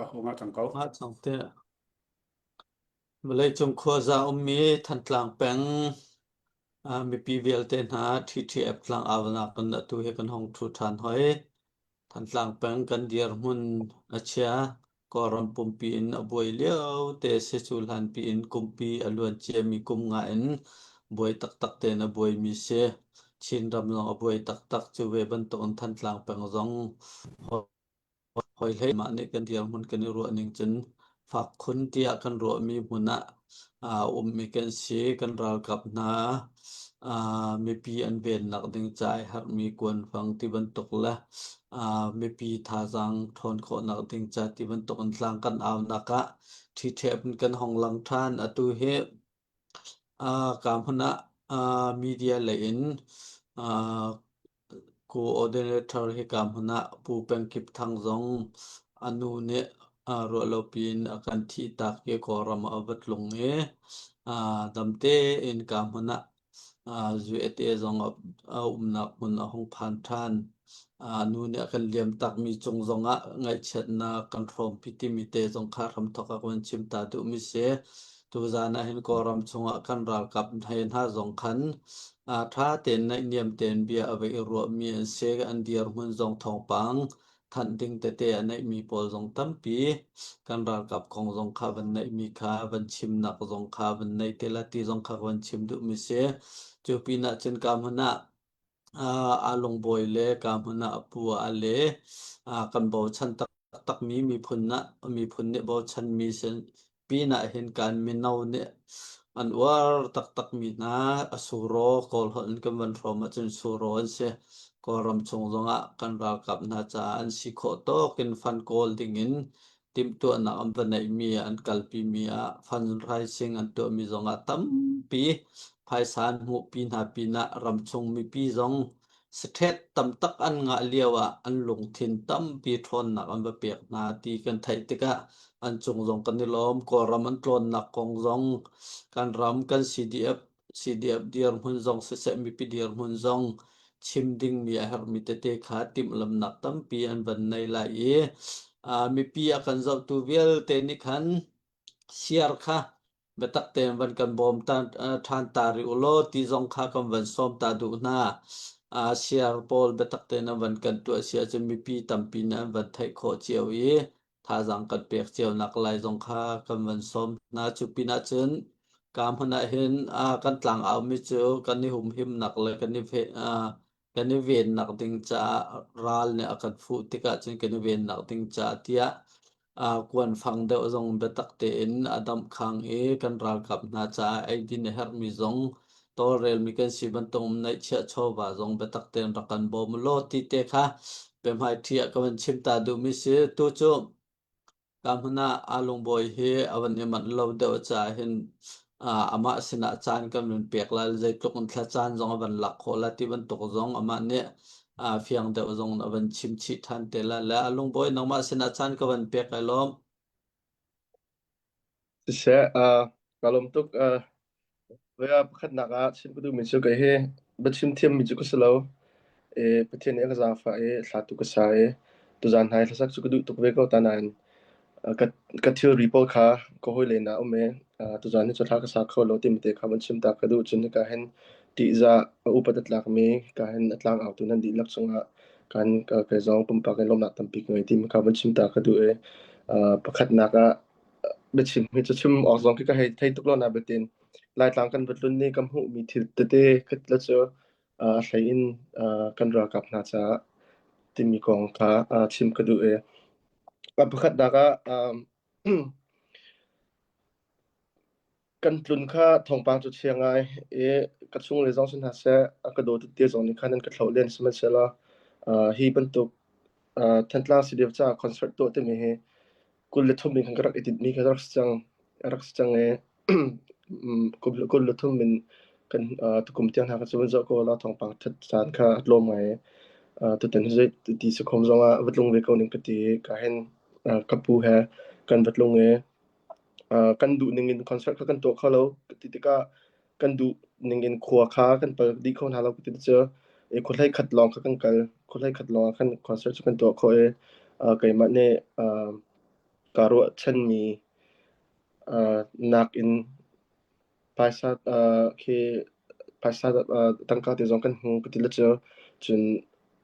Ka hung ah cang ko. Mah cang te. Vawleicung khuaza ummi Thantlang peng mipi vialte hna TTF tlang aunak kan atu hi kan hong ṭhu ṭhan hoi. Thantlang peng kan dirhmun a chia. Kawlram pumpi in a buai lio te si cu hlanpi in kumpi a luan ciami kum nga in buai taktak tein a buaimi si. Chinram zong a buai taktak cu ve bantuk in Thantlang peng zong Hawihlei mah nih kan dirhmun kan i ruah ning cun fak khun tiah kan ruahmi hmun ah aa ummi kan si. Kan ralkap hna mipi an vennak ding ca ai harhmi kuanfang ti bantuk le mipi thazaang ṭhawn khawhnak ding ca ti bantuk in tlang kan aunak ah ṭhiṭhep in kan hong lang ṭhan. Atu hi Ka hmun ah media lei in coordinator hika hmun ah Pu Peng Kip Thang zong a nu nih ruahlopi in a kan thihtak i Kawlram ah a va tlung i dam tein ka hmun ah USA zong a umnak hmun a hung phan ṭhan. Nu nih a kan liam takmi cung zongah ngaihchiatnak kan hrawmpi timi te zong kha hramthawk ah ka van chim ta duhmi si. Tuzaan ah hin Kawlram chungah kan ralkap he hna zong khan ṭha tein naihniam tein bia a va i ruahmi an si. An dirhmun zong thawngpang thanh ding tete a neihmi pawl zong tampi kan ralkap kong zong kha van neihmi kha van chimnak zong kha van nei te la ti zong kha van chim duhmi si. Cu pinah cun ka hmun ah aa lungbawi le ka hmun ah a pu a le kan bochan taktakmi miphun ah miphun nih bochanmi sin pinah hin kan mino nih an uar taktakmi hna a suro Kawl holh in kan van hrawm ahcun suro an si. Kawlram chung zongah kan ralkap hna caah an si khawh tawk in fund kawl dingin timhtuahnak an va neihmi an kalpimi ah fundraising an tuahmi zongah tampi phaisa an hmuhpi hna pinah ramchung mipi zong Saṭhet tamtak an ngah lioah an lungthin tampi ṭhawnnak an va pek hna ti kan theih tikah an cung zong kan i lawm. Kawlram an tlawnnak kong zong kan ram kan CDF CDF dirhmun zong siseh mipi dirhmun zong chim dingmi a herhmi tete kha timhlamhnak tampi an van nei lai i mipi a kan zohtu vialte nih khan siar kha biatak tein van kan bawm ṭhan ta rih u law ti zong kha kan van sawm ta duh hna. Siar pawl biatak tein an van kan tuah si ahcun mipi tampi nih an van theih khawh cio i thazaang kan pek cio nak lai zong kha kan van sawm hna. Cu pinah cun ka hmun ah hin kan tlangau mi cu kan i humhimnak le kan i kan i vennak ding caah ral nih a kan fuh tikah cun kan i vennak ding caah tiah kuanfang deuh zong biatak tein a damh khang i kan ralkap hna caah eidin a herhmi zong tawlrelmi kan si bantuk neihchiah chawva zong biatak tein rak kan bawm law ti te kha biahmaiṭhi ah ka van chim ta duhmi si. Tu cu Ka hmun ah aa lungbawi hi a van i manh lo deuh caah hin amah sinah caan kan vun pek lai, zeitluk in thla caan zong a van lak khawh lai ti bantuk zong amah nih fiang deuh zong a van chim chih ṭhan te lai le a lungbawi nangmah sinah caan ka van pek ai lawm. Siseh, ka lawm tuk. Voi ah pakhatnak ah chim ka duhmi cu kei hi biachim thiammi cu ka si lo. I Pathian nih a ka zaangfah i hla tu ka sa i tuzaan hna i hlasak cu ka duh tuk ve ko ta nain ka, ka thilri pawl kha ka hawile inn ah a um i tuzaan hi cu hla ka sa kho lo timi te kha van chim ta ka duh. Cun hika hin ṭihzah a upat a tlakmi hika hin a tlangautu nan dihlak cungah kan kei zong pumpak in lawmhnak tampi ka ngei timi kha van chim ta ka duh i pakhatnak ah biachim hi cu chim awk zong khi ka hei thei tuk lo na biatin Laitlang kan va tlun ni ka hmuhmi thil tete kha la cu a hlei in kan ralkap hna caah timi kong kha chim ka duh i a pakhatnak ah kan tlun kha thawngpang cu chia ngai i ka chungle zong si hna seh a ka dawtu te zong nih khan an ka thloh len sihmanhsehlaw hi bantuk Thantlang CDF caah concert tuah timi hi 23 in khan ka rak i tinhmi kha rak si cang a rak si cang i 23 in kan tukum tiang hna kha cu van zoh ko la thawngpang that caan kha a tlawm ngai i tutan hi ti sakhom zong ah va tlung ve ko ning ka ti i ka hin ka pu he kan va tlung i kan duh ning in concert kha kan tuah kho lo ti tikah kan duh ning in khua kha kan pal dih kho hna lo ti cu i khuahlei khat lawng kha kan kal khuahlei khat lawng ah khan concert cu kan tuah khawh i keimah nih. Kaa ruahchanmi nakin phaisa khi phaisa tangka te zong kan hmu ka ti le cu. Cun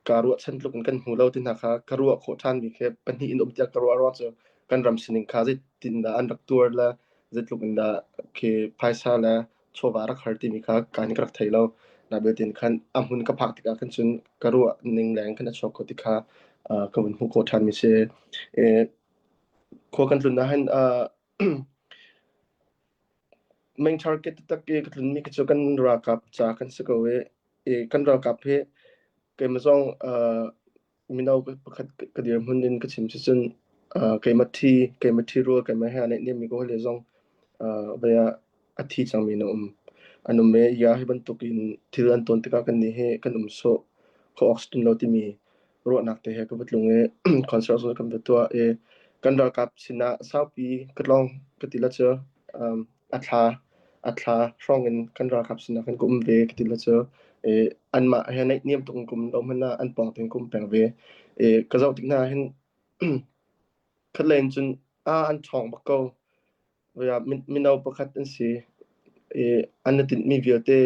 kaa ruahchan tluk in kan hmu lo ti hna kha ka ruah khawh ṭhanmi khi pahnih in um tiah ka ruah ruang cu kan ram sining kha zeitindah an rak tuar le zeitluk in dah khi phaisa le chawva rak har timi kha ka nih ka rak thei lo. Na belte khan a hmun ka phak tikah khan cun ka ruah ning leng khan a chuak ko ti kha ka vun hmuh khawh ṭhanmi si. Khua kan tlun ah hin main target taktak i ka tlunmi khi cu kan ralkap ca kan si ko i, i kan ralkap hi keimah zong mino pakhat ka dirhmun in ka chim sicun keimah thi keimah thi rual keimah he aa naihniammi ka hawile zong vei ah a thi cangmi an um. An um i ya hi bantuk in thil an tawn tikah kannih hi kan um sawh khawh awk si ṭung lo timi ruahnak te he ka va tlung i concert zong kan va tuah i kan ralkap sinah saupi ka tlawng ka ti la cu a thla a thla hrawng in kan ralkap sinah kan ka um ve ka ti la cu i anmah he naihniam tuk in ka um lo hmanh ah an pawng tein ka um peng ve i ka zoh tik hna hin khatlei in cun a an ṭhawng bak ko. Mino pakhat an si i an i tinhmi vialte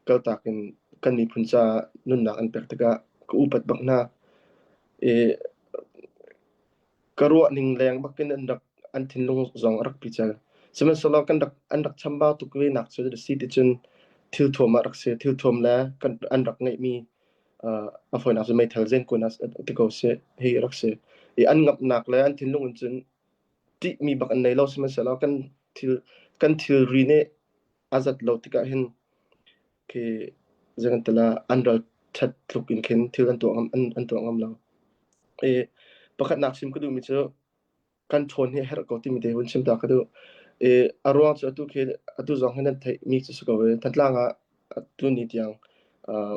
kaltak in kan miphun caah nunnak an pek tikah ka upat bak hna. I ka ruahning leng bakin an rak an thinlung zong a rak pical. Sihmanhsehlaw kan rak an rak chambau tuk ve nak cu a si ticun thilthuam ah rak si. Thilthuam le kan an rak ngeihmi a fawinak cu meithal zenkuan ah ti ko seh hi a rak si. I an ngamhnak le an thinlung in cun ṭihmi bak an nei lo. Sihmanhsehlaw kan thil kan thilri nih a zat lo tikah hin khi zei kan ti la an ral ṭhat tluk in khin thil an tuah ngam an, an tuah ngam lo. I pakhatnak chim ka duhmi cu kan ṭhawn hi a herh ko timi te hun chim ta ka duh. I a ruang cu atu khi atu zong hi nan theihmi cu si ko i Thantlang ah atu ni tiang uh,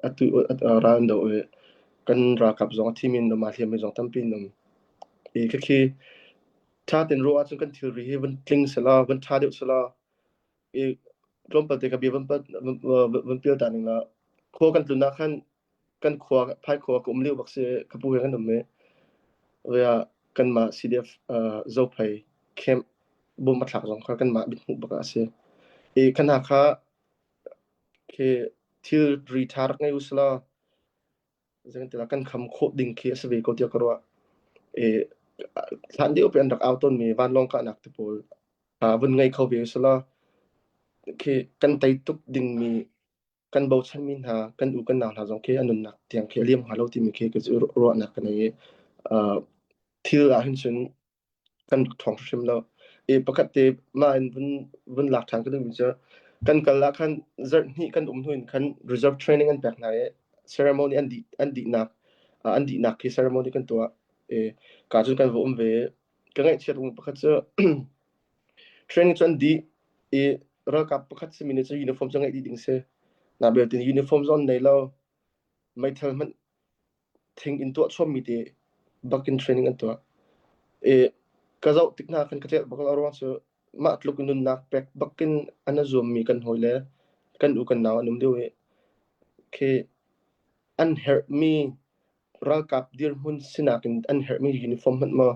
atu uh, ral an doh i kan ralkap zong a thimi an um, aa hliammi zong tampi an um. I khikhi ṭha tein ruah ahcun kan thilri hi vun tling selaw, vun ṭha deuh selaw, i tlawmpal te ka bia vun vun pial ta ning law khua kan tlun ah khan kan khua phaikhua ka um lio bak si ka pu he kan um i via kanmah CDF uh, Zophei camp bom a thlak zong kha kanmah mithmuh bak ah a si. I kan hna kha khi thilri ṭha rak ngei usila Zeitintiah kan kham khawh ding khi a si ve ko tiah ka ruah. I hlan deuh pi an rak au tawnmi vanlawng kahnak te pawl vun ngei kho ve usila khi kan tei tuk dingmi kan bochanmi hna kan u kan nau hna zong khi an nunnak tiang khi a liam hnga lo timi khi ka ruahnak ka nei i thil ah hin cun kan rak ṭhawng hrim lo. I pakhat te mah in vun vun lak ṭhan ka duhmi cu kan kal ah khan zarh hnih kan um hnu in khan reserve training an pek hna i ceremony an dih an dihnak an dihnak khi ceremony kan tuah i ka cun kan va um ve. Ka ngaihchiat ung pakhat cu training cu an dih i ralkap pakhat simi nih cun uniform cu ngeih dih ding si. Na belte uniform zong an nei lo. Meithal hmanh thing in tuah chommi te bak in training an tuah. I ka zoh tik hna khan ka celh bak lo ruang cu mah tluk in nunnak pek bak in an zuammi kan hawi le kan u kan nau an um deuh i khi an herhmi ralkap dirhmun sinak in an herhmi uniform hmanh maw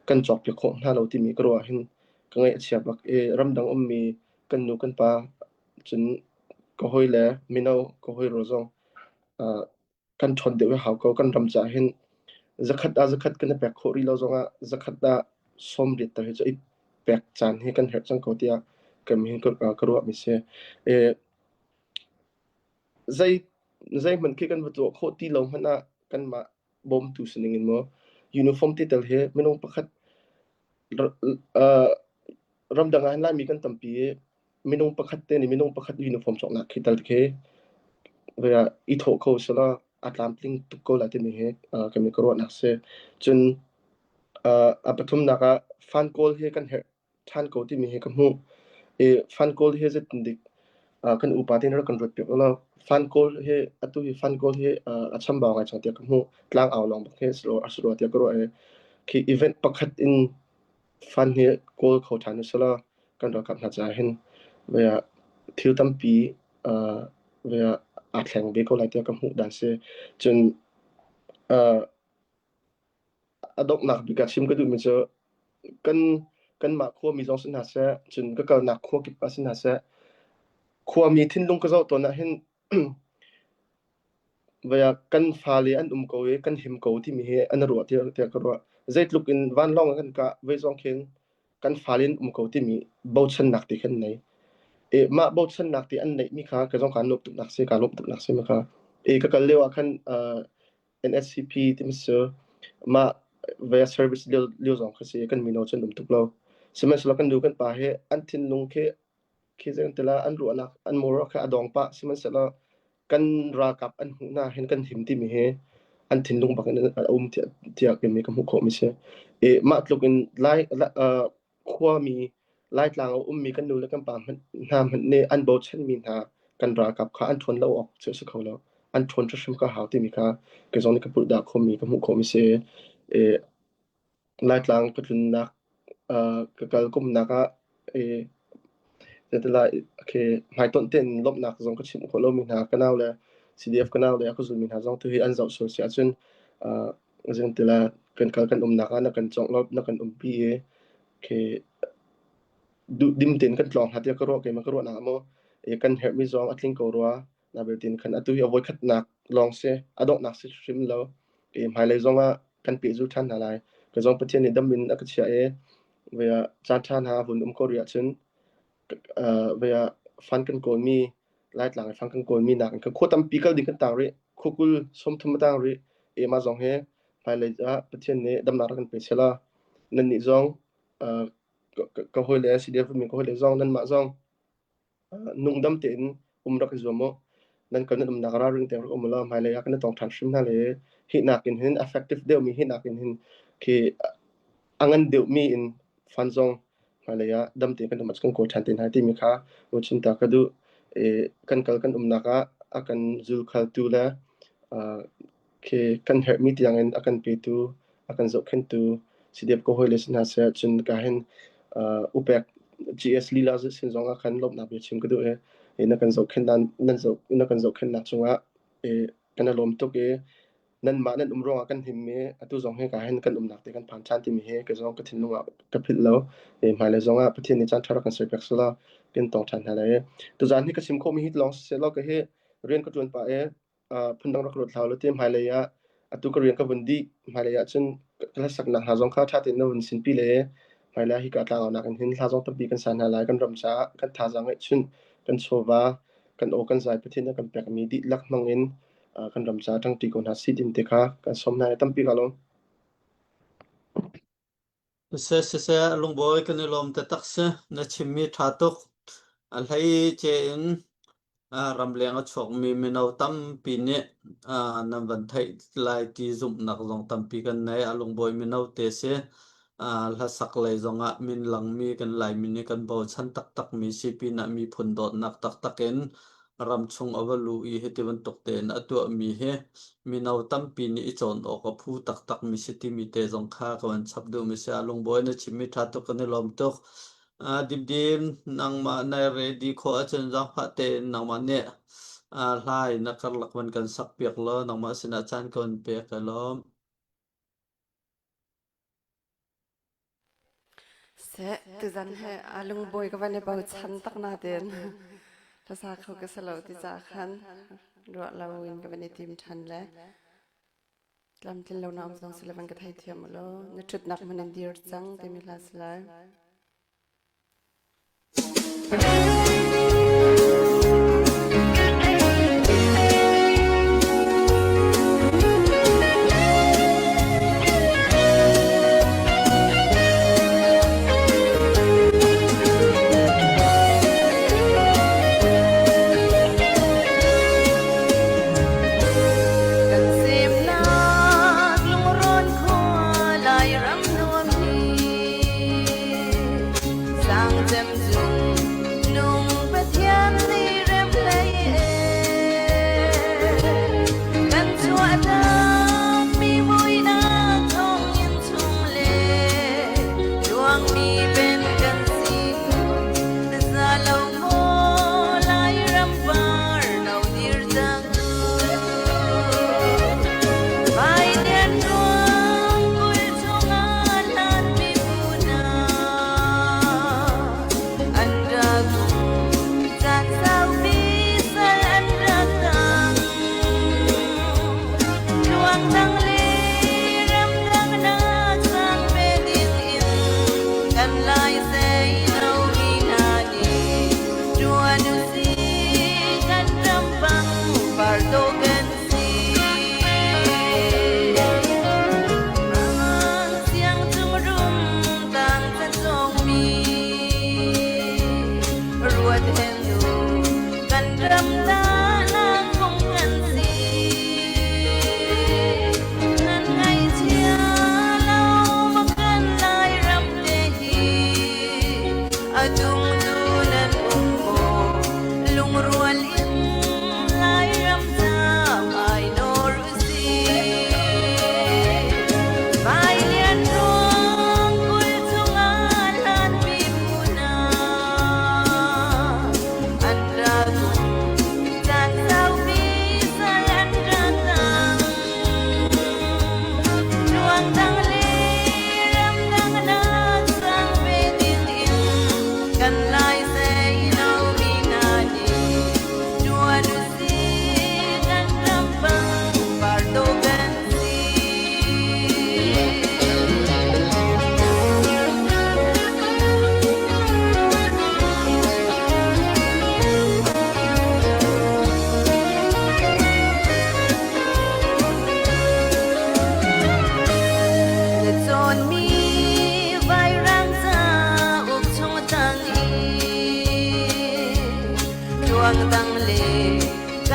kan cawkpiak khawh hna lo timi ka ruah hin ka ngaih a chia bak i ramdang ummi kan nu kan pa cun ka hawi le mino ka hawi rual zong kan ṭhawn deuh a hau ko. Kan ram caah hin zakhat ah zakhat kan i pek khawh rih lo zongah zakhat ah 80 tal hi cu i pek caan hi kan herh cang ko tiah kan hin ka, ka ruahmi si. E, zei zeihmanh khi kan va tuah khawh ti lo hmanh ah kanmah bawmtu sining in maw uniform ti tel hi minung pakhat uh, ramdang ah hin Laimi kan tampi i minung pakhat te nih minung pakhat uniform cawknak khi tal khi i thawh kho sila a tlamtling tuk ko lai timi hi kan i ka ruahnak si. Cun a pathumnak ah fan kawl hi kan herh ṭhan ko timi hi ka hmuh. I fan kawl hi zeitin dik kan upa te nih rak kan ruat piak lo. Fan kawl hi atu hi fan kawl hi a chambau ngai cang tiah ka hmuh. Tlang au lawng bak hi a si rua tiah ka ruah i khi event pakhat in Fan hi kawl kho ṭhan usila kan ralkap hna caah hin thil tampi aa thleng ve ko lai tiah ka hmuh dan si. Cun a donghnak bik ah chim ka duhmi cu. Kan kanmah khuami zong si hna seh, cun ka kalnak khua kip ah si hna seh, khuami thinlung ka zoh tawn ah hin Vai ah kan fale an um ko i kan him ko timi hi an ruah tiah ka ruah. Zeitluk in vanlawng ah kan kah voi zong khin kan fale an um ko timi bochannak ti khan nei. E, mah bochannak ti an neihmi kha ka zong kaa nuamh tuknak si, kaa lawmh tuknak si ma kha. E, ka kal lio ah khan NSCP timi cu mah via service lio, lio zong kha si kan mino cu an um tuk lo. Sihmanhsehlaw kan nu kan pa hi an thinlung khi khi zei kan ti lai an ruahnak an moral kha a dong pah sihmanhsehlaw kan ralkap an hmuh hna hin kan him timi hi an thinlung bak in a um tiah tiah timi ka hmuh khawh mi si. I mah tluk in lai khuami Laitlang a ummi kan nu le kan pa hmanh hna hmanh nih an bochanmi hna kan ralkap kha an ṭhawn lo awk cu a si kho lo. An ṭhawn hrimhrim ka hau timi kha kei zong nih ka pulh dah khomi ka hmuh khawhmi si. I Laitlang ka tlunnak ka kal kumnak ah i khi hmaitonh tein lawmhnak zong ka chimh khawh lomi hna ka nau le CDF ka nau le a ka zulmi hna zong tuhi an zoh sual si ahcun zeitila kan kal kan umnak ah na kan cawngh lo na kan umpi i khi dim tein kan tlawng hna tiah ka ruah keimah ka ruahnak ah maw kan herhmi zong a tling ko rua na beltin khan atu hi a voikhatnak lawng si a donghnak si hrim lo i hmailei zong ah kan pehzul ṭhan hna lai ka zong Pathian nih dam in a ka chiah i vei ah caan ṭha hna vun um ko rih ahcun vei ah fan kan kawlmi Laitlang i fan kan kawlmi nak in khua tampi kal ding kan tang rih khua 20 30 a tang rih e mah zong hi hmailei ah Pathian nih damnak rak kan pe sela nannih zong ka hawile CDF mi ka hawile zong nanmah zong Nungdam tein um rak i zuam u. Nan kal nan umnak ralring tein rak um u law hmailei ah kan i tong ṭhan hrim hna le hi nakin hin effective deuhmi hi nakin hin khi a ngan deuhmi in fund zong hmailei ah dam tein kan um kan kawl ṭhan te hna timi kha chim ta ka duh. I kan kal kan umnak ah a kan zulkhaltu le khi kan herhmi tiangin a kan petu, a kan zohkhenhtu CDF ka hawile si hna seh cun ka hin upek GS lila sin zong ah khan lawmhnak bia chim ka duh i na kan zohkhenh nan zoh na kan zohkhenhnak cungah kan i lawm tuk i nanmah nan um ruangah kan him i atu zong hi ka hin kan umnak te kan phan ṭhan timi hi ka zong ka thinlung ah ka philh lo i hmailei zong ah Pathian nih caan ṭha rak kan serpiak selaw kan tong ṭhan hna lai. Tuzaan hi ka chim khawhmi hi lawng siseh law ka hi rian ka ṭuan pah i phundang rak ruat hlah law ti hmailei ah atu ka rian ka vun dih hmailei ah cun ka hlasaknak hna zong kha ṭha tein na vun sinpi le hmailei ah hika tlangaunak in hin hla zong tampi kan sa hna lai kan ram caah kan thazaang ngeihchun kan chawva kan aw kan zai Pathian nih a kan pekmi dihlak hmang in kan ram caah ṭangṭi ko hna si tin te kha kan sawm hna i tampi ka lawm. Siseh siseh lungbawi kan i lawm taktak si. Na chimmi ṭha tuk. A hleice in ramleng a chuakmi mino tampi nih nan van theih lai ti zumhnak zong tampi kan nei. A lungbawi mino te si. Hlasak lei zongah min langmi kan Laimi nih kan bochan taktakmi si pinah miphun dawtnak taktak in ramchung a va luh i hiti bantuk tein a tuahmi hi mino tampi nih i cawn awk a phu taktakmi si timi te zong kha ka van chap duhmi si. A lungbawi na chimmi ṭha tuk kan i lawm tuk. Dimdim nangmah nai ready khawh ahcun zaangfah tein nangmah nih hlai na karlak van kan sak piak law nangmah sinah caan ka van pek ka lawm. Seh, tuzan he a lungbawi ka van i bochan tak nain hlasa kho ka si lo ti caah khan ruah lo in ka van i tim ṭhan le tlamtlin lo na um zong si le van ka theithiam u law na ṭhutnak hmun in dir cang timi hla si lai. Kan semnak lungrawn khua Lairam nuam hi Sangcem cung nung pe.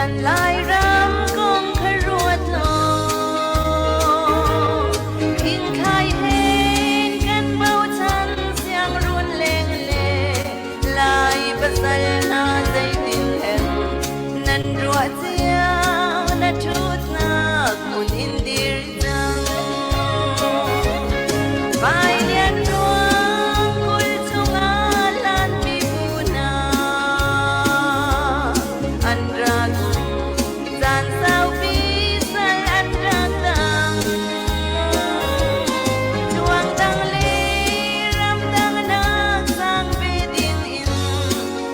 Kan Lairam kong kha ruat law, Thingthai he kan bochan siangrun leng le Lai pasal hna zeitin hen nan ruah cia na ṭhutnak hmun in dir cang. Vai lian ruang kul chungah hlanmi bu hna an rak caan saupi sal an rak tang. Tuang dang le ramdang nak sang ve ding in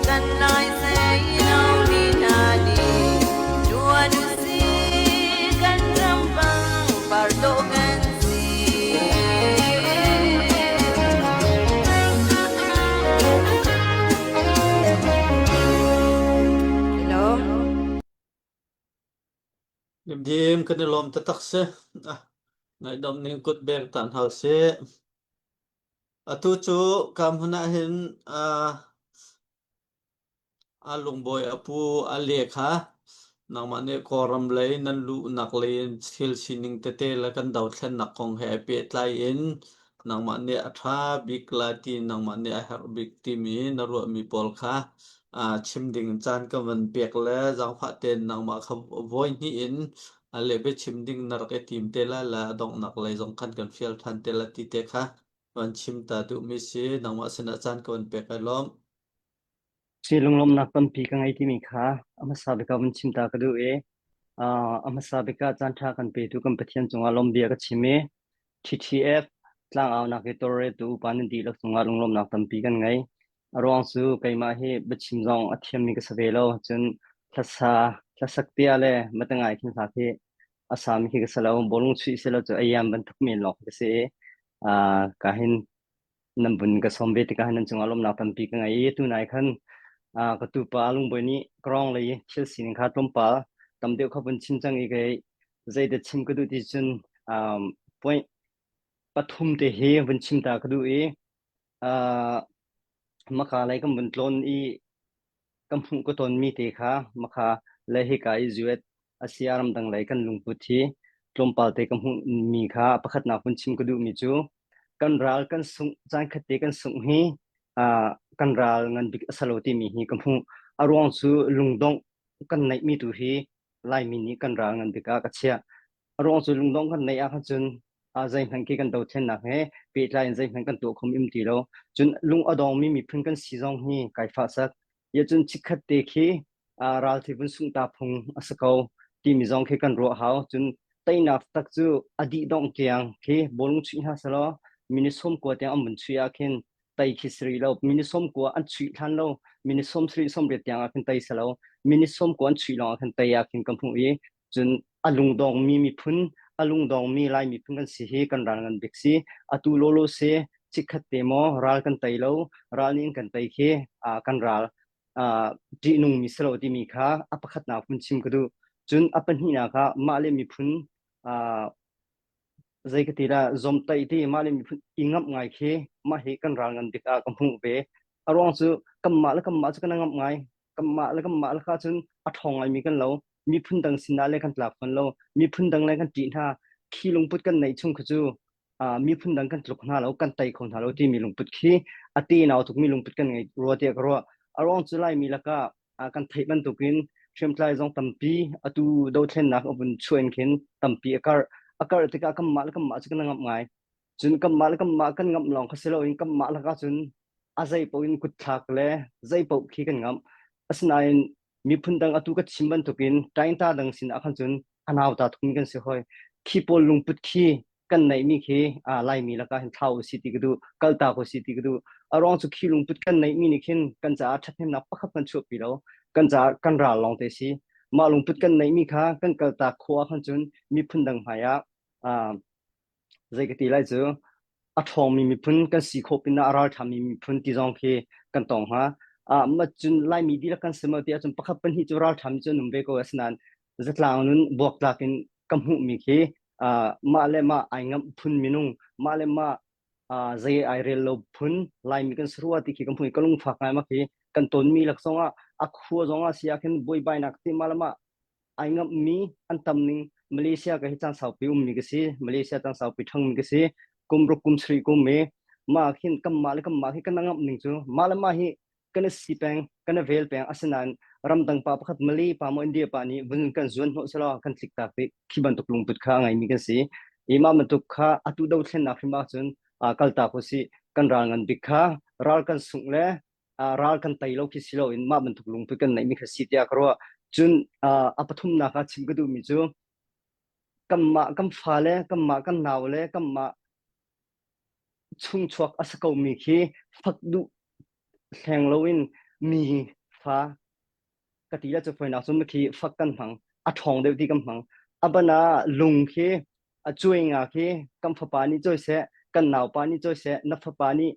kan lai sei lo mi hna nih tuan usih kan ram pang par dawh kan si. Hello. Dimdim kan i lawm taktak si. Ah, ngaihdam ning kut beng tan hau si. Atu cu ka hmun ah hin ah A lungbawi a pu a le kha nangmah nih Kawlram lei nan luhnak lei in thil sining tete le kan dothlennak kong he pehtlai in nangmah nih a ṭha bik lai ti nangmah nih a herh bik timi na ruahmi pawl kha chim ding caan ka van pek le zaangfah tein nangmah kha vawi hnih in a le biachim ding na rak i tim te lai le a donghnak lei zong khan kan fial ṭhan te lai ti te kha van chim ta duhmi si nangmah sinah caan ka van pek ai lawm. Si lunglawmhnak tampi ka ngei timi kha a hmasa bik ah vun chim ta ka duh i a hmasa bik ah caanṭha kan petu kan Pathian cungah lawmhbia ka chim i TTF tlangaunak i tawlreltu upa nan dihlak cungah lunglawmhnak tampi kan ngei. A ruang cu keimah hi biachim zong a thiammi ka si ve lo. Cun hlasa hlasak tia le matangai khin hla khi a sami khi ka si lo. Bawlung chuih si lo cu a iam bantuk men lawng khi ka si i ka hin nan vun ka sawm ve tikah nan cungah lawmhnak tampi ka ngei i tunai khan ka tupa lungbawi nih krawng lei thil sining kha tlawmpal tam deuh kha vun chim cang i kei zeidah chim ka duh ti cun point pathum te hi vun chim ta ka duh i maka lei kan vun tlawn i ka hmuh ka tonmi te kha makha le hika i zuet Asia ramdang lei kan lungput hi tlawmpal te ka hmuhmi kha pakhatnak vun chim ka duhmi cu kan ral kan sungh caan khat te kan sungh hi kan ral ngan bik a salo timi hi ka hmuh. A ruang cu lungdongh kan neihmi tu hi Laimi nih kan ral ngan bik ah ka chiah. A ruang cu lungdongh kan neih ahkhan cun zeihmanh khi kan dothlennak he pehtlai in zeihmanh kan tuah khom im ti lo. Cun lung a dongmi miphun kan si zong hi kai fah sak. Ya cun chikkhat te khi ral thi vun sungh ta phung a si ko timi zong khi kan ruah hau. Cun teinak tak cu a dih dongh tiang khi bawlung chuih hna selaw minute 90 tiang an vun chuih ah khin tei khi si rih lo. Minute 90 an chuih hlan lo minute 30 80 tiang ah khin tei si lo. Minute 90 an chuih lawng ah khin tei ah khin ka hmuh i cun a lungdongmi miphun a lungdongmi Lai miphun kan si hi kan ral ngan bik si. Atu lawlaw si chikkhat te maw ral kan tei lo ral nih an kan tei khi kan ral ṭihnungmi si lo timi kha a pakhatnak vun chim ka duh. Cun a pahnihnak ah mah le miphun zei ka ti dah zawmtaih ti mah le miphun i ngamh ngai khi mah hi kan ral ngan bik ah ka hmuh ve. A ruang cu kanmah le kanmah cu kan i ngamh ngai. Kanmah le kanmah le kha cun a ṭhawng ngaimi kan lo. Miphun dang sinah le kan tlak fawn lo. Miphun dang le kan ṭih hna. Khi lungput kan neih chung kha cu miphun dang kan tluk hna lo, kan tei kho hna lo timi lungput khi a tenau tukmi lungput kan ngei rua tiah ka ruah. A ruang cu Laimi lakah kan theih bantukin hriamtlai zong tampi atu dothlennak a vun chuah in khin tampi a karh. A karh tikah kanmah le kanmah cu kan ngamh ngai. Cun kanmah le kanmah kan ngamh lawng kha si loin kanmah lakah cun a zei paoh in kutthlak le zei paoh khi kan ngamh. Asinain miphun dang atu ka chim bantukin ṭaingta dang sin ah khan cun a nauta tukmi kan si hoi. Khi pawl lungput khi kan neihmi khi Laimi lakah hin thlau usih ti ka duh, kaltak usih ti ka duh. A ruang cu khi lungput kan neihmi nih khin kan caah ṭhathnemnak pakhat hmanh chuahpi lo. Kan caah kan ral lawng te si. Mah lungput kan neihmi kha kan kaltak khawh ah khan cun miphun dang hmai ah zei ka ti lai cu a ṭhawngmi miphun kan si khawh pinah a ralṭhami miphun ti zong khi kan tong hnga. Mah cun Laimi dihlak kan si maw ti ahcun pakhat pahnih cu ralṭhami cu an um ve ko asinain zatlang nun buaktlak in ka hmuhmi khi mah le mah ai ngamh phun minung mah le mah zei ai rel lo phun Laimi kan si rua ti khi ka hmuh i ka lungfak ngai ma khi kan tonmi lak zongah a khua zongah si ah khin buaibainak ti mah le mah. Ai ngamhmi an tam ning Malaysia ka hi caan saupi ummi ka si. Malaysia caan saupi ṭhangmi ka si. Kum ruk kum sarih kum i mah khin kanmah le kanmah hi kan ngamh ning cu mah le mah hi kan i si peng kan i vel peng asinain ramdang pa pakhat Malay pa maw India pa nih vun kan zuan hnawh selaw kan tlik tak ti khi bantuk lungput kha a ngeimi kan si. I mah bantuk kha atu dothlennak hrim ahcun kaltak usih kan ral ngan bik kha ral kan sungh le ral kan tei lo khi si loin mah bantuk lungput kan neihmi kha si tiah ka ruah. Cun a pathumnak ah chim ka duhmi cu kanmah kan fale kanmah kan nau le kanmah chungchuak a si komi khi fak duh hleng loin mi fa ka ti le cu foinak cu khi fak kan hmang a ṭhawng deuh ti kan hmang a ban ah lung khi a cuai nga khi kan fapa nih cawi seh kan naupa nih cawi seh na fapa nih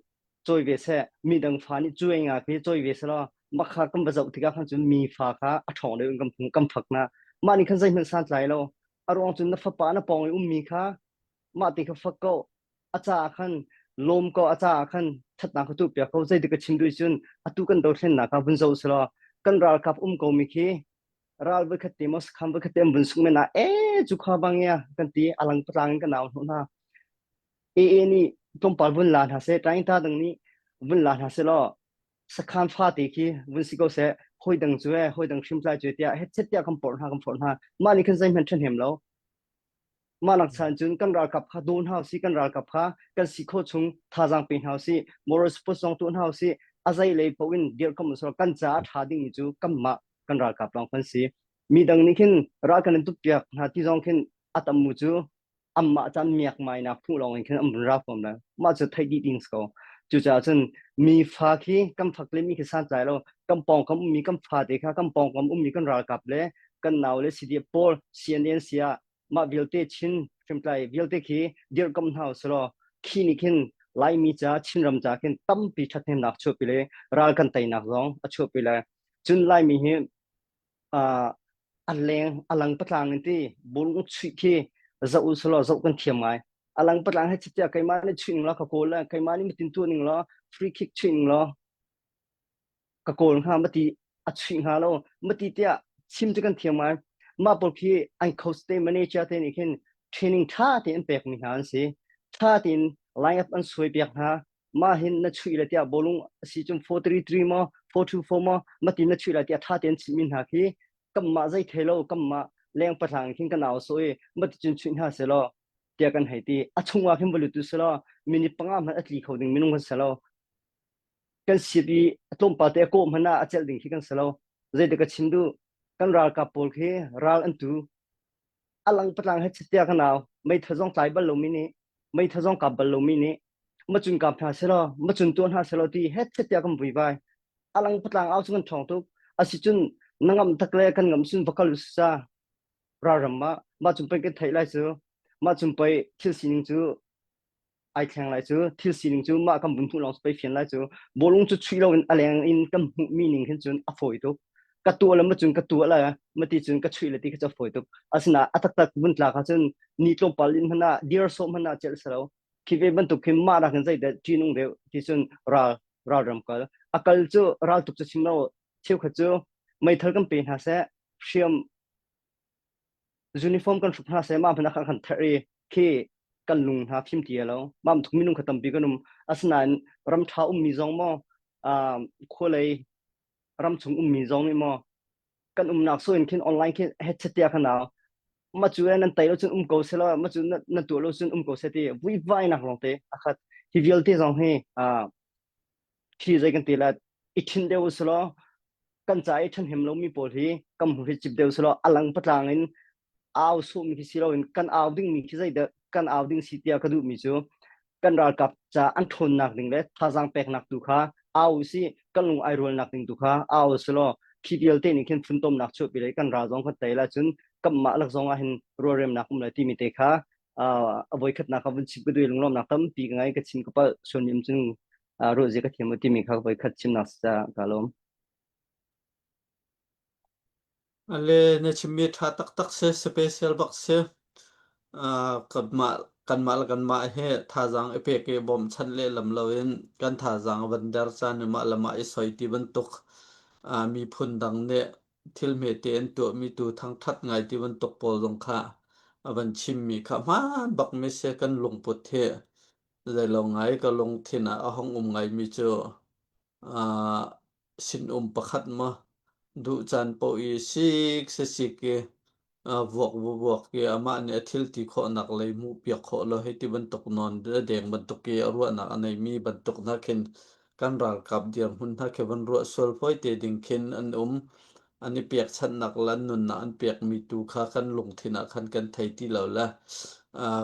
cawi ve seh mi dang fa nih cuai nga khi cawi ve seh law mah kha kan va zoh tikah khan cun mi fa kha a ṭhawng deuh in kan kan fak na mah nih khan zeihmanh santlai lo a ruang cun na fapa na pawng i ummi kha mah ti kha fak ko a caah khan lawm ko a caah khan ṭhatnak kha tuahpiak ko zeitik ka chim duh cun atu kan dothlennak kha vun zoh selaw kan ralkap um ko mi khi ral voikhat te maw sakhan voikhat te an vun sung men ah e cu kha bang ya kan ti alang patlang in kan au hnawh hna AA nih tlawmpal vun la hna seh ṭaing ta dang nih vun la hna seh law sakhan fate khi vun si ko seh hoi dang cu e hoi dang hrimtlai cu tiah hetchet tiah kan porh hna kan forh hna mah nih khan zeihmanh ṭhahnem lo Mah nak chan cun kan ralkap kha daw hna usih, kan ralkap kha kan si khawh chung thazaang pe hna usih, moral support zong tuah hna usih, a zei lei paoh in dirhkamh usih kan caah a ṭha dingmi cu kanmah kan ralkap lawng kan si. Mi dang nih khin ral kan in tukpiak hna ti zong khin a tam mu cu anmah caan miakmainak hmuh lawng in khin an vun ra fawn lai. Mah cu theih dih ding si ko. Cucaah cun mi fa khi kan fak le mi khi santlai lo, kan pawngkam ummi kan fate kha kan pawngkam ummi kan ralkap le kan nau le CDF pawl CNN si ah mah vialte Chin hriamtlai vialte khi dirhkamh hna usih khi nih khin Laimi ca Chinram ca khin tampi ṭhathnemnak chuahpi le ral kan teinak zong a chuahpi lai. Cun Laimi hi uh, a leng a lang patlang in ti bawlung chuih khi zoh usih zoh kan thiam ngai. A lang patlang he chitia keimah nih chuih ning law ka kawl le keimah nih matin tuah ning law free kick chuih ning law ka kawl hnga mati a chuih hnga lo mati tiah chim cu kan thiam ngai mah pawl khi an coach te manager te nih khin training tha tein an pek mi hna an si tha tein line up an suai piak hna mah hin na chuih le tiah bawlung a si cun 433 maw 424 maw mati na chuih lai tiah tha tein chimh mi hna khi kanmah zei thei lo kanmah leng pahlang khin kan au so i mati cun chuih hna selaw tiah kan hei ti a chungah khin balu tu selaw minute panga hmanh a tli kho ding minung kan selo kan sip i a tlawmpal te a kawh hmanh ah a celh ding khi kan si lo zeitik ka chim duh kan ralkap pawl khi ral an tu a lang patlang he chitia ka nau meitha zong tlai bal lomi nih meitha zong kap bal lomi nih macun kap hna selaw macun tuah hna selaw ti het chitia kan vui vai a lang patlang au cu kan ṭhawng tuk asicun na ngam tak le kan ngam sun vakal sa ralram ma mah cung pei kan theih lai cu mah cung pei thil sining cu ai thleng lai cu thil sining cu mah kan vun hmuh lawng pei fian lai cu bawlung cu chuih loin a leng in kan hmuh mi ning khin cun a fawi tuk ka tuah le ma cun ka tuah le ma ti cun ka chuih le ti kha cu a fawi tuk asina a taktak vun tlak ah cun ni tlawmpal in hmanh ah dir sawh hmanh ah celh selo khi ve bantuk khin mah rak in zeidah ṭinung deuh ti cun ral ralram kal a kal cu ral tuk cu chim lo cheukhat cu meithal kan pe hna seh hriam uniform kan hruk hna seh mah hmanh ah kan therh i khi kan lung hna fim ti lo mah thuk minung kha tampi kan um asinain ram ṭha ummi zong maw khualei ram chung ummi zong nih maw kan umnak so in khin online khin headset tia khan nau ma cu nan tai lo cun um ko se lo ma cu nan tuah lo cun um ko se ti vui vai nak lawng te akhat hi vialte zong hi khi zei kan ti la i thin deuh usulaw kan ca i ṭhahnem lomi pawl hi kan hmu hi cip deuh usulaw a lang patlang in au sawhmi khi si loin kan au dingmi khi zeidah kan au ding si tiah ka duhmi cu kan ralkap ca an ṭhawnnak ding le thazaang peknak tu kha au usih kan lung ai rualnak ding tu kha au usulaw khi vialte nih khin funtomnak chuahpi le kan ral zong kan tei lai cun kanmah lak zong ah hin rualremnak um lai timi te kha a voikhatnak ka vun chim ka duh lunglawmnak tampi ka ngai ka chim ka palh sual mi cun ruah zia ka thiam timi kha voikhat chimnak ca ka lawm. Ale na chimmi ṭha taktak si, special bak si. Kanmah kanmah le kanmah he thazaang i pek i bawmchan lehlam loin kan thazaang a van der caan i mah le mah i soi ti bantuk miphun dang nih. thil hmete an tuahmi tu thangṭhat ngai ti bantuk pawl zong kha a van chimmi kha hmaan bak mi si kan lungput hi zeilo ngai ka lungthin ah a hung um ngaimi cu uh, sinum pakhat maw duh caan paoh i sik sisik i vuak vuak i amah nih a thil ti khawhnak lei hmuhpiak khawh lo hei ti bantuk nawn deng bantuk i a ruahnak a neimi bantuk hna khin kan ralkap dirhmun hna khi van ruah sual fawi te ding khin an um. An i pekchanhnak le an nunnak an pekmi tu kha kan lungthin ah khan kan thei ti lo le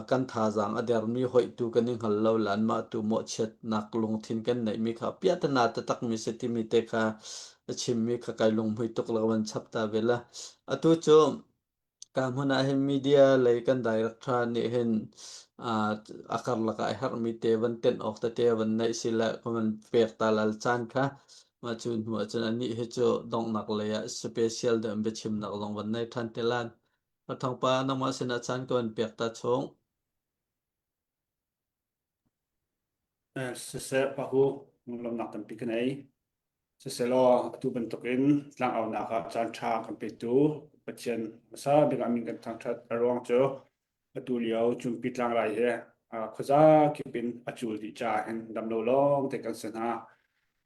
kan thazaang a dermi hoih tu kan i hngal lo le anmah tu mawhchiatnak lungthin kan neihmi kha piahtana taktakmi si timi te kha a chimmi kha kai lunghmui tuk lo van chap ta ve la. Atu cu ka hmun ah hin media lei kan director nih hin a karlak ah a herhmi te van tenh awk tete van neih si le ka van pek ta lal caan kha mah cu hnu ah cun anih hi cu donghnak lei ah special deuh in biachimnak zong van nei ṭhan te lan. Thawngpa nangmah sinah caan ka van pek ta chung. Siseh pahu lawmnak tampi ka nei. Sisehlaw atu bantukin tlangaunak ah caan ṭha kan petu Pathian hmasa bik ah min kan thangṭhat. A ruang cu atu lio Cumpi tlangrai hi khuaza kip in a cul dih caah hin dam lo lawng te kan si hna.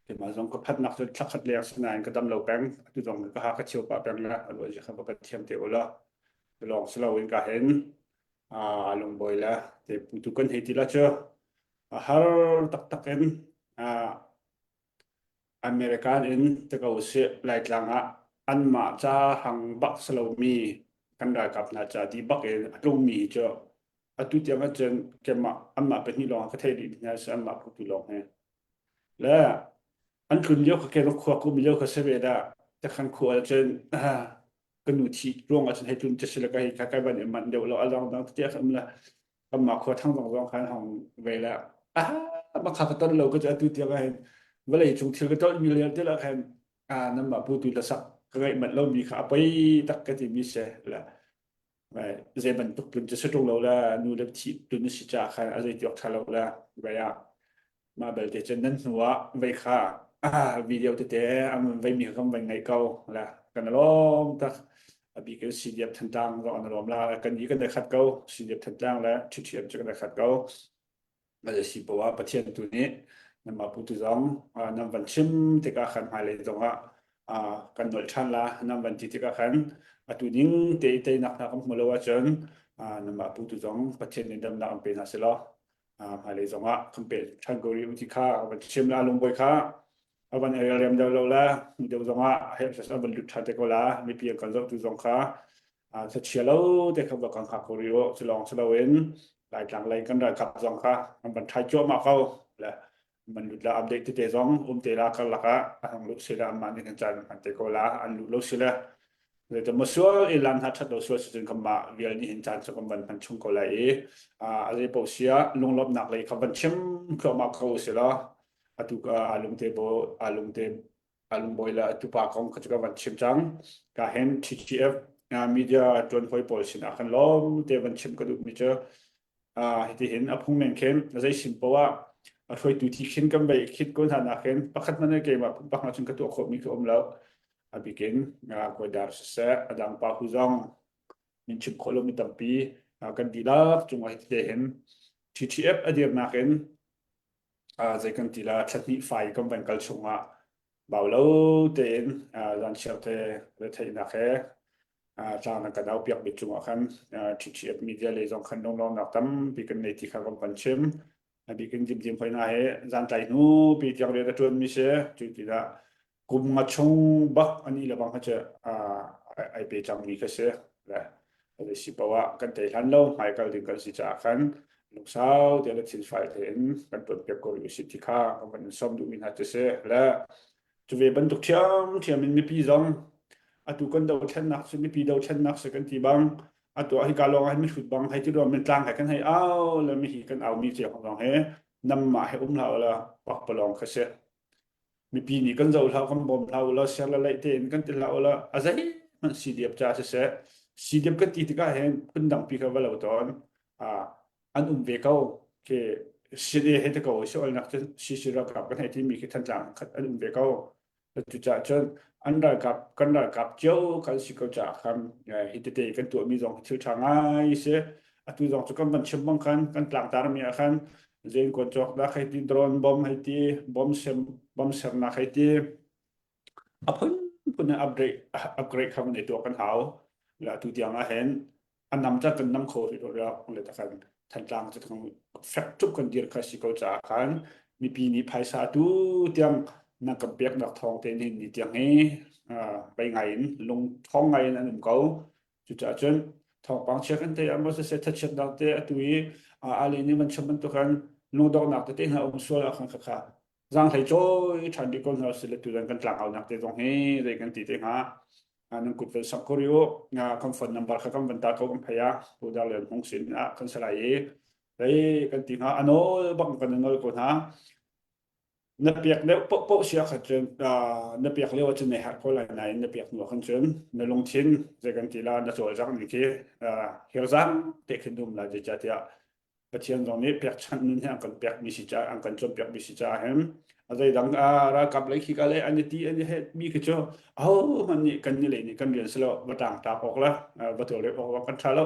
Keimah zong ka phatnak cu thla khat leng si nain ka dam lo peng. Atu zong ka ha ka cheu pah peng le a ruah kha va kan thiam te u law. Cu lawng si loin ka hin lungbawi le te putu kan hei ti la cu a har taktak in American in ti ko usih Laitlang ah anmah ca hang bak si lomi kan ralkap hna ca ti bak in a tlungmi hi cu atu tiang ahcun keimah anmah pahnih lawng ka theih rih hna si anmah phutu lawng hi. Le an tlun lio ka ken khua kum lio ka si ve dah takhan khua ahcun ka nu thi ruang ahcun hei tlun ti si le ka hei ka kai ban i manh deuh lo a dang dang tiah ka um le kanmah khua thang zong zong khan hong ve le ah makha ka ton lo ka cu atu tiang ah hin vawlei cung thil ka ton mi le te la khan a nanmah pu tu la sak ka ngaih manh lo mi kha a poi tak ka ti mi se la zei bantuk tlun cu si ṭung lo la nu le thi tlun si ca khan a zei tiok ṭha lo la vai ah Mah belte cun nan hnu ah vei kha video tete an vei mi kha kan vai ngaih ko la kan lawm tak a bik in CDF Thantlang zong an lawm la kan i kan khat ko CDF Thantlang le TTM cu kan khat ko a si poah Pathian tu nih nanmah pu tu zong nan van chim tikah khan hmailei zong ah kan nolh ṭhan la nan van ti tikah khan atu ning te teinak hna kan hmu lo ahcun nanmah pu tu zong Pathian nih damnak an pe hna seh law hmailei zongah kan peh ṭhan ko rih ti kha a van chim la lungbawi kha a van rem deuh lo la hnu deuh zongah a van lut ṭhan te ko la mipi an kan zohtu zong kha thachia lo te kha va kan hngak ko rih u cu lawng si loin Laitlang lei kan ralkap zong kha an van ṭhai cuahmah ko le man lut la update tete zong um te la karlak ah a hang lut si la amah nih kan caan hman te ko la an lut lo si le Zeitin sual i lam hna ṭhat lo sual si cun kanmah vial nih hin caan cu kan van hman chung ko lai i a zei paoh si ah lunglawmhnak lei kha van chim thluahmah ko u si law atu ka aa lungte bo aa lungte aa lungbawi le atu pa kong kha cu ka van chim cang. Ka hin TTF media ṭuan hawi pawl sinah khan lawm te van chim ka duhmi cu hitihin a phung men khin zei sin poah ah a hruaitu thi khin kan bei khit ko hna nakin pakhat hmanh keimah pumpak hna cun ka tuah khawhmi ka um lo. A bikin Kawidar siseh a dang pa hu zong min chim khawh lomi tampi kan dihlak cungah hiti hin TTF a dirnak in zei kan ti la thla fai kan van kal chungah bau lo tein zanchiar te retheihnak he tlang nan kan au piak mi cungah khan TTF media lei zong khan lunglawmnak tampi kan nei ti kha kan kan chim. A bikin dimdim hoi na he zan tlai hnu pi tiang rian a ṭuan mi si cu tiah kum nga chung bak ani le bang kha cu ai pe cang mi kha si. Le si poah kan tei hlan lo hmai kal ding kan si caah khan lungsau te le thinfai tein kan tuan piak ko rih usih ti kha kan van in sawm duhmi hna cu si. Le cu ve bantuk ṭhiamṭhiam in mipi zong atu kan dothlennak cu mipi dothlennak si kan ti bang atu ah hika lawng ah hin mihrut bang hei ti ruam in tlang he kan hei au le mihi kan au mi cio zong he namah he um hlah ula pakpalawng kha si. Mipi nih kan zoh hlah kan bawm hlah ula siar le laih tein kan ti hlah ula a zeihmanh CDF ca siseh CDF kan ti tikah hin phundang pi kha va lo tawn an um ve ko khi CNA he te ko si olnak cu CC ralkap kan hei timi khi Thantlang khat an um ve ko. Cucaah cun an ralkap kan ralkap cio kan si ko caah khan hi tete kan tuahmi zong thil ṭha ngai si. Atu zong cu kan van chim bang khan kan tlangtar mi ah khan zen kuan cawk dak hei ti drone bomb hei ti bomb sem bomb sernak hei ti a phunphun in upgrade upgrade kha van i tuah kan hau. La tu tiang ah hin a nam ca kan nam kho rih lo le takhan Thantlang cu kan fek tuk kan dir kha si ko caah khan mipi nih phaisa tu tiang na kan peknak thawng te ni ni tiang hi bei ngai in lung thawng ngai in an um ko. Cucaah cun thawngpang chia kan te ah maw siseh thachiatnak te atu i ali nih van chim bantukan lungdonghnak tete hna um sual ah khan khakha zaanghlei cawi ṭhan rih ko hna usih le tutan kan tlangaunak te zong hi zei kan ti te hnga nan kut van sak ko rih u. Kan phone number kha kan van ta ko kan phei ah Pu Dar Lian Hmung sin ah kan salai i zei kan ti hnga a nawl bak kan nawl ko hna. Na piak deuh paohpaoh si ahkhan cun na piak lio ahcun na herh ko lai nain na piak hnu ahkhan cun na lungthin zei kan ti la na cawlcangh ning khi hirzang te khin um lai zeicahtiah Pathian zong nih pekchanh nun hi an kan pekmi si caah an kan cawnpiakmi si caah hin a zeidang ralkap lei khi ka le an i ti an i mi khi cu ahohmanh nih kan ni lei nih kan rian si lo va tang tak awk le va tawlrel awk kan ṭha lo.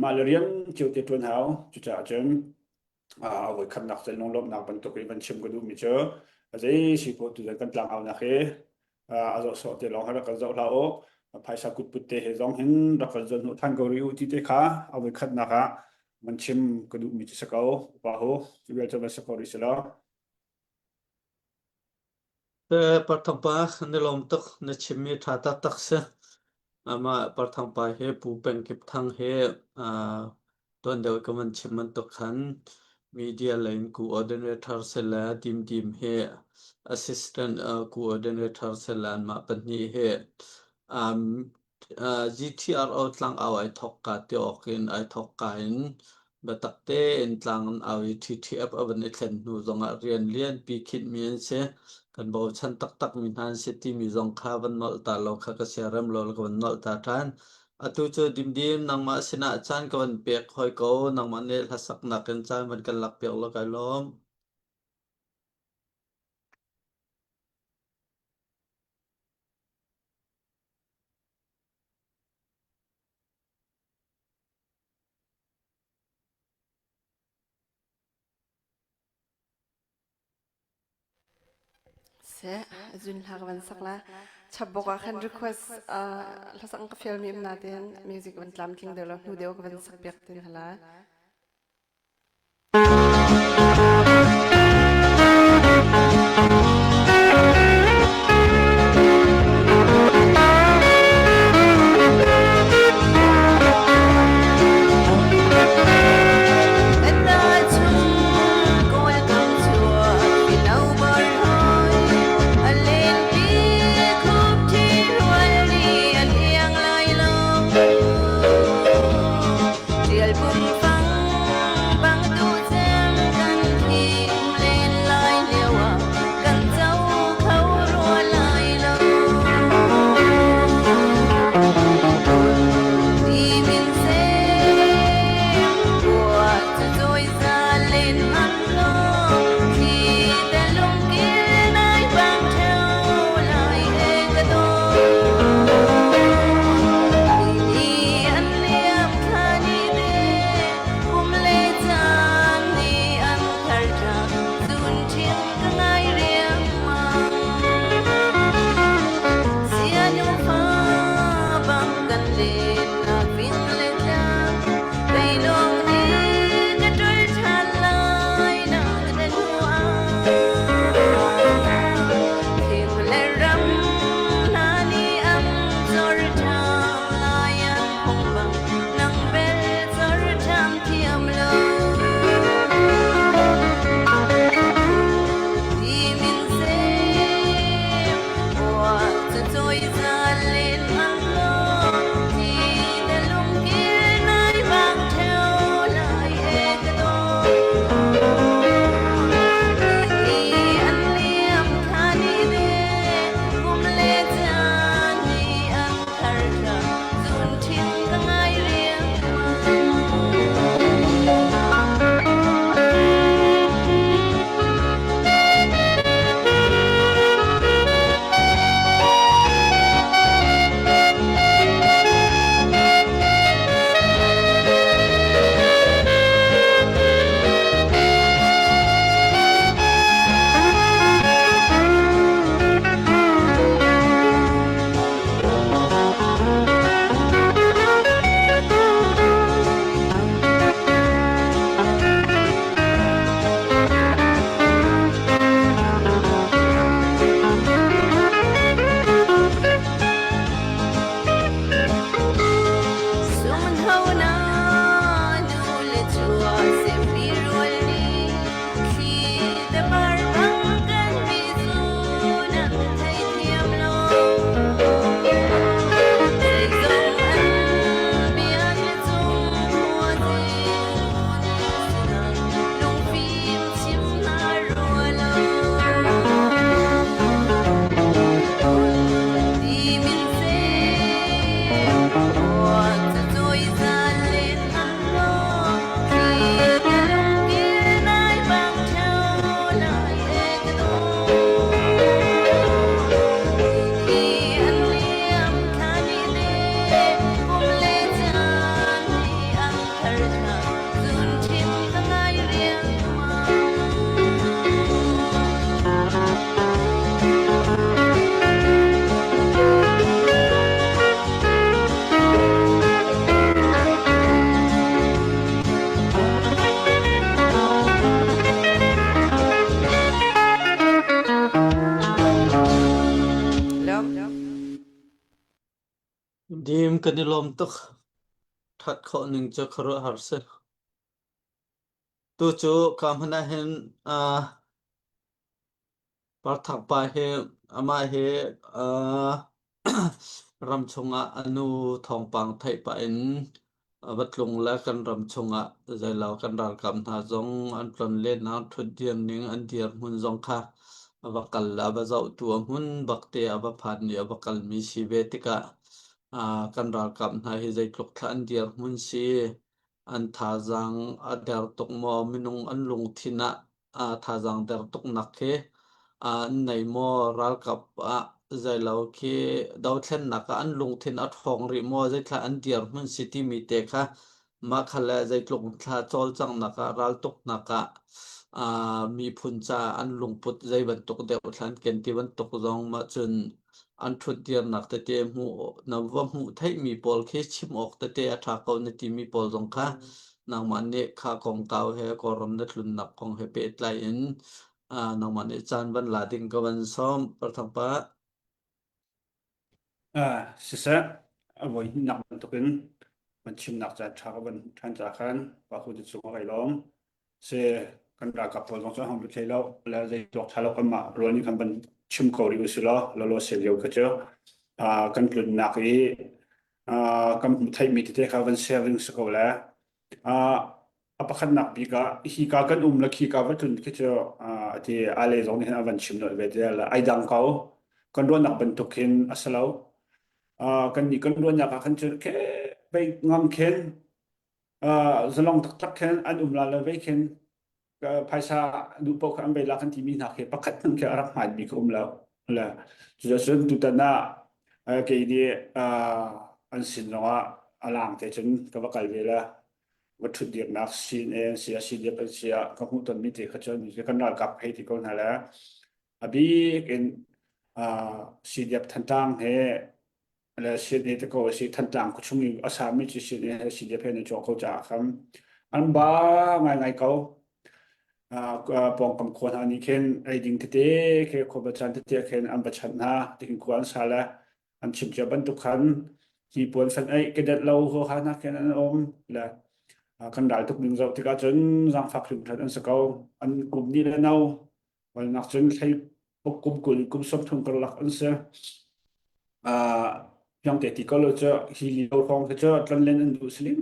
Mah le rian cio te ṭuan hau. Cucaah cun a voikhatnak cun lunglawmhnak bantuk in van chim ka duhmi cu zei si poh tu kan tlangaunak hi a zoh sawh te lawng hi rak kan zoh hlah u. Phaisa kutput te he zong hin rak kan zuan hnawh than ko rih u ti te kha a voikhatnak ah van chim ka duhmi cu si ko. Upa hu cu vial cu van si ko rih si lo. Parthangpa na lawm tuk na chimmi ṭha taktak si. Amah Parthangpa he Pu Peng Kip Thang he tuan deuh ka van chim bantuk khan media lei in coordinator sile Dim Dim he assistant coordinator sile anmah pahnih he GTRO tlangau ai thawkka ti awk in ai thawkka in biatak tein tlang an au i TTF a van i thlen hnu zongah rian lianpi khinhmi an si. Kan bochan taktakmi hna an si timi zong kha van nolh ta lo kha ka siarem lo ka van nolh ta ṭhan. Atu cu Dimdim nangmah sinah caan ka van pek hoi ko. Nangmah nih hlasaknak in caan van kan lakpiak law kai lawm. Seh, zun hla ka van sak la. Chapbok ah khan request hlasang ka fial mi um natin music van tlamtling deuh lo hnu deuh ka van sak piak tin hala. Dim kan i lawm tuk. That khawh ning cu khuaruahhar si. Tu cu ka hmun ah hin uh, Parthak pa hi amah hi uh, ram chungah a nu thawngpang theih pah in a va tlung le kan ram chungah zeilo kan ralkap hna zong an tlonlennak ṭhutdir ning an dirhmun zong kha a va kal le a va zohtu a hmun bak te a va phan i a va kalmi si ve tikah uh, kan ralkap hna hi zeitluk thla an dirhmun si an thazaang a der tuk maw minung an lungthin ah uh, thazaang der tuknak khi uh, an nei maw ralkap ah zeilo khi dothlennak ah an lungthin a ṭhawng rih maw zeithla an dirhmun si timi te kha mah kha le zeitluk thla cawlcanghnak ah raltuknak ah uh, miphun ca an lungput zei bantuk deuh thla an ken ti bantuk zong mah cun an ṭhutdirnak tete hmuh na va hmuh theihmi pawl khi chim awk tete a ṭha ko na timi pawl zong kha nangmah nih kha kongkau he Kawlram na tlunnak kong he pehtlai in uh, nangmah nih caan van la ding ka van sawm Parthangpa. Uh, siseh, a voi hnihnak bantukin van chimnak caan ṭha ka van ṭhan ca khan pa hu te cung a kai lawm. Si kan ralkap pawl zong cu an hong lut hlei lo le zei tuak ṭha lo kanmah rual nih khan van chim ko rih usih law lawlaw se lio kha cu uh, kan tlunnak i uh, kan hmuh theihmi tete kha van share ding si ko le uh, a pakhatnak bik ah hika kan um le khika va tlun khi cu uh, ati ale zong nih hin a van chim nolh ve te le ai dang ko kan ruahnak bantuk hin a si lo uh, kan nih kan ruahnak ah khan cun ke bei ngam khin uh, zalong taktak khin an um la le vei khin phaisa duh paoh kha an bei la kan timi hna khi pakhat hmanh khi a rak hmaanmi ka um lo le cucun tutan ah kei nih an sin zongah a lang te cun ka va kal ve la va ṭhut dirnak sin an si a CDF an si ah ka hmuh tonmi te kha cun kan ralkap hei ti ko hna le a bik in CDF Thantlang he le CNA te ko si Thantlang khuachung i a sami cu CNA he CDF he nan chuah ko caah khan an ba ngaingai ko. Pawngkam khua hna nih khin ei ding tete khi khua chan tete khin an va chanh hna tikin khua an sa le an chim cia bantuk khan hi puan san ei kedet lo ho ha hna khin an um le kan ral tuk ning zoh tikah cun zaangfak hringhran an si ko an kum ni le no walnak cun thlei kum 20 kum 30 karlak an si. Fiangte ti ko lo cu hi lio hrawng khi cu tlonlen an duh saling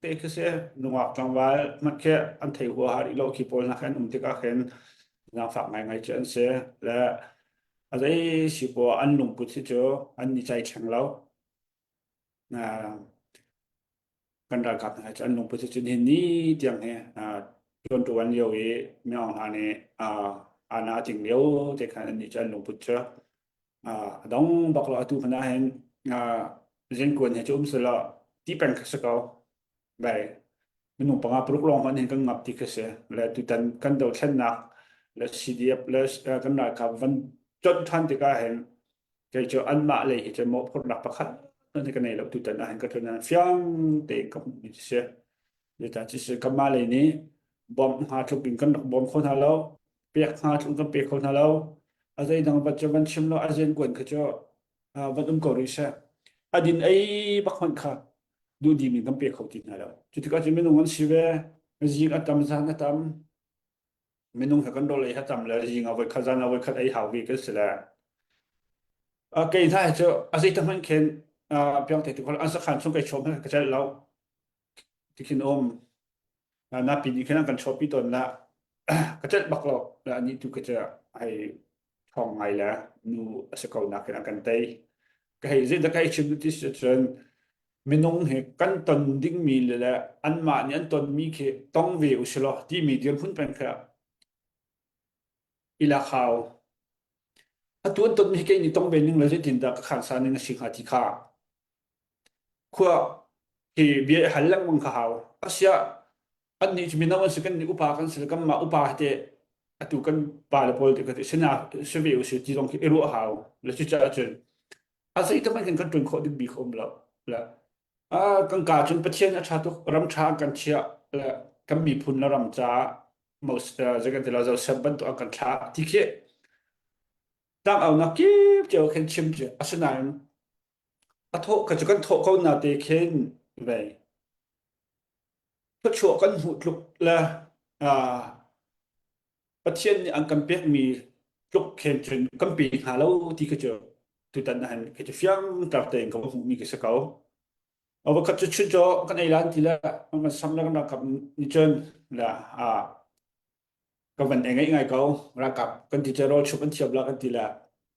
te khi si nungak tlangval hmanh khi an thei huaha rih lo khi pawl hna khi an um tikah khin zaangfak ngaingai cu an si le a zei si poah an lungput hi cu an ni chai thleng lo. Kan ralkap hna cu an lungput cu nihin ni tiang hi ṭuan lio i minung hna nih ana ting lio te khan annih cu an lungput cu a dong bak lo atu hmanh ah hin riankuan he cu um selaw ti peng kha si ko bai minung panga paruk lawng hmanh hin kan ngap ti kha si le tutan kan dothlennak le CDF le kan ralkap van conh ṭhan tikah hin Kei cu anmah lei hi cu mawhphurhnak pakhat hmanh hi ka nei lo tutan ah hin ka tlun ah fiang tein ka hmuhmi cu si. Zeicah ti si kanmah lei nih bawmh hnga tluk in kan rak bawm kho hna lo, pek hnga tluk kan pe kho hna lo. A zeidang va cu van chim lo, a zen kuan kha cu van um ko rih seh. A din ei bak hmanh kha duhdim in kan pe kho ti hna lo. Cu tikah cun minung an si ve, zing a tam, zan a tam, minung he kan rawl ei ha tam le zing ah voikhat zan ah voikhat ei hau ve kan si le kei hna hi cu a zei te hmanh khin piang te tu an sakhan chung kai chom ka celh lo tikhin um na pi nih khin an kan chawpi tawn la ka celh bak lo la ni tu ka cu hei thong ngai le nu a si ko nak in an kan tei ka hei zei da ka hei chim ti si cun minung hi kan ton dingmi le le anmah nih an tonmi khi tong ve usilaw timi dirhmun peng kha i lak hau. Atu an tonmi hi kei nih tong ve ning le zeitindah ka khansa ning a si hnga ti kha khua hi bia i hal lengmang kha hau. Asiah annih cu mino an si kan nih upa kan si le kanmah upa te atu kan pa le pawl te ka ti sina si ve usih ti zong khi i ruah hau. Le cucaah cun a zeitluk in kan ṭuan khawh ding bik a um lo le kan ka cun Pathian a ṭha tuk ram ṭha an kan chiah le kan miphun le ram caah zei kan ti lo Joseph bantuk an kan thlah ti khi tlangaunak kip cio khin chim cu asinain. A thawh ka cu kan thawh ko na te khin vei. Thluachuah kan hmuh tluk le uh, Pathian nih an kan pekmi tluk khen cun kan pe hnga lo ti kha cu tutan ah hin kei cu fiang tlak tein ka va hmuhmi ka si ko. A voikhat cu chuncaw kan ei lan ti le kan sam le kan ralkap nih cun le a ka van ei ngaih ngai ko ralkap kan ti cu rawl chumh an thiam la kan ti le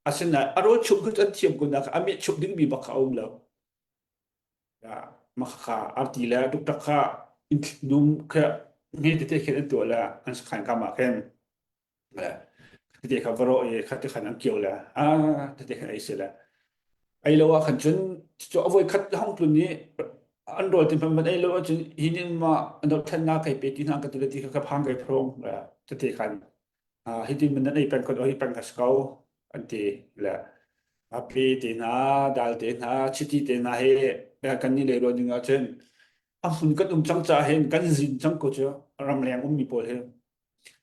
asinain a rawl chumh cu an thiam kun ah a meh chumh dingmi bak kha a um lo. Makhakha arti le tuktak kha dum kha nge tete khin an tuah le an sakhan kam ah khin tete kha varo i kha te khan an kio le a tete khan ei si le ei lo ah khan cun cu a voi khat hong tlun i an rawl ti hman ei lo ahcun hi nin ma an dohthlennak kai pe ti hna ka ti le ti kha ka phang kai phrong tete khan hi tin man nan ei peng ko hi peng ka ko an ti le api te hna dal te hna chiti te hna he kan ni le ruan ding ahcun a hmun kan um cang ca hin kan zin cang ko cu ramleng ummi pawl hi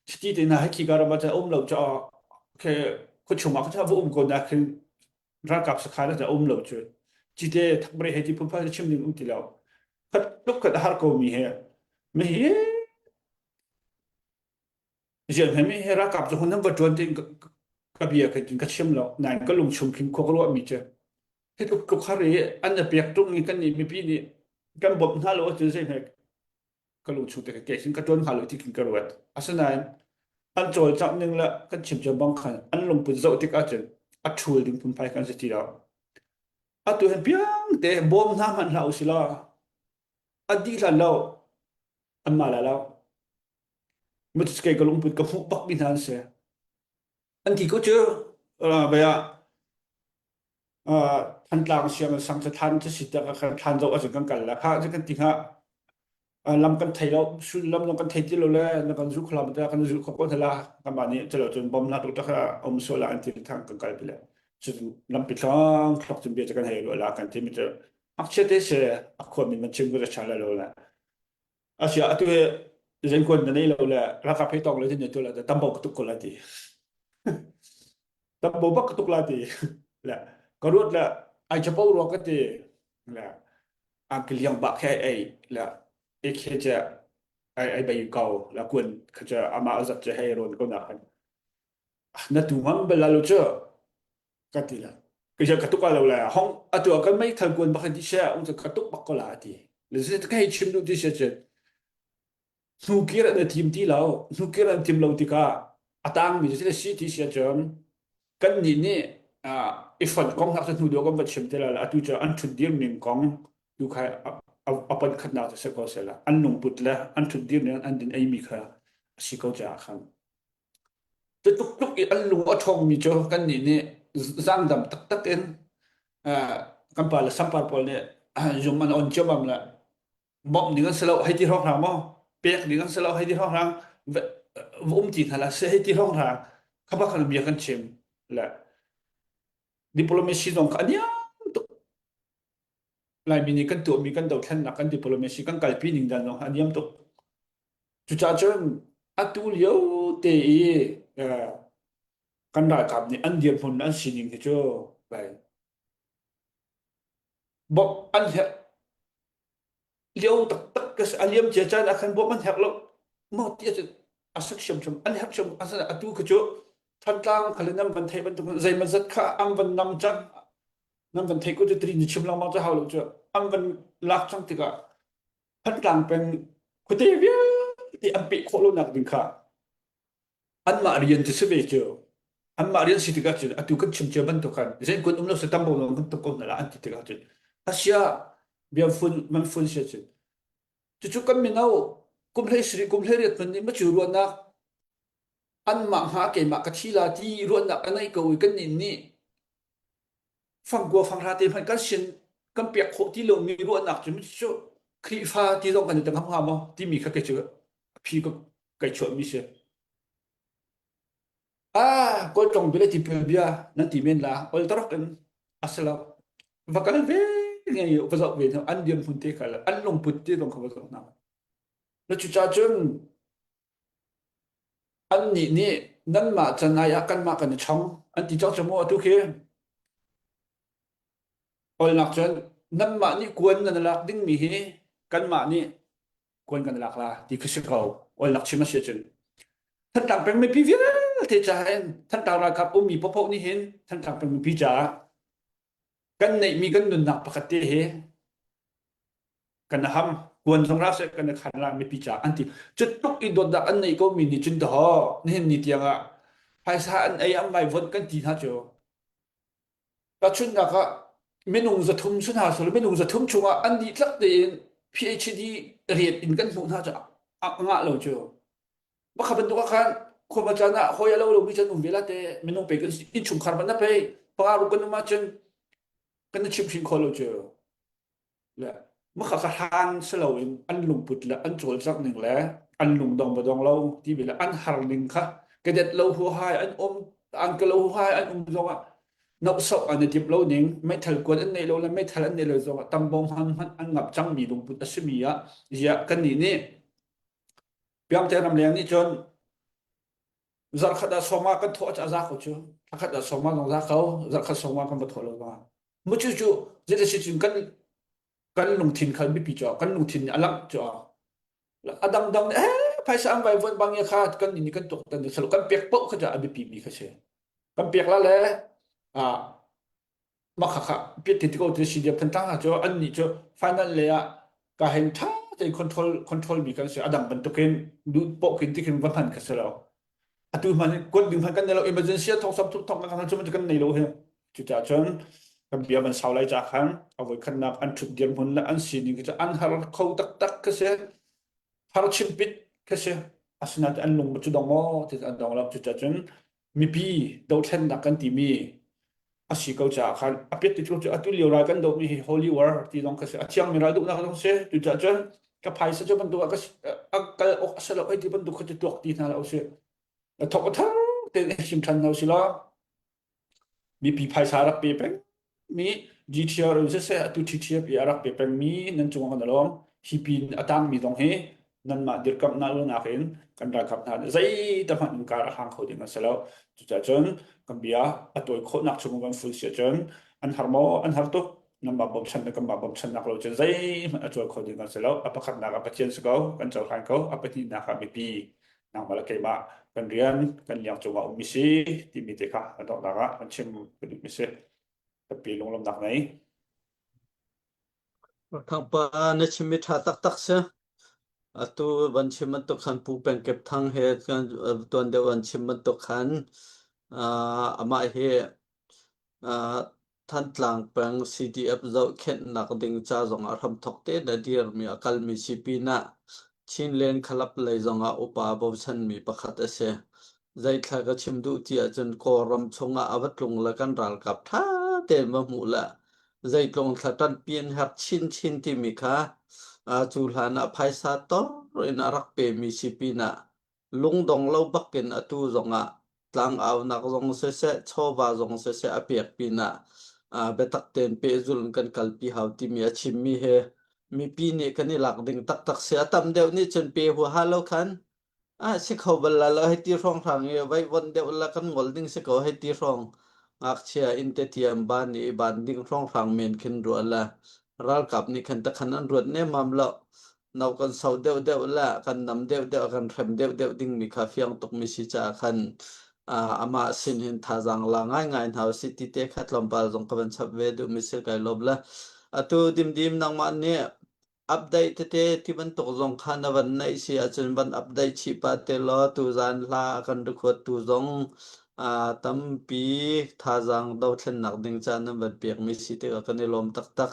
chiti te hna hi khi ka ram ah um lo ca ke khuachung ah kha va um ko na khin ralkap sakhan ah um lo cu cite thakbre he ti phunphai chim ding um ti lo khat tuk khat har ko mi he mi hi Zianghmemi he ralkap cu hun an va ṭuan tiin ka bia kha ka chim lo. Nain ka lungchung khin khua ka ruahmi cu hi tluk tluk har i an na pek ṭung i kannih mipi nih kan bawmh hna lo ahcun zeihme ka lungchung te kei khin ka ṭuan hnga lo ti khin ka ruat. Asinain an cawlcangh ning le kan chim cio bang khan an lungput zoh tik ahcun a ṭhul ding phunphai kan si ti lo. Atu hin piang te bawm hna hmanh hlah usih law a dih hlan lo anmah la lo. Kei ka lungput ka hmuh bakmi hna an si. An ti ko cu bia Thantlang siang sang cu thlan cu si tak kan thlan zoh ahcun kan kal la kha cu kan ti hnga lam kan thei lo sullam zong kan thei ti lo le na kan zu khlam ta kan zu kho ko la kanmah nih culo cun bom na tu tak um sual la an ti thang kan kal pi le cun lampi thlang thlok cun bia cu kan hei ruah la kan ti mi cu ngakchia te se a khua min man chim ko cha la lo la Asia atu hi zenkun na nei lo le ralkap hei tong le tin tu la tambo ka tuk ko la ti. Tambo bak ka tuk la ti. Le ka ruat le ai chapo ro ka ti. Le ang ki liang bak he ei le e khe che ai ai bai ko la kun kha che ama azat che hei ron ko na khan. Na tu ngam bel la lo che ka ti la. Ka ka tuk lo le hong atu kan mei thal kuan bak ti she ung ka tuk bak ko la ti. Le se ka hei chim duh ti she che hnukir an tim ti lo hnukir an tim lo tikah a tang mi cu si ti sia cun kan nih nih i fonh kong hak hnu deuh kan va chim te la atu cu an thut dir ning kong tu kha a pon khatnak cu si ko se la an lungput le an thut dir ning an din ei mi kha a si ko caah khan Cu tluk i an lung a ṭhawngmi cu kannih nih zaangdam taktak in kan pa le sampar pawl nih zung an on ciammam le bawmh ding an si lo hei ti hrawnghrang maw pek ding an si lo hei ti hrawnghrang va um ti hna la si hei ti hrawnghrang kha bak khan bia kan chim le diplomacy zong kha a niam tuk Laimi nih kan tuahmi kan dothlennak kan diplomacy kan kalpi ning dan zong kha a niam tuk Cucaah cun atu lio te i kan ralkap nih an dirhmun an sining hi cu bawmh an herh lio taktak ka si. A liam cia caan ah khan bawmh an herh lo maw ti ahcun a sak hrimhrim an herh hrim asinain atu kha cu Thantlang kha le nan van theih bantuk zeimawzat kha an van nam cang nan van theih ko cu tri ni chim lengmang cu hau lo cu an van lak cang tikah Thantlang peng khuate vialte an peh khawh lonak ding kha anmah rian cu si ve cu anmah rian si tikah cun atu kan chim cia bantuk khan zenkun um lo se tam bo lo kan tuk ko hna la an ti tikah cun asia bia fun man fun sia cun cucu kan mino kum hlei sri kum hlei riat man nih macu ruahnak anmah hnga keimah ka thi la ti ruahnak a nei ko i kan nih nih fangkua fanghra te hmanh kan sin kan pek khawh ti lomi ruahnak cu cu Khrihfa ti zong kan i tang hnga maw timi kha kei cu a phi ka kai chuahmi si. Ah, kawl tong bia le tipil bia nan ti men la ol tarok in a si lo. Va kal ve nge va zoh ve an diam hmun te kha an lungput te zong kha va zoh hna. Na cucaah cun Annih nih nanmah cangai ah kanmah kan i chong an ti cang cu mu atu khi. Olnak cun nanmah nih kuan nan lak dingmi hi kanmah nih kuan kan lak la ti khi si ko. Olnak chim a si ahcun. Thantlang peng mipi vialte caah hin Thantlang ralkap ummi paohpaoh nih hin Thantlang peng mipi caah kan neihmi kan nunnak pakhat te hi kan ham kuan zong ra seh kan khan la mipi ca an ti cu tluk i dawtnak an nei ko mi nih cun daw nihin ni tiang ah phaisa an ei an vai vot kan ti hna cu tahchunhnak ah minung 300 sun ha sul minung 300 chungah an dihlak tein PhD rian in kan hmuh hna cu a ngah lo cu Bakha bantuk ah khan khuama caan ah hawi a lo lomi chan um ve la te minung pe kan innchungkhar hmanh na pei panga ru kan um ahcun kan na chimhhrin khawh lo cu le makha ka hlan si loin an lungput le an cawlcangh ning le an lungdong ba dong lo ti bi le an har ning kha kadet lo huahai an um an ka lo huahai an um zongah nohsoh an i timh lo ning meithal kuan an neih lo le meithal an neih lo zongah tambong hman hmanh an ngap cangmi lungput a simi ah ziah kannih nih Piangte ramleng nih cun zarhkhat ah sawma kan thawh a za ko cu thlakhat ah sawma zong za ko zarhkhat sawma kan va thawh lo ma mu cu cu zeiti si cun kan kan lungthin kha mipi cu kan lungthin nih a langh cu a dangdang nih eh phaisa an vai von bang kha kan nih kan tuak tan salo kan pek poh kha a biapi mi kha si kan pek la le a mah khakha piat ti ko ti CDF Thantlang hna cu an nih cu final le ah ka hen tha tein control control mi kan si a dang bantukin duh poh kin ti khin va hman ka si lo atu hman kuat ding hman kan nei lo emergency a thong sam thuk thong kan cu kan nei lo hi cucaah cun kan bia van sau lai ca khan a voi khatnak an thut dirhmun le an sining cu an har kho taktak ka si har chimpit ka si asinain an lung cu dong maw ti an dong lo cucaah cun mipi dothlennak kan timi a si ko caah khan a piat ti cu atu lio ral kan dohmi hi holy war ti zong kha si a thiangmi ral duhnak zong si cucaah cun ka phaisa cu bantuk ah ka a kal awk a si lo ai ti bantuk kha cu tuak ti hna lo si a thok a thar tein hrim than hna si law mipi phaisa rak pe peng mi GTR in siseh atu TTF i a rak pe pengmi nan cungah kan alawm hi pin a tangmi zong hi nanmah dirkamh lo nakin kan ralkap hna nih zei te hmanh in kar a hlang kho ding an si lo cucaah cun kan bia a tawi khawhnak chung kan ful si ahcun an har maw an har tuk nanmah bawmchan le kanmah bawmchannak lo cun zeihmanh a cawl kho ding an si lo a pakhatnak ah Pathian si ko kan cohlan ko a pahnihnak ah mipi nangmah le keimah kan rian kan liang cungah ummi si timi te kha a donghnak ah kan chim ka duhmi si tampi lunglawmhnak nei Thangpa na chimmi ṭha taktak si. Atu van chim bantuk khan Pu Peng Kep Thang he kan tuan deuh an chim bantuk khan amah hi Thantlang peng CDF zohkhenhnak ding ca zongah hramthawk tein a dirmi a kalmi si pinah Chinland Club lei zongah upa bochanmi pakhat a si. Zeithla ka chim duh ti ahcun Kawlram chungah a va tlung le kan ralkap ṭha tein va hmuh le zeitlung thla ṭanpi an herh chinchin timi kha cu hlan ah phaisa tor in a rak pemi si pinah lungdong lo bakin atu zongah tlangaunak zong siseh chawva zong siseh a pek pinah biatak tein pehzulh in kan kalpi hau timi a chimmi he mipi nih kan i lak ding taktak si a tam deuh nih cun pe huaha lo khan Ah si kho bal la lo hei ti hrawnghrang i vaihvuan deuh la kan ngol ding si ko hei ti hrawng ngakchia inn te thiam ban i ban ding hrawnghrang men khin ruah la ralkap nih khan takhan an ruat nemmam lo no kan so deuh deuh la kan nam deuh deuh kan hrem deuh deuh ding mi kha fiang tuk mi si caah khan amah sin hin thazaang la ngaingai hna usih ti te kha tlawmpal zong ka van chap ve duh mi si kai lawm la atu dimdim nangmah nih Update tete ti bantuk zong kha na van neih si ahcun van update chih pah te law tuzaan hla a kan record-tu zong aa tampi thazaang dothlennak ding caan nan van pekmi si tikah kan i lawm taktak.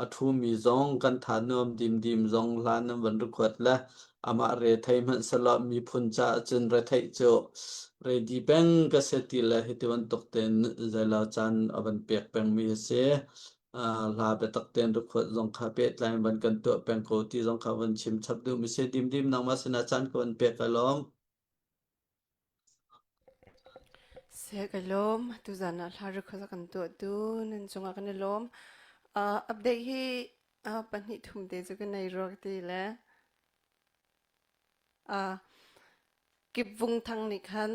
A ṭhumi zong kan tha nuam dimdim zong hla nan van record le amah rethei hmanh selaw miphun caah cun retheih cu ready peng ka si ti le hiti bantuk tein zeilo caan a van pek pengmi a si. Hla biatak tein record zong kha pehtlai in van kan tuah peng ko ti zong kha van chim chap duh mi si dimdim nangmah sinah caan ka van pek ka lawm. Se ka lawm tuzan ah hla record kan tuah tu nan cungah kan i lawm. Uh, update hi uh, pahnih thum te cu ka nei ruak ti le uh, Kipvung Thang nih khan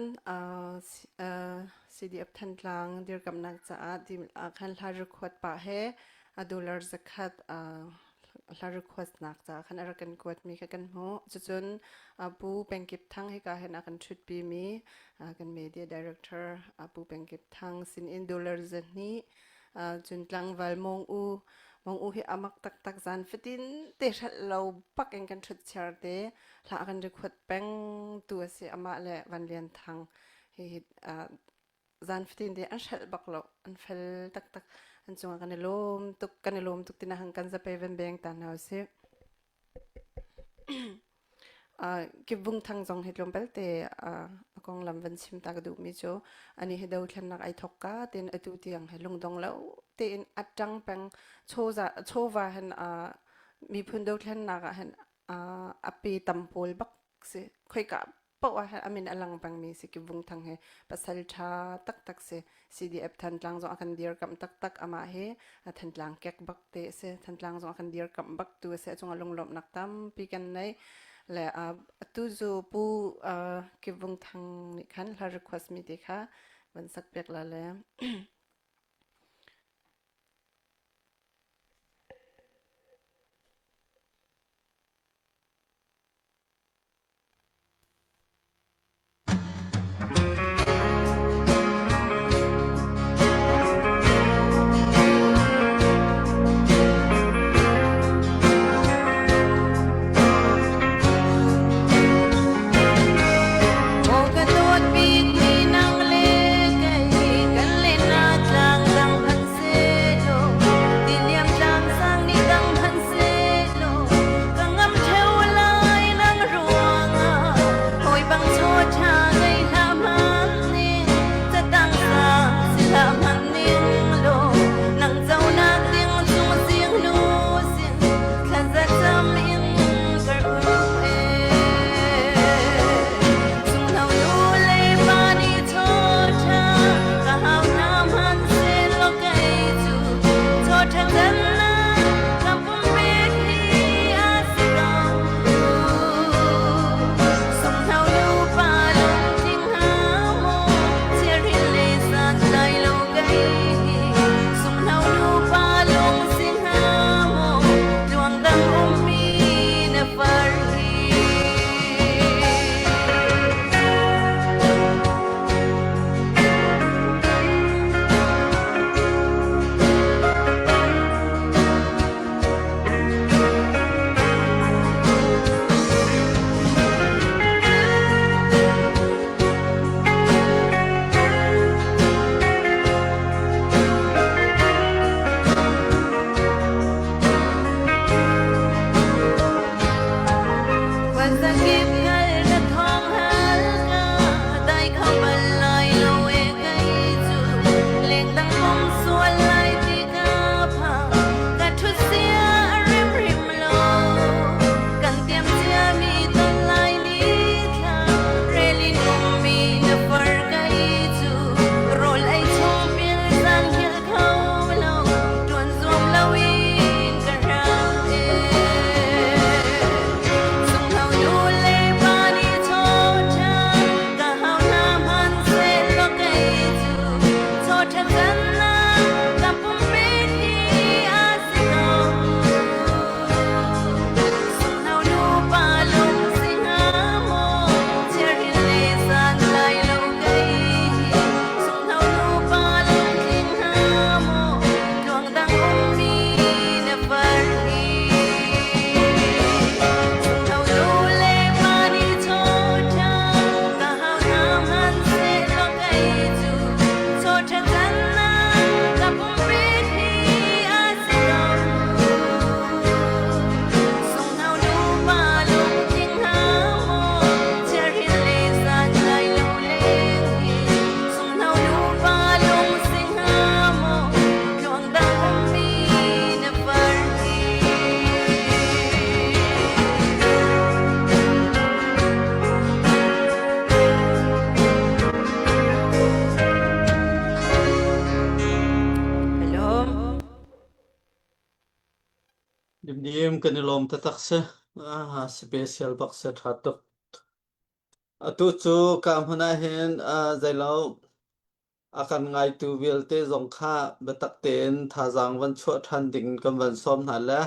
CDF Thantlang dirkamnak caah khan hla record pah he. A dollar zakhat hla request nak ca khan a rak kan kuatmi kha kan hmuh. Cucun Pu Pengkip Thang hika hin a kan ṭhutpi mi kan media director Pu Pengkip Thang sin in dollar zahnih cun tlangval Mong U Mong U hi amak taktak zan fatin te hrelh lo bak in kan ṭhut chiar te hla kan record peng tu a si amah le Van Lian Thang hi zan fatin te an hrelh bak lo an fel taktak an cungah kan i lawm tuk kan i lawm tuk tina hang kan zapei van beng ta hna usih Kivung Thang zong hi tlawmpal te a konglam van chim ta ka duhmi cu ani hi dothlennak ai thawk ka tein atu tiang hi lungdong lo tein a ṭang peng chawza chawva hin miphun dothlennak ah hin a pe tam pawl bak si khoika paoh ah a min a lang pengmi si Kivung Thang hi pasal ṭha taktak si CDF Thantlang zong a kan dirkamh taktak amah hi Thantlang kek bak te a si Thantlang zong a kan dirkamh bak tu a si a cungah lunglawmhnak tampi kan nei le atu zu pu Kivung Thang nih khan hla request mi te kha van sak piak la le Aw ka dawt bikmi nang le kei kan lennak tlang dang hmanh sehlaw tiliam tlang sang nih dang hmanh sehlaw ka ngam ṭheo lai nang ruangah hawi bang chaw ṭha ngei hlah hmanh ning catang sang si hlah hmanh ning law nang conak ding chung zing nu sin thlaza cam in ka um e Sunghno nu le pa nih chaw ṭha ka hau hna hmanhsehlaw kei cu chaw ṭha cannak ka pumpek hi a si ko. Sunghno nu pa lungtling hnga maw chiahrin le santlai lo kei hi sunghno nu pa lung si hnga maw tluang dang ummi na far hi. Khuazakip kal na thawng hal ka dai kho bal lai lo e kei cu lengdang pom sual lai ti ka phang ka thu sia rimrim lo kan tiam cia mi ton lai ni thla relin ummi na far kai cu rawl ei chung pil zan hil kho lo tuan zuam lo in ka ram e Sunghno nu le pa nih chaw ṭha ka hau hna hmanhsehlaw kei cu chaw ṭha cannak ka pumpek hi a si ko. Sunghno nu pa lung si hnga maw chiahrin le santlai lo kei hi sunghno nu pa lungtling hnga maw tluang dang ummi na far hi. Sunghno nu le pa nih chaw ṭha ka hau hna hmanhsehlaw kei cu chaw ṭha cannak ka pumpek hi a si ko. Sunghno nu pa lungtling hnga maw chiahrin le santlai lo leng hi sunghno nu pa lung si hnga maw tluang dang ummi na far hi. Hello. Dimdim kan i lawm taktak si. Ah, special bak si ṭha tuk. Atu cu ka hmun ah hin ah, zeilo. A kan ngaitu vialte zong kha biatak tein thazaang van chuah ṭhan ding kan van sawm hna le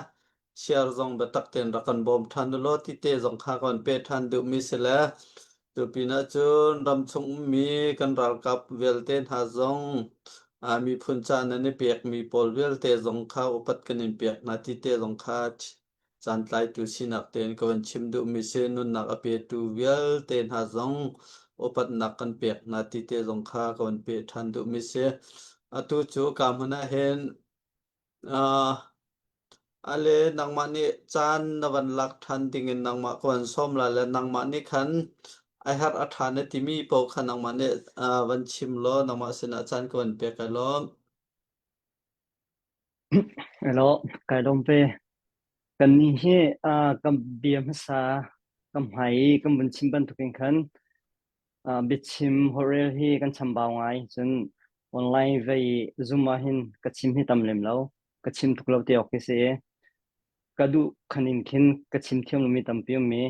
share zong biatak tein rak kan bawm ṭhan u law ti te zong kha kan pe ṭhan duhmi si le cu pinah cun ramchung ummi kan ralkap vialte hna zong miphun ca nan i pekmi pawl vialte zong kha upat kan in pek hna ti te zong kha Caantlaitu sinak tein ka van chim duhmi si nunnak a petu vialte hna zong upatnak kan pek hna ti te zong kha ka van peh ṭhan duhmi si. Atu cu ka hmun ah hin uh, ale nangmah nih caan na van lak ṭhan dingin nangmah ka van sawm la le nangmah nih khan a herh a ṭha na timi paoh kha nangmah nih uh, van chim law nangmah sinah caan ka van pek ai lawm. Hello, kai lawm ve. Kannih hi uh, kan bia hmasa kan hmai i kan vun chim bantukin khan uh, biachim holhrel hi kan chambau ngai. Cun online vei Zoom ah hin ka chim hi tam lem lo. Ka chim tuk lo te awk hi si. Ka duh khan in khin ka chim thiam lomi tampi um i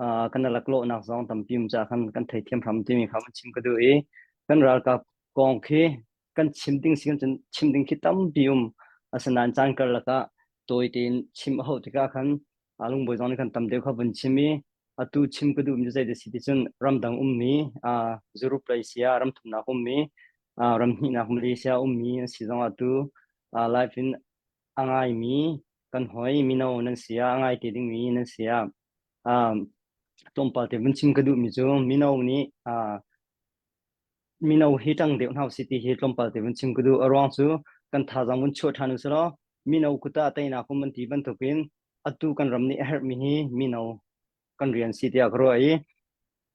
uh, kan laklawhnak zong tampi um caah khan kan theithiam hram timi kha van chim ka duh i kan ralkap kong khi kan chim ding si cun chim ding khi tampi um. Asinain caan karlak ah tawi tein chim a hauh tikah khan lungbawi zong nih khan tam deuh kha vun chim i atu chim ka duhmi cu zeidah si ti cun ramdang ummi Europe lei sia ram thumnak ummi ram hnihnak Malaysia ummi an si zong atu live in a ngaimi kan hoi mino nan si ah a ngai te dingmi nan si ah tlawmpal te vun chim ka duhmi cu mino nih mino hi ṭang deuh hna usih ti hi tlawmpal te vun chim ka duh. A ruang cu kan thazaang vun chuah ṭhan usih law mino kut ah teinak um an ti bantukin atu kan ram nih a herhmi hi mino kan rian si tiah ka ruah i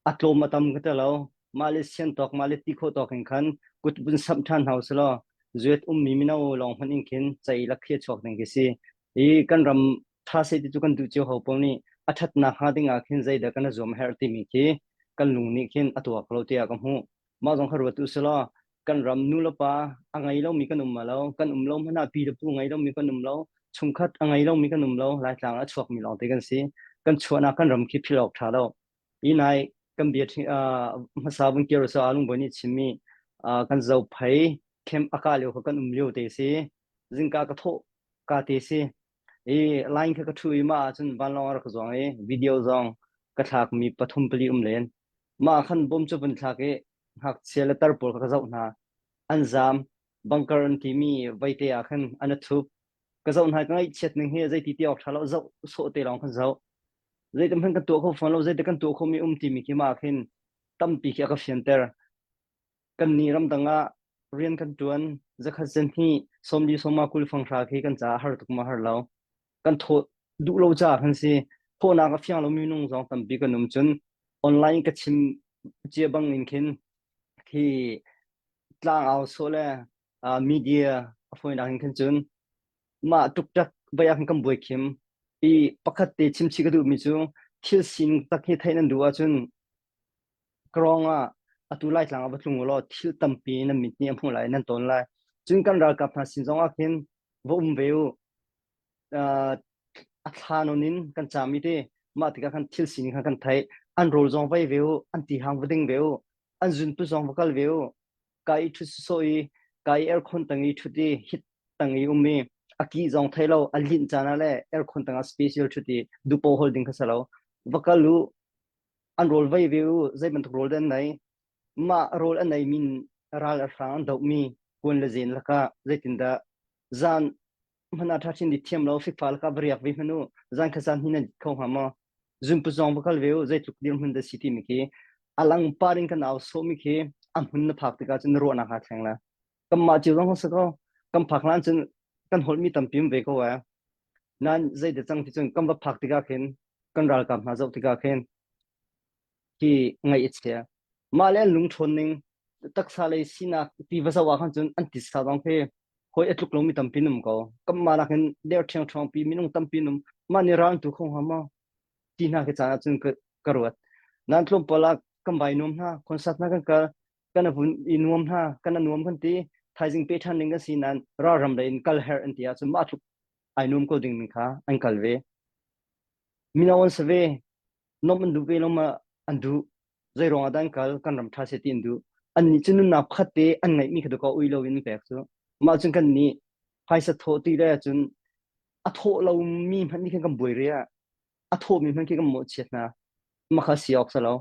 a tlawm a tam ka ti lo. Mah le sian tawk, mah le ti khawh tawk in khan kut vun samh ṭhan hna usih law zuet ummi mino lawng hmanh in khin cei lakhi a chuak ding khi si. I kan ram ṭha seh ti cu kan duh cio ho paoh nih a ṭhatnak hnga ding ah khin zeidah kan i zuam a herh timi khi kan lung nih khin a tuak lo tiah ka hmuh. Mah zong kha ruat u sih law kan ram nu le pa a ngei lomi kan um ma lo, kan um lo hmanh ah pi le pu ngei lomi kan um lo, chungkhat a ngei lomi kan um lo, Laitlang a chuakmi lawngte kan si. Kan chuahnak kan ram khi philh awk ṭha lo. Hi nai kan bia hmasa vun kir so Lungbawi nih chimmi kan zophei camp a kah lio kha kan um lio te si. Zingka ka thawh ka te si. I line kha ka ṭhu i mah ahcun vanlawng a rak zuang i video zong ka thlakmi pathum pali um len. Mah ah khan bom cu vun thlak i ngakchia le tar pawl kha ka zoh hna. An zaam. Bunker an timi veite ah khan an i thup. Ka zoh hna ka ngaihchiat ning hi zeiti ti awk ṭha lo zoh sawh te lawng khan zoh. Zeitin hmanh kan tuah kho fawn lo, zeitin kan tuah khomi um timi khi mah ah khin tampi khi a ka fianter. Kannih ramdang ah rian kan ṭuan, zakhat zenhnih, sawmli sawma 20 fanghra khi kan caah har tuk ma har lo. Kan thawh duh lo caah kan si. Thawhnak a fiang lomi minung zong tampi kan um cun online ka chim cia bang in khin khi tlangau sawh le uh, media a fawinak in khin cun mah ṭukṭak voi ah khan kan buai khim. I pakhat te chimchih ka duhmi cu thil sining tak hi theih nan duh ahcun Karawng ah atu Laitlang ah va tlung u law thil tampi nan mit nih a hmuh lai, nan tawn lai. Cun kan ralkap hna sin zong ah khin va um ve u. Uh, a thla nawn in kan caam i te mah tikah khan thil sining kha kan theih. An rawl zong vei ve u, an tihang va ding ve u, an zunpu zong va kal ve u. Ka i ṭhut sawsawh i ka i aircon tang i ṭhut i hit tang i um i a ki zong thei lo, a linh caan ah le aircon tang ah special ṭhut i dupo hol ding kha si lo. Va kal u, an rawl vei ve u zei bantuk rawl dah an nei mah rawl a nei min ral a hrang an dohmi kuan le zen lakah zeitindah zan hmana ṭha thin di thiam lo fikfa lakah va riak ve hmanu zan kha zan hi nan kho hnga maw zunpu zong va kal ve u zeitluk dirhmun dah si timi khi a lang par in kan au sawhmi khi a hmun na phak tikah cun na ruahnak aa thleng la kanmah cio zong si ko kan phak hlan cun kan holhmi tampi um ve ko eh nan zei dah cang ti cun kan va phak tikah khin kan ralkap hna zoh tikah khin hi ngaih a chia. Mah le an lungṭhawn ning taksa lei sinak ti va zoh ah khan cun an titsa zong khi hawi a tluk lomi tampi an um ko. Kanmah nakin der ṭhiangṭhuang pi minung tampi an um. Mah nih ral an tu kho hnga maw? Ti hna khi caan ah cun ka, ka ruat. Nan tlawmpal ah kan vai nuam hna, concert hna kan kal, kan vun i nuam hna, kan a nuam kan ti. Thaizing pe ṭhan ding kan si nain ralram lei in kal herh an ti ahcun mah tluk ai nuam ko dingmi kha an kal ve. Mino an si ve. Nomh an duh ve lo ma an duh. Zei ruang ah dah an kal? Kan ram ṭha seh ti an duh. Annih cu nunnak pakhat te an ngeihmi kha dakaw ui loin an pek cu. Mah cun kan nih phaisa thawh ti le cun a thawh lomi hmanh nih khan kan buai rih ah a thawhmi hmanh khi kan mawhchiat hna. Mah kha si awk si lo.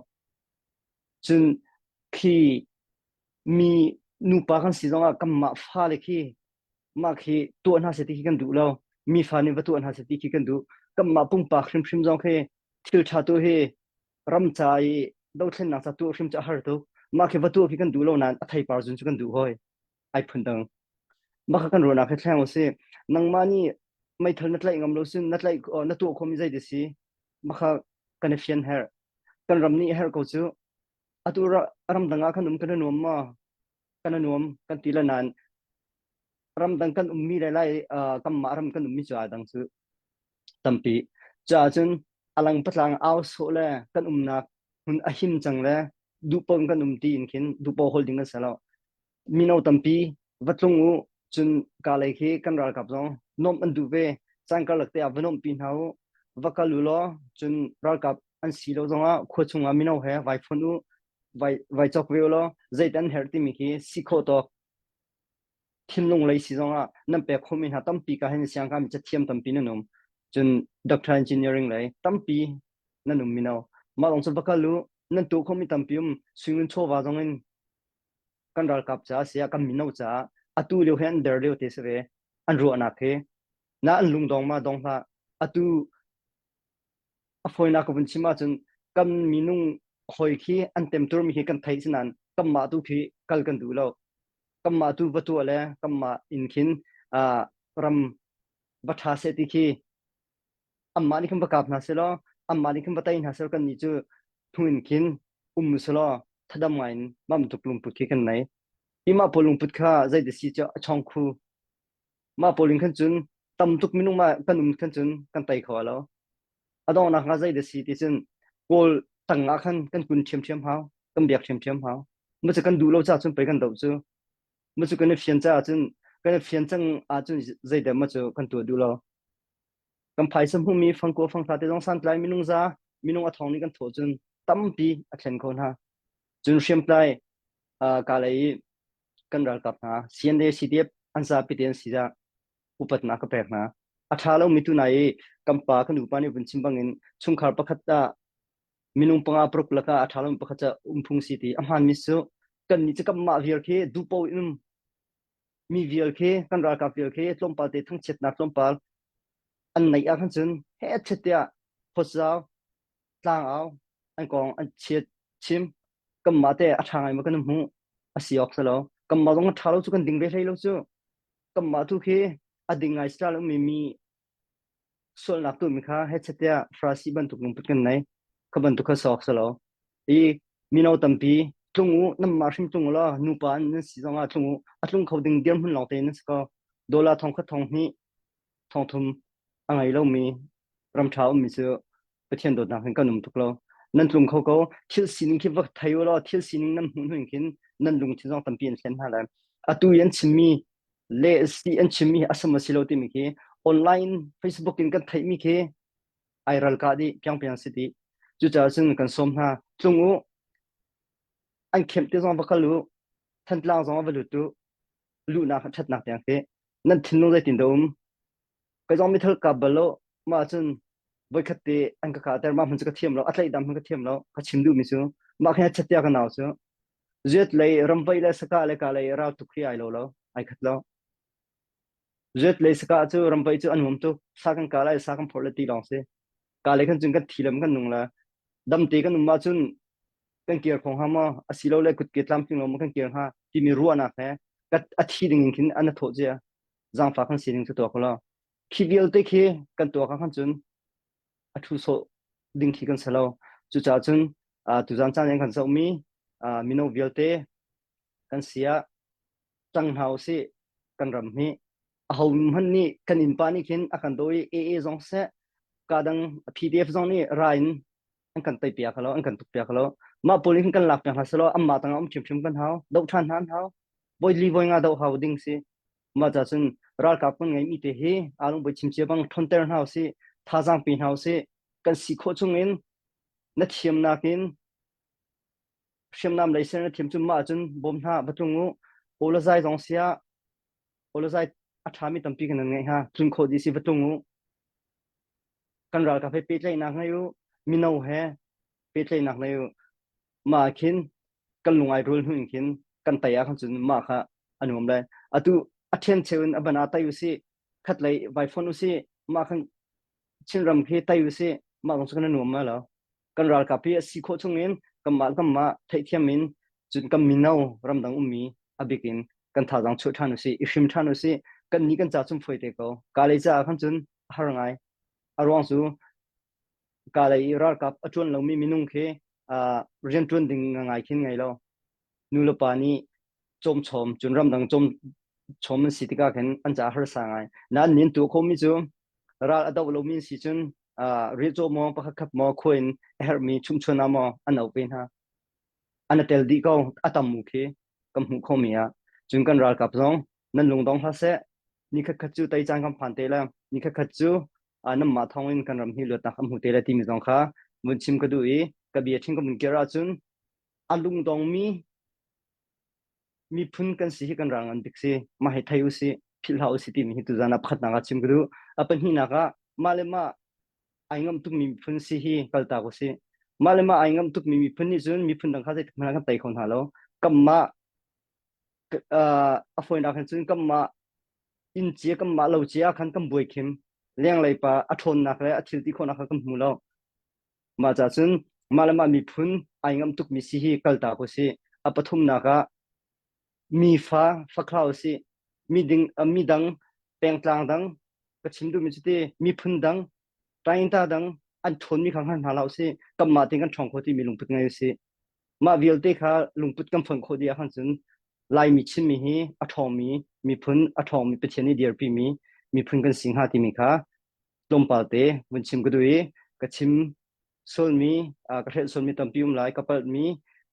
Cun khi mi nupa kan si zongah kanmah fale khi mah khi tuah hna seh ti khi kan duh lo. Mi fa nih va tuah hna seh ti khi kan duh. Kanmah pumpak hrimhrim zong khi thil ṭha tu hi ram ca i dothlennak ca tuah hrim cu a har tuk. Mah khi va tuah khi kan duh lo nain a theipar zun cu kan duh hoi. Ai phun dang. Mah kha kan ruahnak hi thleng usih. Nangmah nih meithal na tlaih ngam lo sin na tlaih na tuah khomi zei ti si? Mah kha kan i fian herh. Kan ram nih a herh ko cu. Atu ramdang ah kan um kan i nuam maw? Kan i nuam kan ti le nain ramdang kan ummi le lai kanmah ram kan ummi cu aa dang cu tampi. Caah cun alang patlang au sawh le kan umnak hmun a him cang le duhpo in kan um ti in khin duhpo hol ding kan si lo. Mino tampi va tlung u cun ka lei khi kan ralkap zong nuamh an duh ve. Caan karlak te ah va nuamhpi hna u. Va kal u law cun ralkap an si lo zongah khua chungah mino he vai fon u vai vai chok ve u law zeitan an herh timi khi si khawh tawk thinlung lei si zongah nan pek khomi hna tampi ka hin siang kami cathiam tampi nan um cun doctor engineering lei tampi nan um mino mah lawng cu va kal u nan tuah khomi tampi um suingun chawva zong in kan ralkap caah siah kan mino caah atu lio hi an der lio te si ve an ruahnak hi na an lungdong ma dong hlah atu a fawinak ka vun chim ahcun kan minung hoi khi an temturmi khi kan theih si nain kanmah tu khi kal kan duh lo kanmah tu va tuah le kanmah in khin uh, ram va ṭha seh ti khi anmah nih khan va kap hna seh law anmah nih khan va tei hna seh law kannih cu hnu in khin um seh law thadam ngai in mah bantuk lungput khi kan nei hi mah pawl lungput kha zei si cu a chong khu mah pawl in khan cun tam tuk minung mah kan um khan cun kan tei kho lo a donghnak nga zei si ti cun kawl tang ah khan kan kun ṭhiamṭhiam hau kan biak ṭhiamṭhiam hau mu cu kan duh lo caah cun pei kan doh cu mu cu kan i fian caah cun kan i fian cang ahcun zeidah ma cu kan tuah duh lo kan phaisa hmuhmi fangkua fangthla te zong santlai minung za minung a thong nih kan thawh cun tampi a thlen kho hna cun hriamtlai ka lei i kan ralkap hna CNA CDF an zapi te an si dah upatnak ka pek hna a ṭha lomi tu nai i kan pa kan upa nih vun chim bangin chungkhar pakhat ah minung panga paruk lakah a ṭha lomi pakhat cu um phung si ti a hmaanmi cu kan nih cu kanmah vial khi duhpo in um mi vial khi kan ralkap vial khi tlawmpal te thangchiatnak tlawmpal an neih ah khan cun hechet tiah phawtzau tlangau an kong an chiat chim kanmah te a ṭha ngai ma kan hmuh a si awk si lo kanmah zong a ṭha lo cu kan ding ve hlei lo cu kanmah tu khi a ding ngai style ummi mi sualnak tuahmi kha hechet tiah Farasi bantuk lungput kan nei kha bantuk kha sawk si lo i mino tampi tlung u nanmah hrim tlung u law nupa nan si zongah tlung u a tlung kho ding dirhmun lawng te nan si ko dollar thong khat thong hnih thong thum a ngei lomi ram ṭha ummi cu Pathian dawtnak hin kan um tuk lo nan tlung kho ko thil sining khi va thei u law thil sining nan hmuh hnu in khin nan lungthin zong tampi an thlen hna lai atu i an chimmi le si an chimmi a sam a si lo timi khi online Facebook in kan theihmi khi ai ral kah dih piangpiang si dih cucaah cun kan sawm hna tlung u an kemh te zong va kal u Thantlang zong va lut u luhnak ṭhatnak tiang khi nan thinlung zeitin dah um kai zong mithal kap bal lo mah cun voikhat te an ka kahter mah hmun cu ka thiam lo a tlaih dam hmun ka thiam lo ka chim duhmi cu mah khin a chattia ka nau cu zuat lei ramvei le saka le ka lei ral tuk hi ai lo lo ai khat lo zuat lei saka cu ramvei cu an nuam tuk sa kan ka lai sa kan phorh le ti lawng si ka lei khan cun kan thi lam kan nung la dam te kan um ahcun kan kir kho hnga maw asilole kutke tlamtling lo maw kan kir hnga timi ruahnak he a thi ding in khin an thawh cia zaangfah kan sining cu tuak lo khi vialte khi kan tuak ah khan cun a thu sawh ding khi kan si lo cucaah cun tuzan caan in kan zohmi mino vialte kan sia cang hna usih kan ram hi aho hmanh nih kan innpa nih khin a kan daw i AA zong seh ka dang PDF zong nih ra in an kan tei piak lo an kan tuk piak lo mah pawl hin kan lak piak hna selaw amma tangah um ṭhimṭhim kan hau doh ṭhan hna an hau voi li voi nga doh hau ding si mah ca cun ralkap kan ngeimi te hi alung boi chim cia bang ṭhawnter hna usih thazaang pe hna usih kan si khawh chung in na thiamnak in. Hriamnam lei ser na thiam cun mah cun bawm hna va tlung u. Aw le zai zong siah aw le zai a ṭhami tampi kan nan ngeih hnga. Tlun khawh dih si va tlung u. Kan ralkap he pehtlaihnak ngei u. Mino he pehtlaihnak ngei u. Mah ah khin kan lung ai rual hnu in khin kan tai ah khan cun mah kha a nuam lai. Atu a ṭhen cheu in a ban ah tai u sih, khat lei vai fonh u sih, mah khan Chinram khi tai u sih, mah kong cu kan nuam ma lo. Kan ralkap hi a si khawh chung in kanmah kanmah theihthiam in cun kan mino ramdang ummi a bik in kan thazaang chuah ṭhan u sih, i hrim ṭhan u sih. Kan nih kan ca cun fawi te ko. Ka lei caah khan cun a har ngai. A ruang cu ka lei i ralkap a ṭuan lomi minung khi rian ṭuan ding ngai khin ngei lo. Nu le pa nih cawmchawm cun ramdang cawm chawm an si tikah khin an caah harsa ngai. Nain nin tuah khomi cu ral a doh lomi an si cun riahcaw maw pakhat khat maw khua in a herhmi chumhchuan ah maw an auh ve hna. An a tel dih ko a tam mu khi kan hmuh khomi ah. Cun kan ralkap zong nan lungdong hlah seh. Ni khat khat cu tei caan kan phan te la. Ni khat khat cu nanmah thawng in kan ram hi luatnak kan hmu te la timi zong kha vun chim ka duh i ka bia ṭhing ka vun kir ahcun a lungdongmi miphun kan si hi kan ral ngan bik si mah hi thei u si philh hlah u si timi hi tuzan ah pakhatnak ah chim ka duh a pahnihnak ah mah le mah ai ngamh tukmi miphun si hi kaltak u si mah le mah ai ngamh tukmi miphun nih cun miphun dang kha zeitik hmanh ah kan tei kho hna lo kanmah a fawinak hin cun kanmah inn cia kanmah lo cia khan kan buai khim lenglei pa a ṭhawnnak le a thil ti khawhnak kha kan hmu lo Mah ca cun mah le mah miphun ai ngamh tukmi si hi kaltak u sih. A pathumnak ah mi fa fakhlau u sih. Mi ding, mi dang, pengtlang dang, ka chim duhmi cu ti miphun dang, tainta dang an ṭhawnmi kha hngal hna hlah u sih. Kanmah tein kan ṭhawng kho timi lungput ngei u sih. Mah vialte kha lungput kan fonh khawh dih ahkhan cun Laimi Chinmi hi a ṭhawngmi miphun, a ṭhawngmi Pathian nih dirpimi miphun kan si hnga timi kha tlawmpal te vun chim ka duh i ka chim sualmi ka hrelh sualmi tampi um lai ka palhmi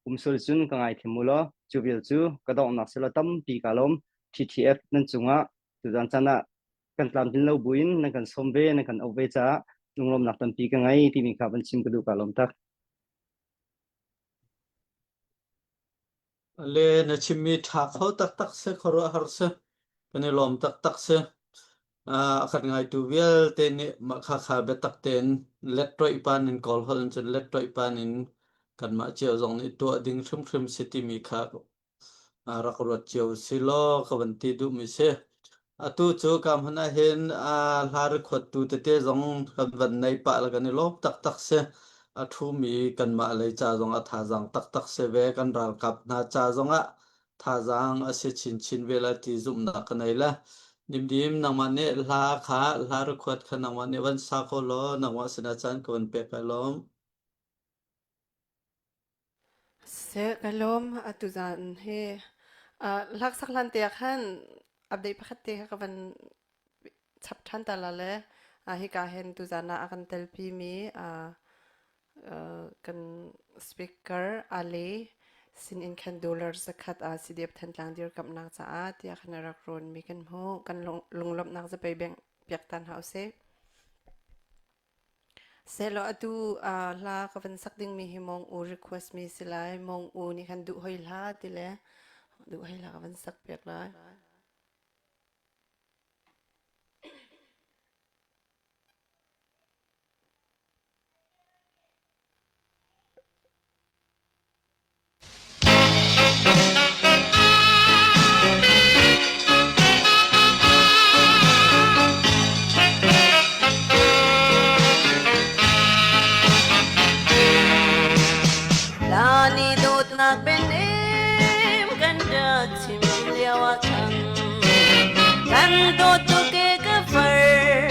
um sual cun ka ngaithiam u law cu vial cu ka donghnak sila tampi ka lawm TTF nan cungah tuzan caan ah kan tlamtlin lo buin nan kan sawm ve nan kan auh ve caah lunglawmnak tampi ka ngei timi kha van chim ka duh ka lawm tak. Le na chimmi ṭha kho taktak si, khuaruahhar si. Kan i lawm taktak si. A kan ngaitu vialte nih mah khakha biatak tein let toih pan in Kawl holh in cun let toih pan in kanmah cio zong nih tuah ding hrimhrim si timi kha rak ruat cio si law ka van ti duhmi si. Atu cu ka hmun ah hin hla record-tu tete zong kan van nei pah le kan i lawm taktak si. A ṭhumi kanmah lei ca zong ah thazaang taktak si ve. Kan ralkap hna ca zong ah thazaang a si chinchin ve lai ti zumhnak ka nei le. Dimdim nangmah nih hla kha hla record kha nangmah nih van sa ko law nangmah sinah caan ka van pek lai lawm. Seh ka lawm atu zan hi hlaksak hlan te ah khan update pakhat te kha ka van chap ṭhan ta la le hika hin tuzan ah a kan telpi mi kan speaker Ali sin in khan dollar zakhat a CDF Thantlang dirkamnak caah tiah khan a rak rawn mi kan hmuh kan lunglawmhnak zapei beng piak tan hau sih. Sehlaw atu hla ka van sak dingmi hi Mong U request mi si lai. Mong U nih khan duh hoi hla ti le duh hoi hla ka van sak piak lai. Lani dawtnak bianem kan rak chim lio ah khan kan dawt tuk e ka far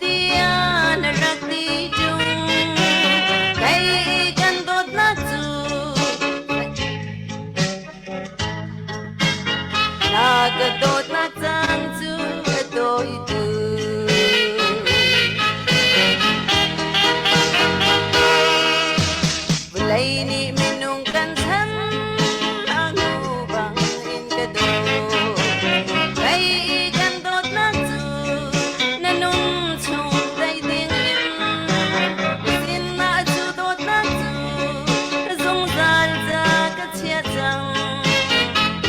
tiah na rak ti ṭung kei kan dawtnak cu Na ka dawtnak caan cu a tawi tuk. Vawlei nih minung kan chan a hnu bang in ka dawt. Kei i kan dawtnak cu na nun chung dai ding in sinah cu dawtnak cu zungzal ca ka.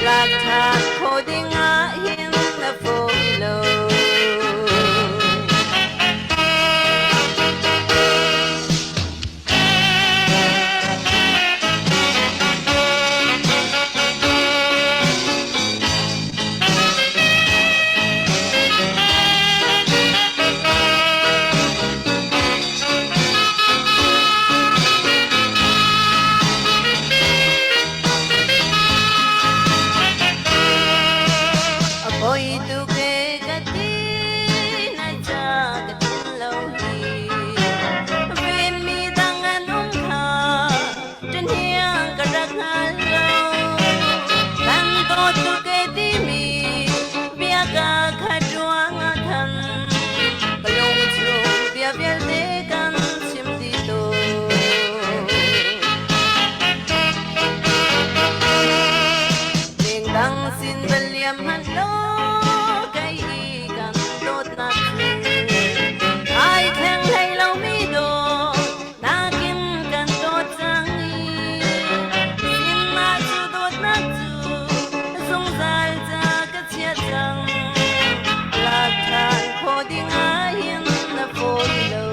Lak ṭhan khawh ding ah hin na fawi lo. A poi tuk e ka ti na ca ka tin lo hi Venmi dang an um kha ṭhniang ka rak hngal lo. Kan dawt tuk e timi bia ka khat ruang ah khan ka lung chung bia vialte kan chim dih tawn. Lengdang sin va liam hmanh law kei i kan dawtnak cu ai thleng hlei lomi dawt nakin kan dawt cang i sinah cu dawtnak cu zungzal ca ka chia cang lak ṭhan khawh ding ah hin na fawi lo.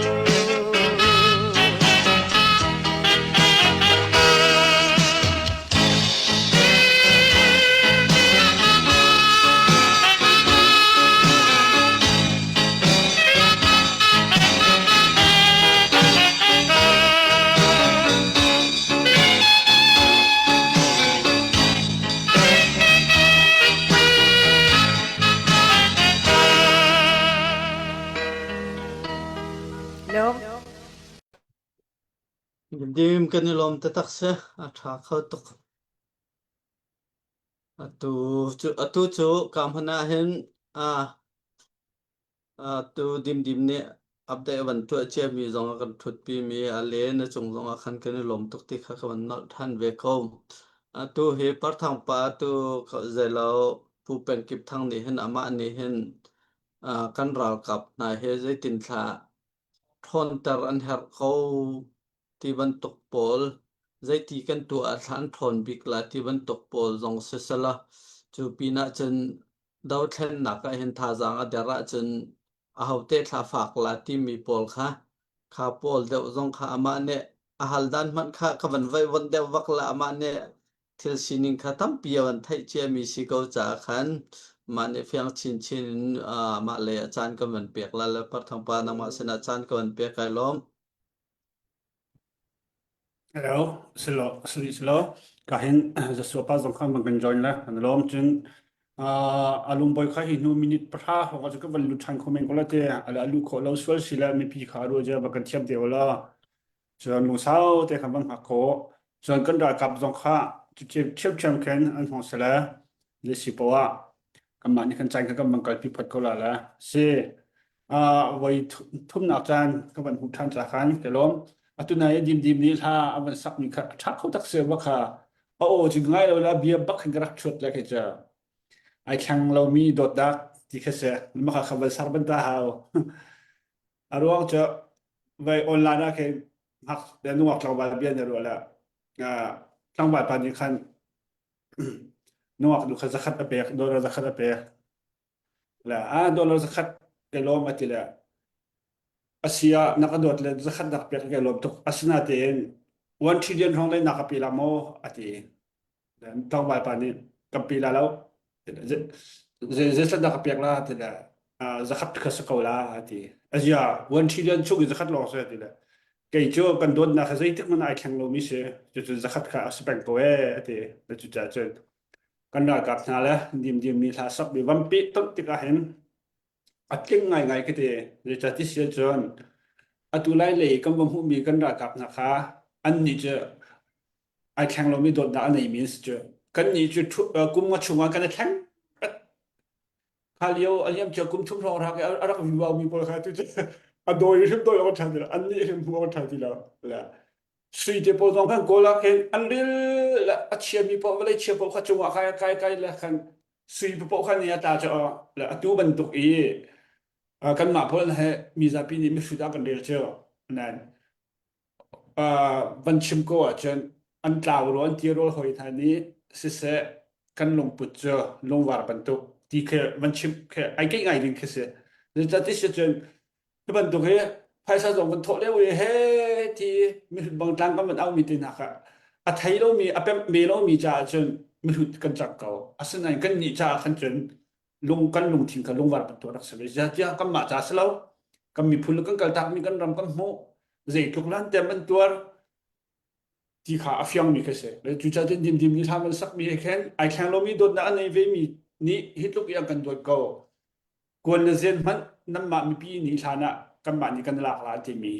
Lawm. Dim kan i lawm taktak si. A ṭha kho tuk. Atu cu atu cu ka hmun ah hin ah atu Dimdim nih update a van tuah ciami zong a kan ṭhutpimi a len a cung zong ah khan kan i lawm tuk ti kha ka van nolh ṭhan ve ko. Atu hi Parthang pa tu zeilo Pu Peng Kip Thang nih hin amah nih hin ah, kan ralkap hna he zeitin thla ṭhawnter an herh ko ti bantuk pawl zeiti kan tuah ah thla an ṭhawn bik la ti bantuk pawl zong sisela cu pinah cun dothlennak ah hin thazaang a der ahcun ahote thla fak la timi pawl kha kha pawl deuh zong kha amah nih a hal dan hmanh kha ka van vaihvonh deuh vak la amah nih thil sining kha tampi a van theih ciami si ko caah khan mah nih fiang chinchin in mah lei ah caan kan van pek la le Parthangpa nangmah sinah caan ka van pek kai lawm. Hello, silo, sili silo. Ka hin Joshua pa zong khan bang kan join la. An lawm cun alung boy kha hi hnu minute pahra ho ka van lut than kho men ko la te ala alu kho lo sual sila mipi kha ru je ba kan thiam te ola. Cun lungsau te khan van hngak khawh. Cun kan ralkap zong kha ṭhiamṭhiam khin an hong si le zei si poah ah kanmah nih kan caan kha kan van kalpi phot ko la le si. Uh, voi thumnak caan ka van hmuh ṭhan ca khan ka lawm. Atu nai dimdim nih hla a van sakmi kha a ṭha kho tak si va kha a aw cu ngai lo la bia bak khin ka rak ṭhuat le kei cu ai thleng lomi dawtnak ti kha si. Mah kha kha van sar ban ta hau. A ruang cu vai online ah khin hngak nungak tlangval bia na ruah le tlangval pa nih khan nungak nu kha zakhat a pek dollar zakhat a pek le a dollar zakhat ke lawm a ti le asia na ka dawt le zakhat nak pek ke lawm tuk asinatein 1 trillion hrawng le na ka pe la maw a ti tlangval pa nih kan pe la lo zeizat dah ka pek la ti le zakhat kha si ko la ti azia 1 trillion chung i zakhat lawng si ti le kei cu kan dawtnak kha zeitik hmanh ai thleng lomi si cucu zakhat kha a si peng ko e ati cu ca cun kan ralkap hna le dimdim mi hla sak mi vampi ton tikah hin a tling ngaingai ka ti zeicah si cun atu lai lei kan va hmuhmi kan ralkap hna kha an nih cu ai thleng lomi dawtnak a neimi an si cu kan nih cu kum nga chungah kan i thleng kha lio a liam cia kum thum hrawng rak a rak viu mi pawl kha tu cu a dawi hrim dawi awk ṭha ti lo an nih hrim hmu awk ṭha ti lo le sui te pawl zong khan kawl ah khin an ril a chiami paoh vawlei chia paoh kha cungah kai kai kai le khan sui paoh khan ni a tla cu le atu bantuk i kanmah pawl he mizapi nih mihrut ah kan rel cu nan van chim ko ahcun an tlau ro an ti rawl hoi hna nih siseh. kan lungput cu lungvar bantuk ti khi van chim khi ai keih ngai ding khi si. Zeicahti si cun hi bantuk hi phaisa zong kan thawh lio i he ti mihrut bang tlang kan van au mi te hna kha a thei lomi a pemh ve lomi caah cun mihrut kan cang ko. Asinain kan nih caah khan cun lung kan lungthin kha lungvar bantuk rak si ve. Zeicahtiah kanmah ca si lo kan miphun le kan kaltakmi kan ram kan hmuh zeitluk lan tem an tuar ti kha a fiangmi kha si. Cucaah cun dimdim nih hla an sakmi he khin ai thleng lomi dawtnak a nei vemi nih hi tluk i an kan dawt ko. Kuan le zen hmanh nanmah mipi nih hlan ah kanmah nih kan lak la timi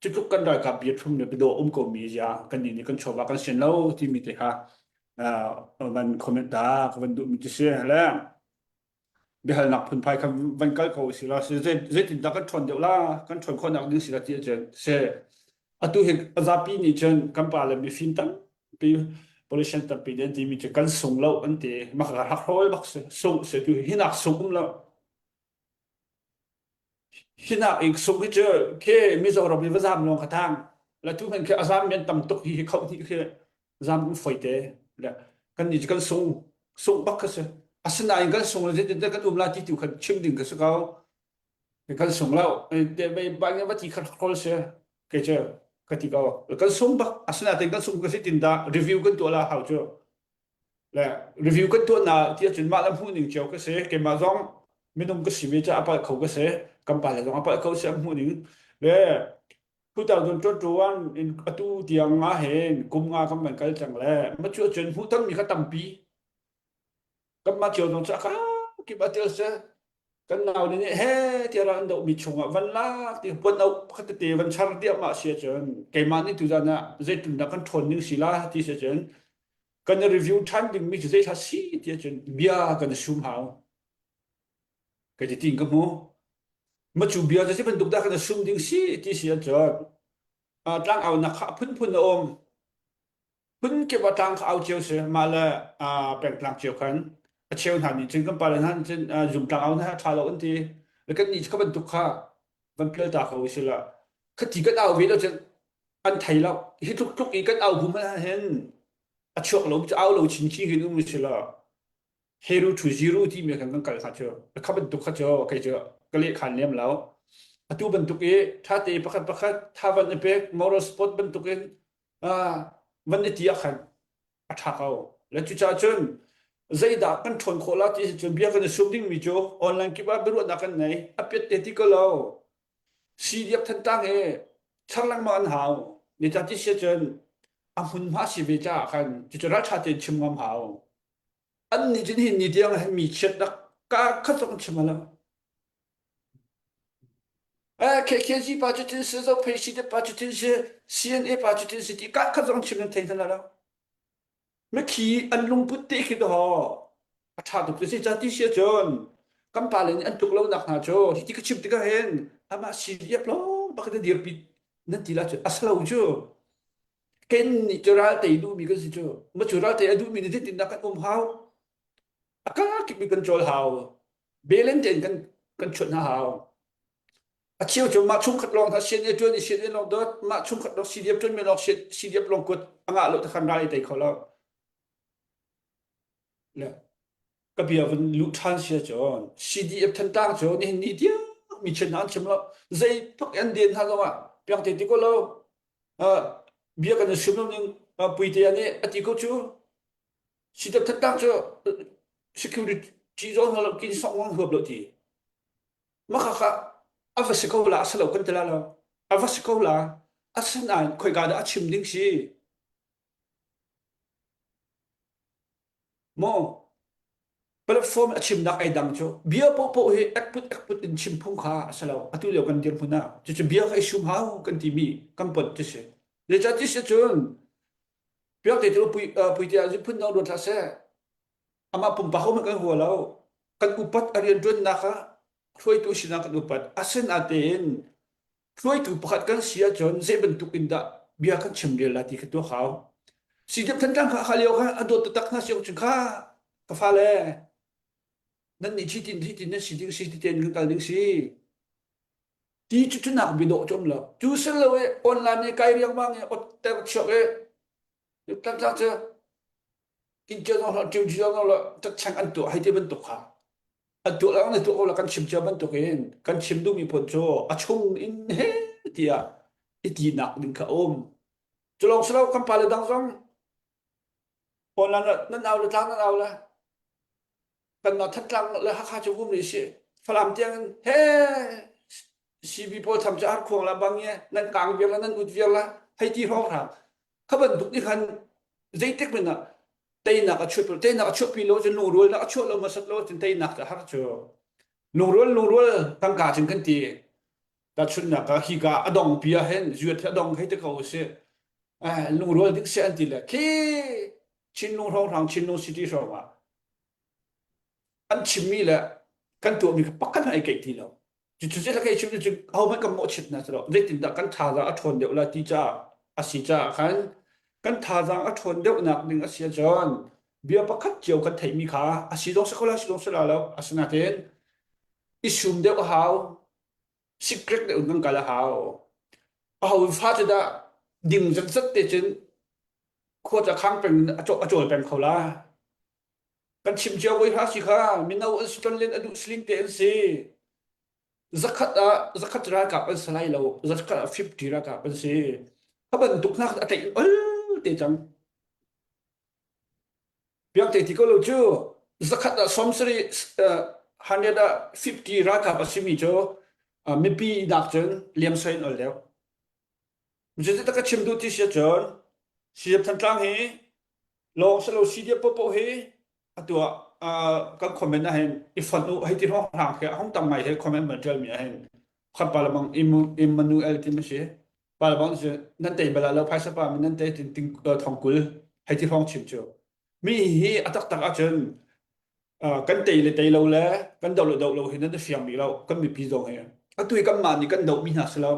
cu tluk kan ralkap bia thum le biadawh um komi zia kan nih nih kan chawva kan sian lo timi te kha van comment ta ka van duhmi ti si le biahalnak phunphai kha van kal ko si la zeitindah kan ṭhawn deuh la kan ṭhawn khawhnak ding si la ti ahcun se atu hi zapi nih cun kan pa le mifim tampi politician tampi nih an timi cu kan sung lo an ti maka rak hrawl bak si sung se tu hinak sung um lo hinak ik sung hi cu khi Mizoram i va zam lawng kha thang la tu hman khi a zam men tam tuk hi hi khoh hnih khi zam um foi te le kan nih cu kan sung sung bak kha si asinain kan sung le zeitin kan um la ti tu khan chim ding ka si ko kan sung lo te mei ba nge va ti kha kol se ke che ka ti ko kan sung bak asinain kan sung ka si tin da review kan tuah la hau cu le review kan tuah na ti ahcun mah le hmuh ning cio ka si keimah zong minung ka si ve ca a palh kho ka si kan pa le zong a palh kho si an hmuh ning le 2021 in atu tiang ah hin kum nga kan van kal cang le ma cu ahcun hmuhtonmi kha tampi kan mah cio zong cu a kip a tel se kan nau le nih he tiah an dohmi chungah van lak ti puan au pakhat tete van char diah mah si ahcun keimah nih tuzan ah zeitindah kan ṭhawn ning si la ti si ahcun kan i review ṭhan dingmi cu zei hla si ti ahcun bia kan i sum hau Ka ti tiin ka hmu. Macu bia cu si bantuk dah kan sum ding si ti si ahcun tlang aunak kha a phunphun a um. Phun kip ah tlang kha au cio si. Mah le pengtlang cio khan a cheu hna nih cun kan pale hna nih cun zum tlang au hna ṭha lo an ti. Le kan nih kha bantuk kha van pial ta ko si la. Khati kan au ve lo cun an thei lo. Hi tluk tluk i kan au bu hmanh ah hin a chuak lo cu au lo chinchin hin um si la. Heru to zero timi kan kan kal kha cu kha bantuk kha cu kei cu ka leh khan lem lo atu bantuk i ṭhate pakhat pakhat tha van i pek moral sport bantuk in van i ti ah khan a ṭha ko le cucaah cun zeidah kan ṭhawn khawh la ti cun bia kan i sum dingmi cu online kip ah biaruahnak kan nei a piat te ti ko lo CDF Thantlang he char lengmang an hau ni ta ti sia cun a hmunhma si ve caah khan cucu ralṭha tein chim ngam hau an nih cun hi ni tiang hin mi chiatnak ka khat zong chim lo eh KKG pa cu tin si zo phei si te pa cu tin si CNA pa cu tin si ti ka khat zong chim nan thei hna lo mikhi an lungput te khi to a tha tuk si cha ti sia cun kan pa le nih an tuk lo nak hna cu hi ti ka chim tikah hin amah CDF lawng bak in dirpi nan ti la cu asalo cu Ken nih cu ral tei duhmi kan si cu. Ma cu ral tei a duhmi nih zeitindah kan um hau? A kakip mi kan cawl hau. Belen tein kan kan chuan hna hau. A cheu cu mah chungkhat lawng hna sian e tuan i sian e lawng dot mah chungkhat lawng CDF tuan mi lawng CDF lawng kut a ngah lo te khan ral i tei kho lo. Le ka bia vun luh ṭhan si ahcun CDF Thantlang cu nihin ni tiang mi chen hna an chim lo. Zei tluk an den hna zongah piang te ti ko lo. Bia kan i sum lo ning puitea nih a ti ko cu CDF Thantlang cu security zong hna lo kin song wang huap lo ti. Maka kha a va si ko la a si lo kan ti la lo. A va si ko la. Asinain khoika dah a chim ding si? Maw platform a chimnak ai dang cu bia pohpoh hi ekput ekput in chim phung kha a si lo atu lio kan dirhmun ah cucu bia kha i sum hau kan timi kan pot ti si zeicah ti si cun piak te cu pui pui tiah phun dang ruat hlah seh amah pumpak hom kan hua lo kan upat a rian ṭuannak ah hruaitu sinah kan upat asinatein hruaitu pakhat kan si ahcun zei bantuk in dah bia kan chim rel la ti kha tuak hau. CDF Thantlang kha kha lio kha a dawt taktak hna si cun kha ka fale nan nih thi tin thi tin nan si ding si ti ten kan kal ding si ti cu cu nak bi dawh cu um lo cu sel lo e online i kai riangmang e ot ter chuak e tlak tlak cu. In cia zong hlah, ṭiu zong hlah, cacheng an tuah hei ti bantuk kha. An tuah lang le tuah ko la kan chim cia bantuk in kan chim duhmi phun cu a chung in he tiah i tinak ding kha um. Cu lawng si lo kan pale dang zong online nan au le tlang nan au le kan na Thantlang le Hakha cu vum rih si. Falam tiang in he CB pawl tham cu har khuang la bang ye nan kang viar la nan ut viar la hei ti hrawng hrang kha bantuk nih khan zeitik men ah teinak a chuah teinak a chuahpi lo cun lungrualnak a chuah lo hmasat lo cun teinak cu har cu lungrual lungrual tangka cun kan ti tahchunhnak ah hika a dong pi ah hin zuat hi a dong hei te ko si eh lungrual dik si an ti le khi Chinlung hrawnghrang Chinlung city hrawng ah an chimmi le kan tuahmi kha pakhat hmanh ai keih ti lo. Cucu cu kei chim cu ahohmanh kan mawhchiat hna si lo. Zeitindah kan thazaang a ṭhawn deuh lai ti caah a si caah khan kan thazaang a ṭhawn deuhnak ding a si ahcun bia pakhat cio kan theihmi kha a si zong si ko lai si zong si lai lo. Asinain i sum deuh a hau. Sikrek deuh in kan kal a hau. Aho fa cu dah ding zatzat te cun khua ca khang peng in a cawl peng kho la. Kan chim cio voi hra si kha mino an si tonlen a duh siling te an si. Zakhat ah zakhat ralkap an si lai lo zakhat ah 50 ralkap an si. Kha bantuk hna a tlaih ol te cang. Piak te ti ko lo cu zakhat ah sawmsarih 100 ah 50 ralkap a simi cu mipi nak cun liamsoi in ol deuh. Zeiti ka chim duh ti si ahcun CDF Thantlang hi lawng si lo CDF popoh hi atu ah kan comment ah hin i fonh u hei ti hrawng hrang khi a hung tam ngai he comment ban ṭial mi ah hin khat pa lamang Emmanuel ti ma si pa lamang cu nan tei bala lo phaisa pa min nan tei tin ting thong kul hei ti hrawng chim cu mi hi a taktak ahcun kan tei le tei lo le kan doh le doh lo hi nan i fiang mi lo kan mipi zong hi atu hi kanmah nih kan doh mi hna si lo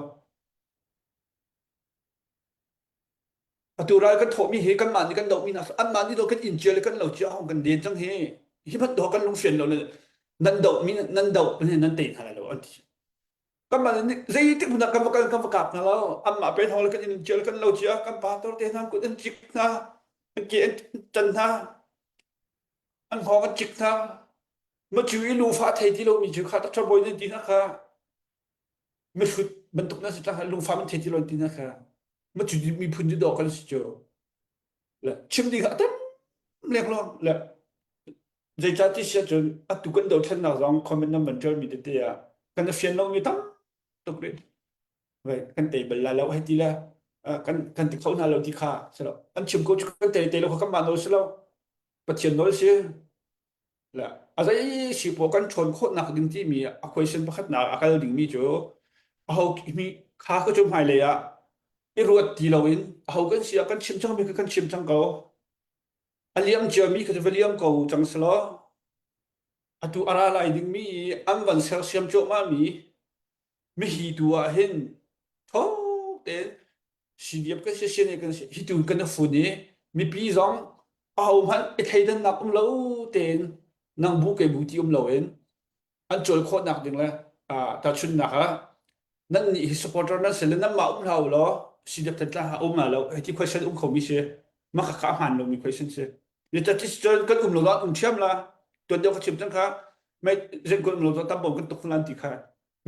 Atu ral kan thawhmi hi kanmah nih kan dohmi hna anmah nih do kan inn cia le kan lo cia hong kan den cang hi hi hmanh do kan lungfian lo le nan dohmi nan doh nan tei hna lai lo an ti. Kanmah nih zeitik hmun ah kan va kal kan va kap hna lo anmah pen hong le kan inn cia le kan lo cia kan pastor te hna kut an cik hna an ke an tan hna an hngawng an cik hna macu i lufa thei ti lomi cu kha doctor bawi nan ti hna kha mihrut bantuk na si tlang lungfam in thei ti lo ti na kha ma cu miphun cu dawh kan si cu le chim ding a tam lek lo le zeicah ti sia cun atu kan dothlennak zong comment nan van ṭial mi tete ah kan i fian lo mi tam tuk rih vai kan tei bal la lo hei ti le kan kan ti kho hna lo ti kha si lo an chim ko cu kan tei tei lo kha kan mah nawl si lo pathian nawl si Le a zei si poah kan ṭhawn khawhnak ding timi a question pakhatnak a kal dingmi cu aho mi kha ka cu hmailei ah i ruat ti loin aho kan si ah kan chim cangmi kha kan chim cang ko. A liam ciami kha cu va liam ko cang selaw atu a ra lai dingmi i an van sersiam cuahmahmi mihi tu ah hin thawk tein CDF kan si CNA kan si hi tu kan i fun i mipi zong ahohmanh i thleidannak um lo tein nang bu kei bu ti um loin an cawl khawhnak ding le tahchunhnak ah nan nih hi supporter nan si le nanmah um hlah u law CDF Thantlang ah um lo hei ti question um khomi si mah kha a hmaan lomi question si ni cun kan um lo ah um ṭhiam la tuan deuh ka chim cang kha mei zengkul um lo tam kan tuk lan ti kha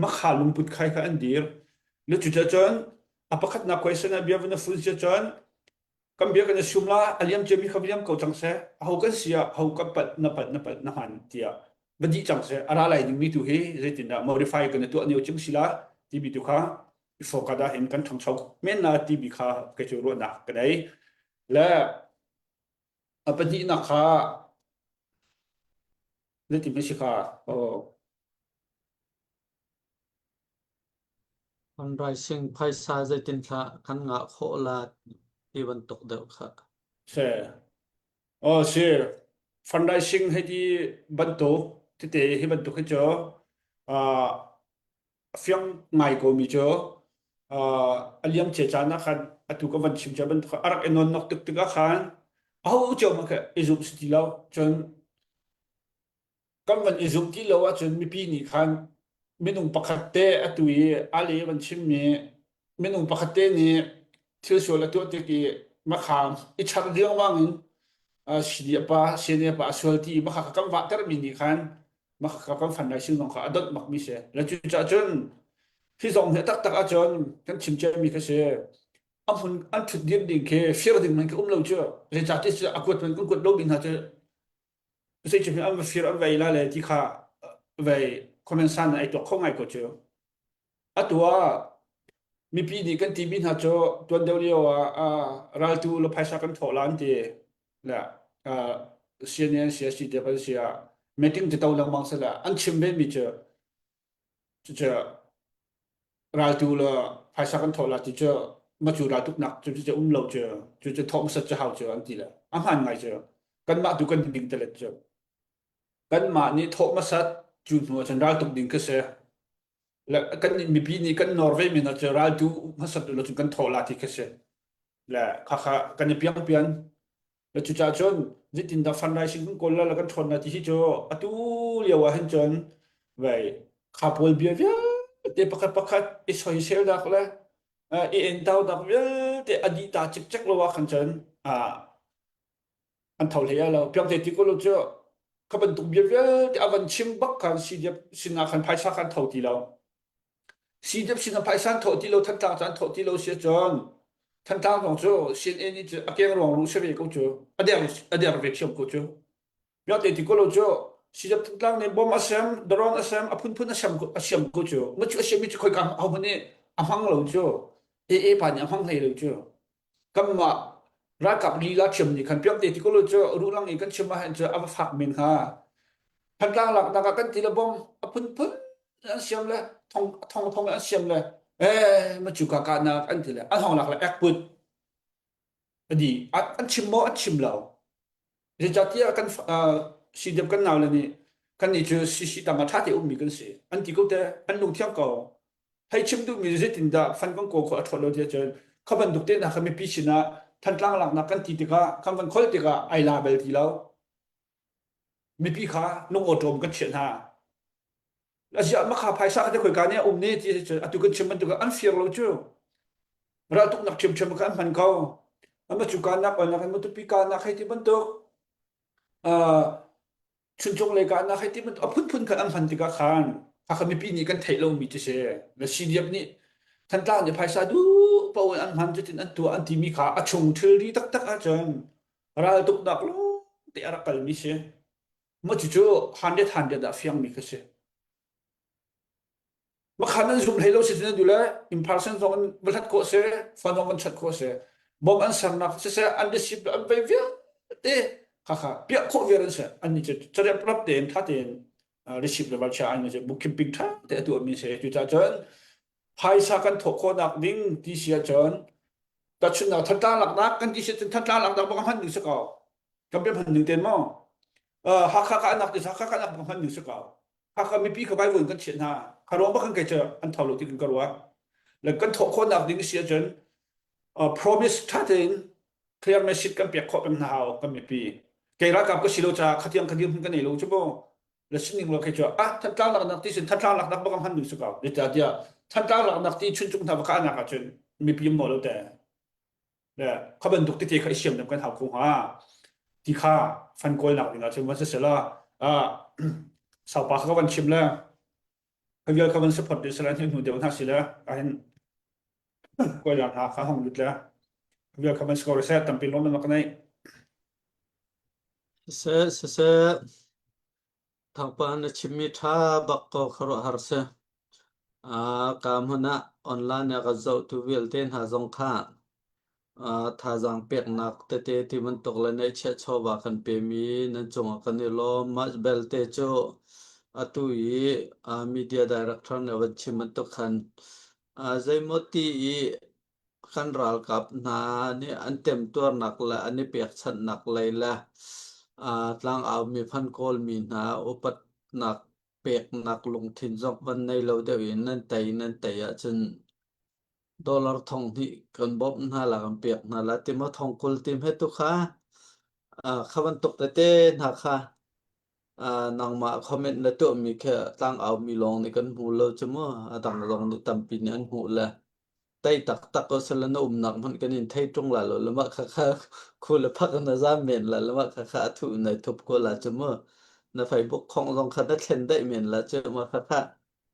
makha lungput khai kha an dir. Le cuticun a pakhatnak question ah bia van a fun sia cun kan bia kan i sum la a liam ciami kha liam ko cang seh aho kan si ah ho kan palh na palh na palh na hman tiah va dih cang seh a ra lai dingmi tu hi zeitindah modify kan i tuah nio cing si la timi tu kha i focus ah hin kan ṭhangcho men la timi kha kei cu ruahnak ka nei le a pahnihnak kha zeitin si kha oh Fundraising phaisa zeitin thlah kan ngah khawh la ti bantuk deuh kha. Se. Oh si. Fundraising hei ti bantuk tete hi bantuk hi cu uh, fiang ngai ko mi cu uh, a liam che caan ah khan atu ka van chim cia bantuk a rak i non nok tuk tik ah khan aho cio ma kha i zumh si ti lo cun kan van i zumh ti lo ahcun mipi nih khan minung pakhat te atu i ali van chimmi minung pakhat te nih thil sual a tuah tik i makham i chak riangmang in. CD pa CNA pa a sual ti mah kha kan vahter mi nih khan mah kha kan fan lai sin zong kha a donh bak mi si. Le cu cah cun hi zong hi taktak ahcun kan chim cia mi kha si. A hmun an ṭhut dir ding khi fir ding man khi um lo cu. Zeicahti cu a kuat man kan kuat lo mi hna cu zei cu an va fir an vei la le ti kha vei comment san ai tuak kho ngai ko cu. Atu ah mipi nih kan timi hna cu tuan deuh lio ah raltu le phaisa kan thawh la an ti. Le CNN CSC te kan si ah meeting ti to lengmang sila an chim ve mi cu cucu raltu le phaisa kan thawh la ti cu macu raltuknak cu cu um lo cu cu cu thawh hmasat cu hau cu an ti le a hmaan ngai cu kanmah tu kan ding telet cu kanmah nih thawh hmasat cu hnu ah cun raltuk ding khi si le kan mipi nih kan nawr ve mi hna cu raltu hmasat lo cun kan thawh la ti khi si le khakha kan i piang pian le cucaah cun zeitindah fundraising kan kawl la kan ṭhawn la ti hi cu atu lio ah hin cun vei kha pawl bia vialte pakhat pakhat i soiselnak le i entaunak vialte a dih ta cikcek lo ah khan cun an tho hlei lo piang te ti ko lo cu kha bantuk bia vialte a van chim bak khan CDF sinah khan phaisa khan tho ti lo CDF sinah phaisa an thawh ti lo Thantlang cu an thawh ti lo si ahcun Thantlang zong cu CNN nih cu a keng ruang ruh si ve ko cu a der a der ve thiam ko cu piang te ti ko lo cu CDF Thantlang nih bom a sem drone a sem a phunphun a sem a siam ko cu ma cu a siam mi cu khoika ho nih a hmang lo cu AA pa nih a hmang hlei lo cu kanmah ralkap lila ṭhiam nih khan piangte ti ko lo cu ruhlang i kan chim ahhin cu a va fak men hnga. Thantlang laknak ah kan ti le bom a phunphun an siam le thong thong thong an siam le eh macu ka kahnak an ti le an hong lak le ek put adi an chim maw an chim lo Zeicahtiah kan CDF kan naule nih kannih cu CC tang ah ṭha te ummi kan si. An ti ko te, an lungthiang ko. Hei chim duhmi zeitindah fan kan kawl khawh a ṭhawt lo tiah cun kha bantuk te hna kha mipi sinah Thantlang laknak kan ti tikah kan van kholh tikah ai la bel ti lo. Mipi kha lungawṭawm kan chiah hna. Aziah makha phaisa kha te khoika nih a um ne ti cun atu kan chim bantuk an fir lo cu. Raltuknak ṭhiamṭhiam kha an hman ko. Ama cu kanak oinak in matupi kanak hei ti bantuk chuncung lei kanak hei ti bantuk a phunphun khan an hman tikah khan hakha mipi nih kan theih lomi ti si. Na CDF nih Thantlang nih phaisa duh paoh in an hman cutin an tuah an timi kha a chung thilri taktak ahcun raltuknak lawng te a rak kalmi si. Mah cucu 100 100 ah fiangmi kha si. Makhan an zum hlei lo si nan duh le in person zong in va hlat khawh si, phone zong van chat khawh si. Bom an sernak siseh an receipt an vei vialte kha kha piah khawh viar an si. An nih cu carep rap tein tha tein receipt le valchia an nih bookkeeping tha te a tuahmi si. Cucaah cun phaisa kan thawh khawhnak ding ti si ahcun tahchunhnak Thantlang laknak kan ti si ahcun Thantlang laknak bak a hman ding si ko. Kan bia hman ning ten maw? Hakha ka anak ti Hakha ka anak bak hman ning si ko. Hakha mipi kha Bible kan chiah hna. Kha ruang bak kan kei cu an tho lo ti kan ka ruah. Le kan thawh khawhnak ding si ahcun promise tha tein clear message kan pek khawh peng hna hau kan mipi. Kei ralkap ka si lo caah khatiang ka dirhmun ka nei lo cu mu. Le sining lo kei cu ah Thantlang laknak ti sin Thantlang laknak bak hman ding si ko. Zeicahtiah Thantlang laknak ti chuncung hna baka anak ahcun mipi maw lo te. Le kha bantuk tete kha i siam deuh kan hau ko hnga ti kha fan kawlnak ding ahcun van sisela ah saupa kha ka van chim le kha vial kha van support dih sela hnu deuh hna si le ahin kawlnak hna kha hong lut le vial kha van score se tampi lawm na ka nei Siseh, siseh, thangpa na chimmi ṭha bak ko khuaruahhar si. Ah, ka hmun ah online ah ka zohtu vialte hna zong kha ah, thazaang peknak tete ti bantuk le neihchiah chawva kan pemi nan cungah kan i lawm. Mah belte cu atu i ah, media director nih a van chim bantuk khan ah, zeimaw ti i kan ralkap hna nih an temtuarnak le an i pekchanhnak lei le ah, tlangau mi phan kawlmi hna upatnak peknak lungthin zong van nei lo deuh in nan tei nan tei ahcun dollar thong hnih kan bawmh hna la kan pek hna la ti maw thong 20 tim he tu kha kha bantuk tete hna kha nangmah comment na tuahmi khi tlangau mi lawng nih kan hmu lo cu mu a dang zong nih tampi nih an hmuh le. Tai taktak ko sala na umnak hmanh kan in thei ṭung la lo lama kha kha khu le phak na zam men la lama kha kha a thu nai thup ko la chu mu na Facebook khong zong kha na thlen daih men la chu ma kha kha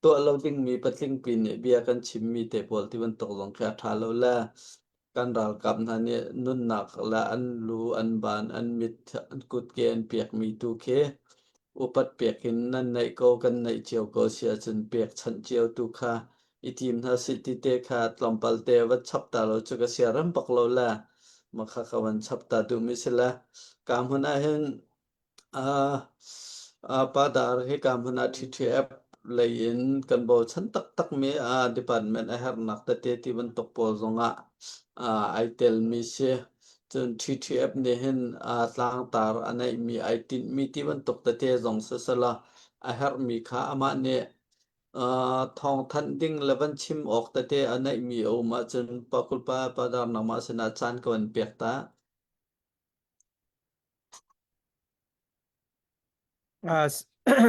tuah lo dingmi patling pi nih bia kan chimmi te pawl ti bantuk zong khi a ṭha lo le kan ralkap hna nih nunnak le an lu an ban an mit an kutke an pekmi tu khi upat pek in nan neih ko kan neih cio ko si ahcun pekchanh cio tu kha i tim hna sih ti te kha tlawmpal te va chap ta lo cu ka siarem bak lo le ma kha ka van chap ta duhmi si le ka hmun ah hin Padar hika hmun ah TTF lei in kan bochan taktakmi department a herhnak tete ti bantuk pawl zongah ai telmi si. Cun TTF nih hin tlangtar a neihmi ai tinhmi ti bantuk tete zong siselaw a herhmi kha amah nih thawngthanh ding le van chim awk tete a neihmi a um ahcun Pakulpa Padar nangmah sinah caan ka van pek ta.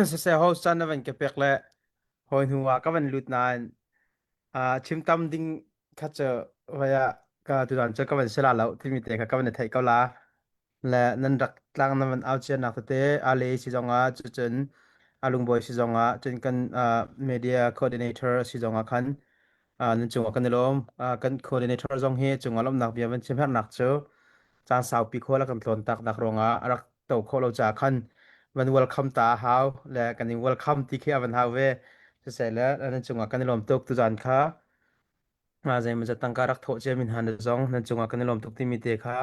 Siseh host caan na van ka pek le hawi hnu ah ka van lut nain chim tam ding kha cu vai ah ka tutan cu ka van si la lo timi te kha ka van i theih ko la le nan rak tlang nan van au cianak tete ale si zongah cucun alungbawi si zongah cun kan media coordinator si zongah khan nan cungah kan i lawm. Kan coordinator zong hi cungah lawmhnak bia van chim herhnak cu caan saupi khual a kan tlawn tak nak ruangah a rak to khawh lo ca khan van welcome ta a hau le kan in welcome ti khi a van hau ve. Siseh le nan cungah kan i lawm tuk tuzaan kha zeimawzat tangka rak thawh cia mi hna na zong nan cungah kan i lawm tuk timi te kha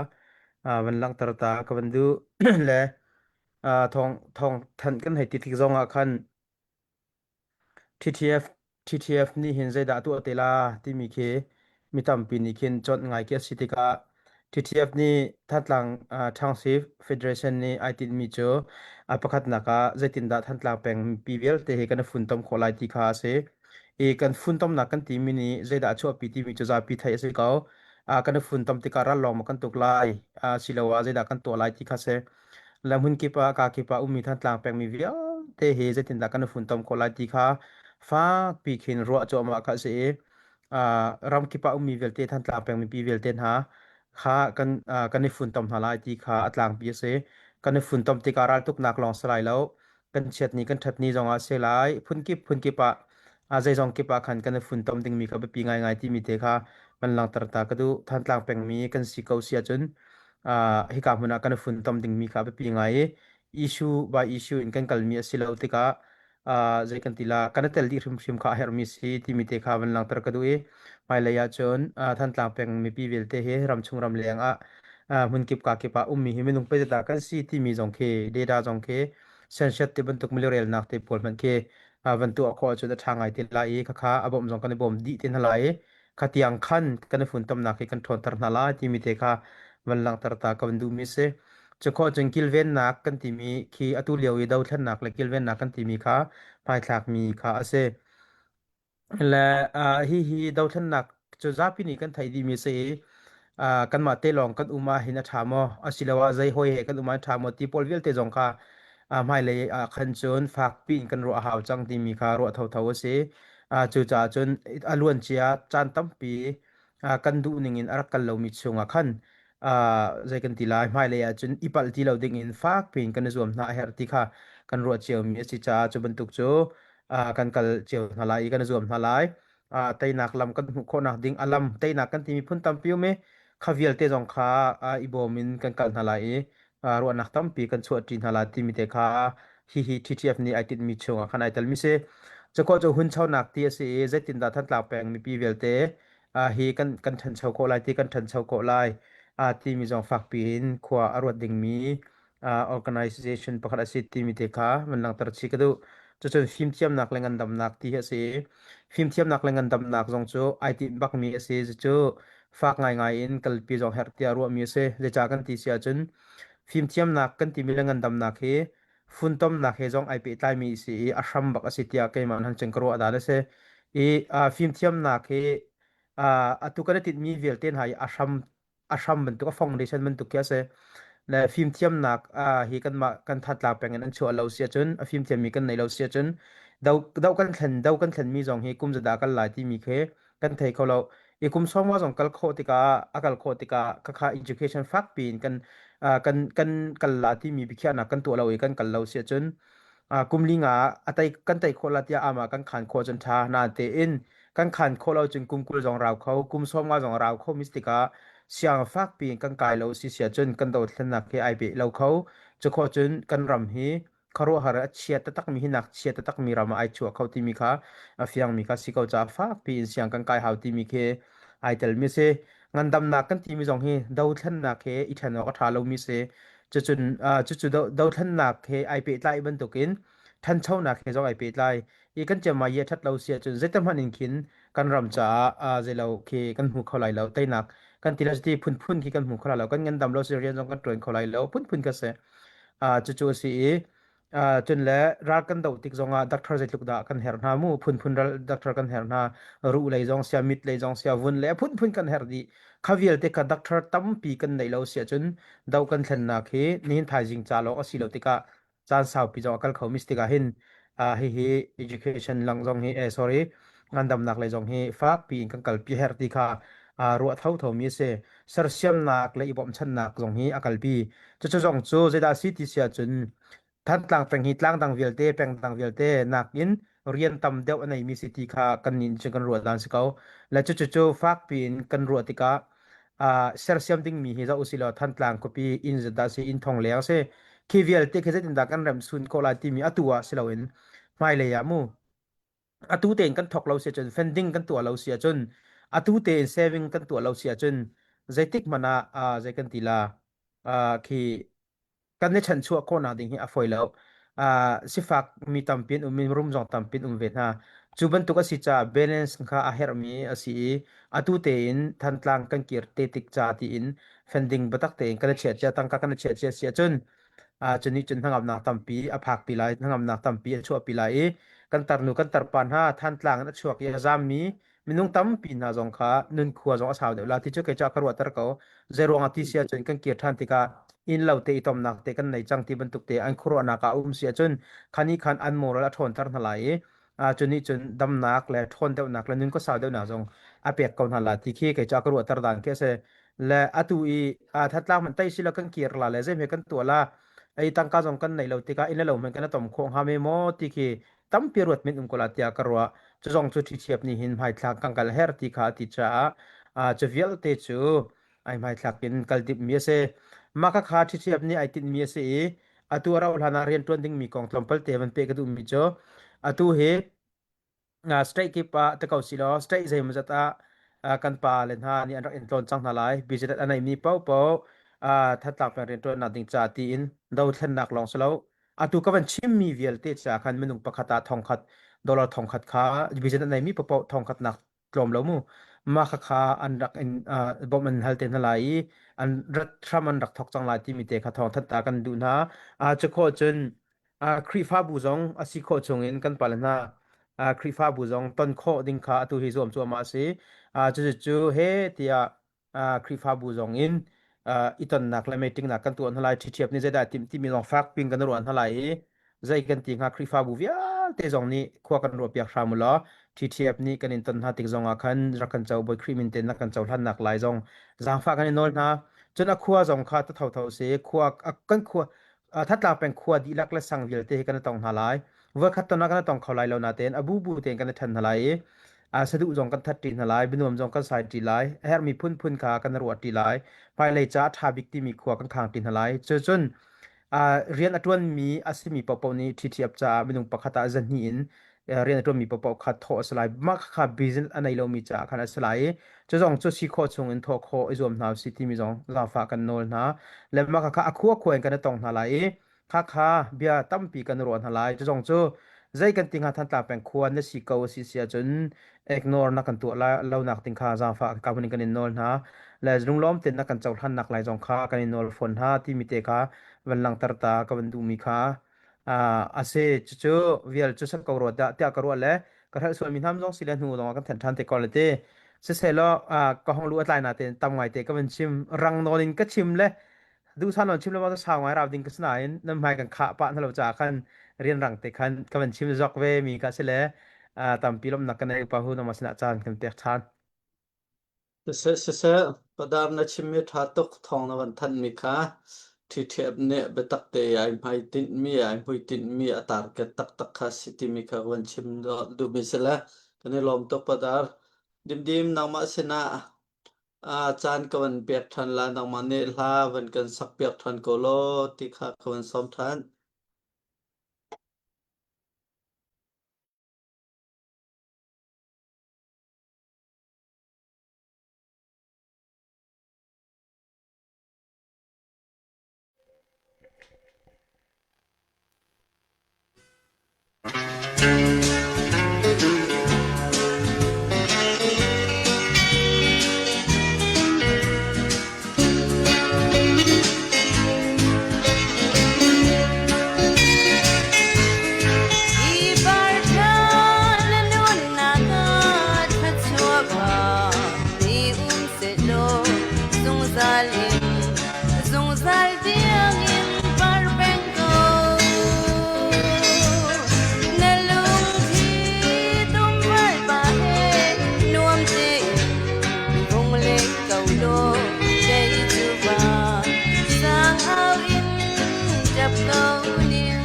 van langhter ta ka van duh le thawng thawng thanh kan hei ti tik zong ah khan TTF TTF nih hin zeidah a tuah te la timi khi mi tampi nih khin chawnh ngai khi a si tikah TTF nih Thantlang uh, Township Federation nih ai tinhmi cu a pakhatnak ah zeitindah Thantlang peng mipi vialte hi kan i funtom khawh lai ti kha a si. I kan funtomnak kan timi nih zeidah a chuahpi timi cu zapi theih a si ko. Uh, kan i funtom tikah ral lawng maw kan tuk lai uh, siloah zeidah kan tuah lai ti kha si. Le hmun kip ah kaa kip ah ummi Thantlang pengmi vialte hi zeitindah kan i funtom khawh lai ti kha fakpi khin ruah cuahmah kha a si i uh, ram kip ah ummi vialte Thantlang peng mipi vialte hna kha kan uh, kan i funtom hna lai ti kha a tlangpi a si. Kan i funtom tikah raltuknak lawng si lai lo. Kan chiatni kan ṭhatni zong ah si lai. Phunkip phunkip ah a zeizong kip ah khan kan i funtom dingmi kha biapi ngaingai timi te kha van langhter ta ka duh. Thantlang pengmi kan si ko si ahcun uh, hika hmun ah kan i funtom dingmi kha biapi ngai i issue by issue in kan kalmi a si lo tikah uh, zei kan ti la kan i tel dih hrimhrim kha a herhmi si timi te kha van langhter ka duh i hmailei ah cun uh, Thantlang peng mipi vialte hi ramchung ramleng ah uh, hmunkip ka kip ah ummi hi minung pei kan si timi zong khi data zong khi sensiat ti bantuk milirelnak te pawl hmanh khi van tuah khawh ahcun a ṭha ngai te lai i khakha a bawmh zong kan i bawm dih te hna lai i khatiang khan kan i funtomnak hi kan ṭhawnter hna lai timi te kha van langhter ta ka van duhmi si. Cu khawh cun kilvennak kan timi khi atu lio i dothlennak le kilvennak kan timi kha hmaithlakmi kha a si. Le uh, hihi dothlennak cu zapi nih kan theih dihmi a si i uh, kanmah te lawng kan um ah hin a ṭha maw asiloah zei hawi he kan um ah a ṭha maw ti pawl vialte zong kha uh, hmailei ah khan cun fakpi in kan ruah a hau cang timi kha ruah thotho a si. Uh, cucaah cun a luancia caan tampi uh, kan duh ning in a rak kal lomi chungah khan uh, zei kan ti lai hmailei ah cun i palh ti lo ding in fakpi in kan i zuam hna a herh ti kha kan ruah ciomi a si caah cu bantuk cu uh, kan kal cio hna lai i kan i zuam hna lai. Uh, teinak lam kan hmuh khawhnak ding a lam teinak kan timi phun tampi um i kha vialte zong kha uh, i bawm in kan kal hna lai i uh, ruahnak tampi kan chuahṭi hna lai timi te kha hihi TTF nih ai tinhmi chungah khan ai telmi si. Cukhawh cu hunchonak ti a si i zeitindah Thantlang peng mipi vialte uh, hi kan kan ṭhancho khawh lai ti kan ṭhancho khawh lai uh, timi zong fakpi in khua a ruat dingmi uh, organization pakhat a si timi te kha van langhter chih ka duh. Cucun fimthiamnak le ngandamnak ti hi a si. Fimthiamnak le ngandamnak zong cu ai tinh bakmi a si. Cucu fak ngaingai in kalpi zong herh tiah ruahmi a si. Zeicah kan ti si ahcun fimthiamnak kan timi le ngandamnak hi funtomnak he zong ai pehtlaimi a si i a hram bak a si tiah keimah han cun ka ruah dan a si. I uh, fimthiamnak hi uh, atu kan i tinhmi vialte hna hi a hram a hram bantuk a foundation bantuk khi a si le fimthiamnak hi kanmah kan thatla peng in an chuah lo si ahcun a fimthiammi kan nei lo si ahcun do do kan thlen do kan thlenmi zong hi kum zada kan lai timi khi kan thei kho lo. I kum 50 zong kal khawh tikah a kal khawh tikah khakha education fak piin kan kan kan kal la timi biakhiahnak kan tuah lo i kan kal lo si ahcun kum li nga a tei kan tei khawh la tiah ama kan khan khawh cun ṭha na tein kan khan khawh lo cun kum 20 zong rau kho kum 50 zong rau kho mis tikah siang fak piin kan kai lo si sia cun kan dothlennak hi ai pe lo kho cu khawh cun kan ram hi khuaruahhar a chia taktakmi hi nak chia taktakmi ram ah ai chuah kho timi kha a fiangmi kha si ko caah fakpi in siang kan kai hau timi khi ai telmi si. Ngandamnak kan timi zong hi dothlennak he i ṭhen awk a ṭha lomi si. Cucun cucu dothlennak he ai pehtlai bantukin ṭhanchonak he zong ai pehtlai. I kan ciammai i a ṭhat lo si ahcun zeitahmanh in khin kan ram caah zeilo khi kan hmu kho lai lo. Teinak kan ti le cuti phunphun khi kan hmu kho lai lo. Kan ngandam lo si rian zong kan ṭuan kho lai lo. Phunphun ka si. Cucu a si i cun le ral kan doh tik zongah doctor zeitluk dah kan herh hna mu phunphun ral doctor kan herh hna ruh lei zong sia mit lei zong sia vun le phunphun kan herh dih kha vialte kha doctor tampi kan neih lo sia cun do kan thlennak hi nihin thaizing ca lawng a si lo tikah caan saupi zong a kal kho mis tikah hin hihi education lang zong hi eh sorry ngandamnak lei zong hi fakpi in kan kalpi herh ti kha ruah thotho mi a si. Sersiamnak le i bawmhchanhnak zong hi a kalpi. Cucu zong cu zeidah a si ti si ahcun Thantlang peng hi tlangdang vialte pengdang vialte nakin rian tam deuh a neimi si ti kha kan nih cun kan ruah dan si ko. Le cucu cu fakpi in kan ruah tikah sersiam dingmi hi zoh usih law Thantlang khuapi inn zat si inn thong leng si khi vialte khi zeitindah kan remsun khawh lai timi atu ah si loin hmailei ah mu atu tein kan thawk lo si ahcun funding kan tuah lo si ahcun atu tein saving kan tuah lo si ahcun zeitik hmanh ah zei kan ti la khi kan i chanchuah khawhnak ding hi a fawi lo. Sifak mi tampi an um i rum zong tampi an um ve hna. Cu bantuk a si caah balance kha a herhmi a si i atu tein Thantlang kan kir te tik ca tiin funding biatak tein kan i chiah cia tangka kan i chiah cia si ahcun cu nih cun hnangamnak tampi a phakpi lai hnangamnak tampi a chuahpi lai i kan tarnu kan tarpa hna Thantlang in a chuak i a zammi minung tampi hna zong kha nunkhua zong a sau deuh la ti cu kei cu a ka ruahter ko. Zeiruang ah ti si ahcun kan kir ṭhan tikah inn lo te i tomnak te kan nei cang ti bantuk te an khuaruahnak ah a um si ahcun khani khan an moral a ṭhawnter hna lai i cu nih cun damnak le ṭhawn deuhnak le nun khuasau deuhnak zong a pek ko hna la ti khi kei cu a ka ruahter dan khi a si. Le atu i thatlang hmanh tei silo kan kir la le zeihme kan tuah la ei tangka zong kan neih lo tikah inn le lo hmanh kan i tom khawh hnga me maw ti khi tampi ruat men um ko la tiah ka ruah. Cu zong cu ṭhiṭhiap nih hin hmaithlak kan kal her ti kha a ti caah cu vialte cu ai hmaithlak in kal timhmi a si. Mah khakha ṭhiṭhiap nih ai tinhmi a si i atu a rauh hlan ah rian ṭuan dingmi kong tlawmpal te van peh ka duhmi cu atu hi state kip ah te ko si law state zeimawzat ah kan pa le hna nih an rak in tlawn cang hna lai. Business a neimi paohpaoh thatlak peng rianṭuannak ding ca tiin dothlennak lawng si lo atu ka van chimmi vialte ca khan minung pakhat ah thongkhat dollar thongkhat kha business a neimi paohpaoh thongkhat nak tlawm lo mu mah khakha an rak in bawmh an hal te hna lai i an rat hram an rak thok cang lai timi te kha thawng that ta kan duh hna. Cu khawh cun Khrihfabu zong a si khawh chung in kan pale hna Khrihfabu zong ton khawh ding kha atu hi zuam cuahmah a si. Cucu he tiah Khrihfabu zong in i tonnak le meeting nak kan tuah hna lai. Ṭhiṭhiap nih zeidah timh timi zong fak pin kan ruah hna lai i zei kan ti hnga Khrihfabu vialte zong nih khua kan ruah piak hram u law ṭhiṭhiap nih kan in ton hna tik zong ah khan rak kan co Bawi Khrih min tein rak kan cohlan nak lai zong zaangfah kan i nawl hna. Cun a khua zong kha ta thotho si khua kan khua Thatlang peng khua dihlak le sang vialte hi kan i tong hna lai. Voikhat ton ah kan i tong kho lai lo natein a bubu tein kan i ṭhen hna lai i saduh zong kan that ṭi hna lai, bianuam zong kan sai ṭi lai, a herhmi phunphun kha kan ruah ṭi lai, hmailei ca a ṭha bik timi khua kan khang ṭi hna lai. Cucun rian a ṭuanmi a simi paohpaoh nih ṭhiṭhiap caah minung pakhat ah zahnih in rian a ṭuanmi paohpaoh kha thawh a si lai. Mah kha business a nei lomi caah khan a si lai i cu zong cu si khawh chung in thawh khawh i zuam hna usih timi zong zaangfah kan nawl hna. Le mah kha a khua khua in kan i tong hna lai i khakha bia tampi kan ruah hna lai. Cu zong cu zei kan ti hnga Thantlang peng khua na si ko a si si ahcun ignore na kan tuah la lo nak ding kha zaangfah ka in kan in nawl hna. Le lunglawm tein na kan cohlan nak lai zong kha kan in nawl fawn hna timi te kha van langhter ta ka van duhmi kha a si. Cucu vial cu sak ko rua dah tiah ka ruah le ka hrelh sualmi hnam zong si le hnu zong ah kan then ṭhan te ko le ti. Siselaw ka hong lu a tlai natein tam ngai te ka van chim rang nawn in ka chim le duhsah nawn chim le ma sau ngai rau ding ka si nain nan hmai kan khah pah hna lo caah khan rian rang te khan ka van chim zok ve mi ka si le tampi lawmhnak ka nei pa hu nama sinah caan kan pek ṭhan. Siseh, siseh, padar na chimmi ṭha tuk thawng na van thanhmi kha ṭhiṭhiap nih biatak te ai hmai tinhmi, ai hmuitinhmi a target taktak kha si timi kha ka van chim duhmi si le kan i lawm tuk padar. Dimdim nangmah sinah ah caan ka van pek ṭhan la nangmah nih hla van kan sak piak ṭhan ko law ti kha ka van sawm ṭhan. Zungzal tiangin par peng ko na lungthi tumral pa he nuam tein vung leng ko law kei cu va sang au in ṭap ko ning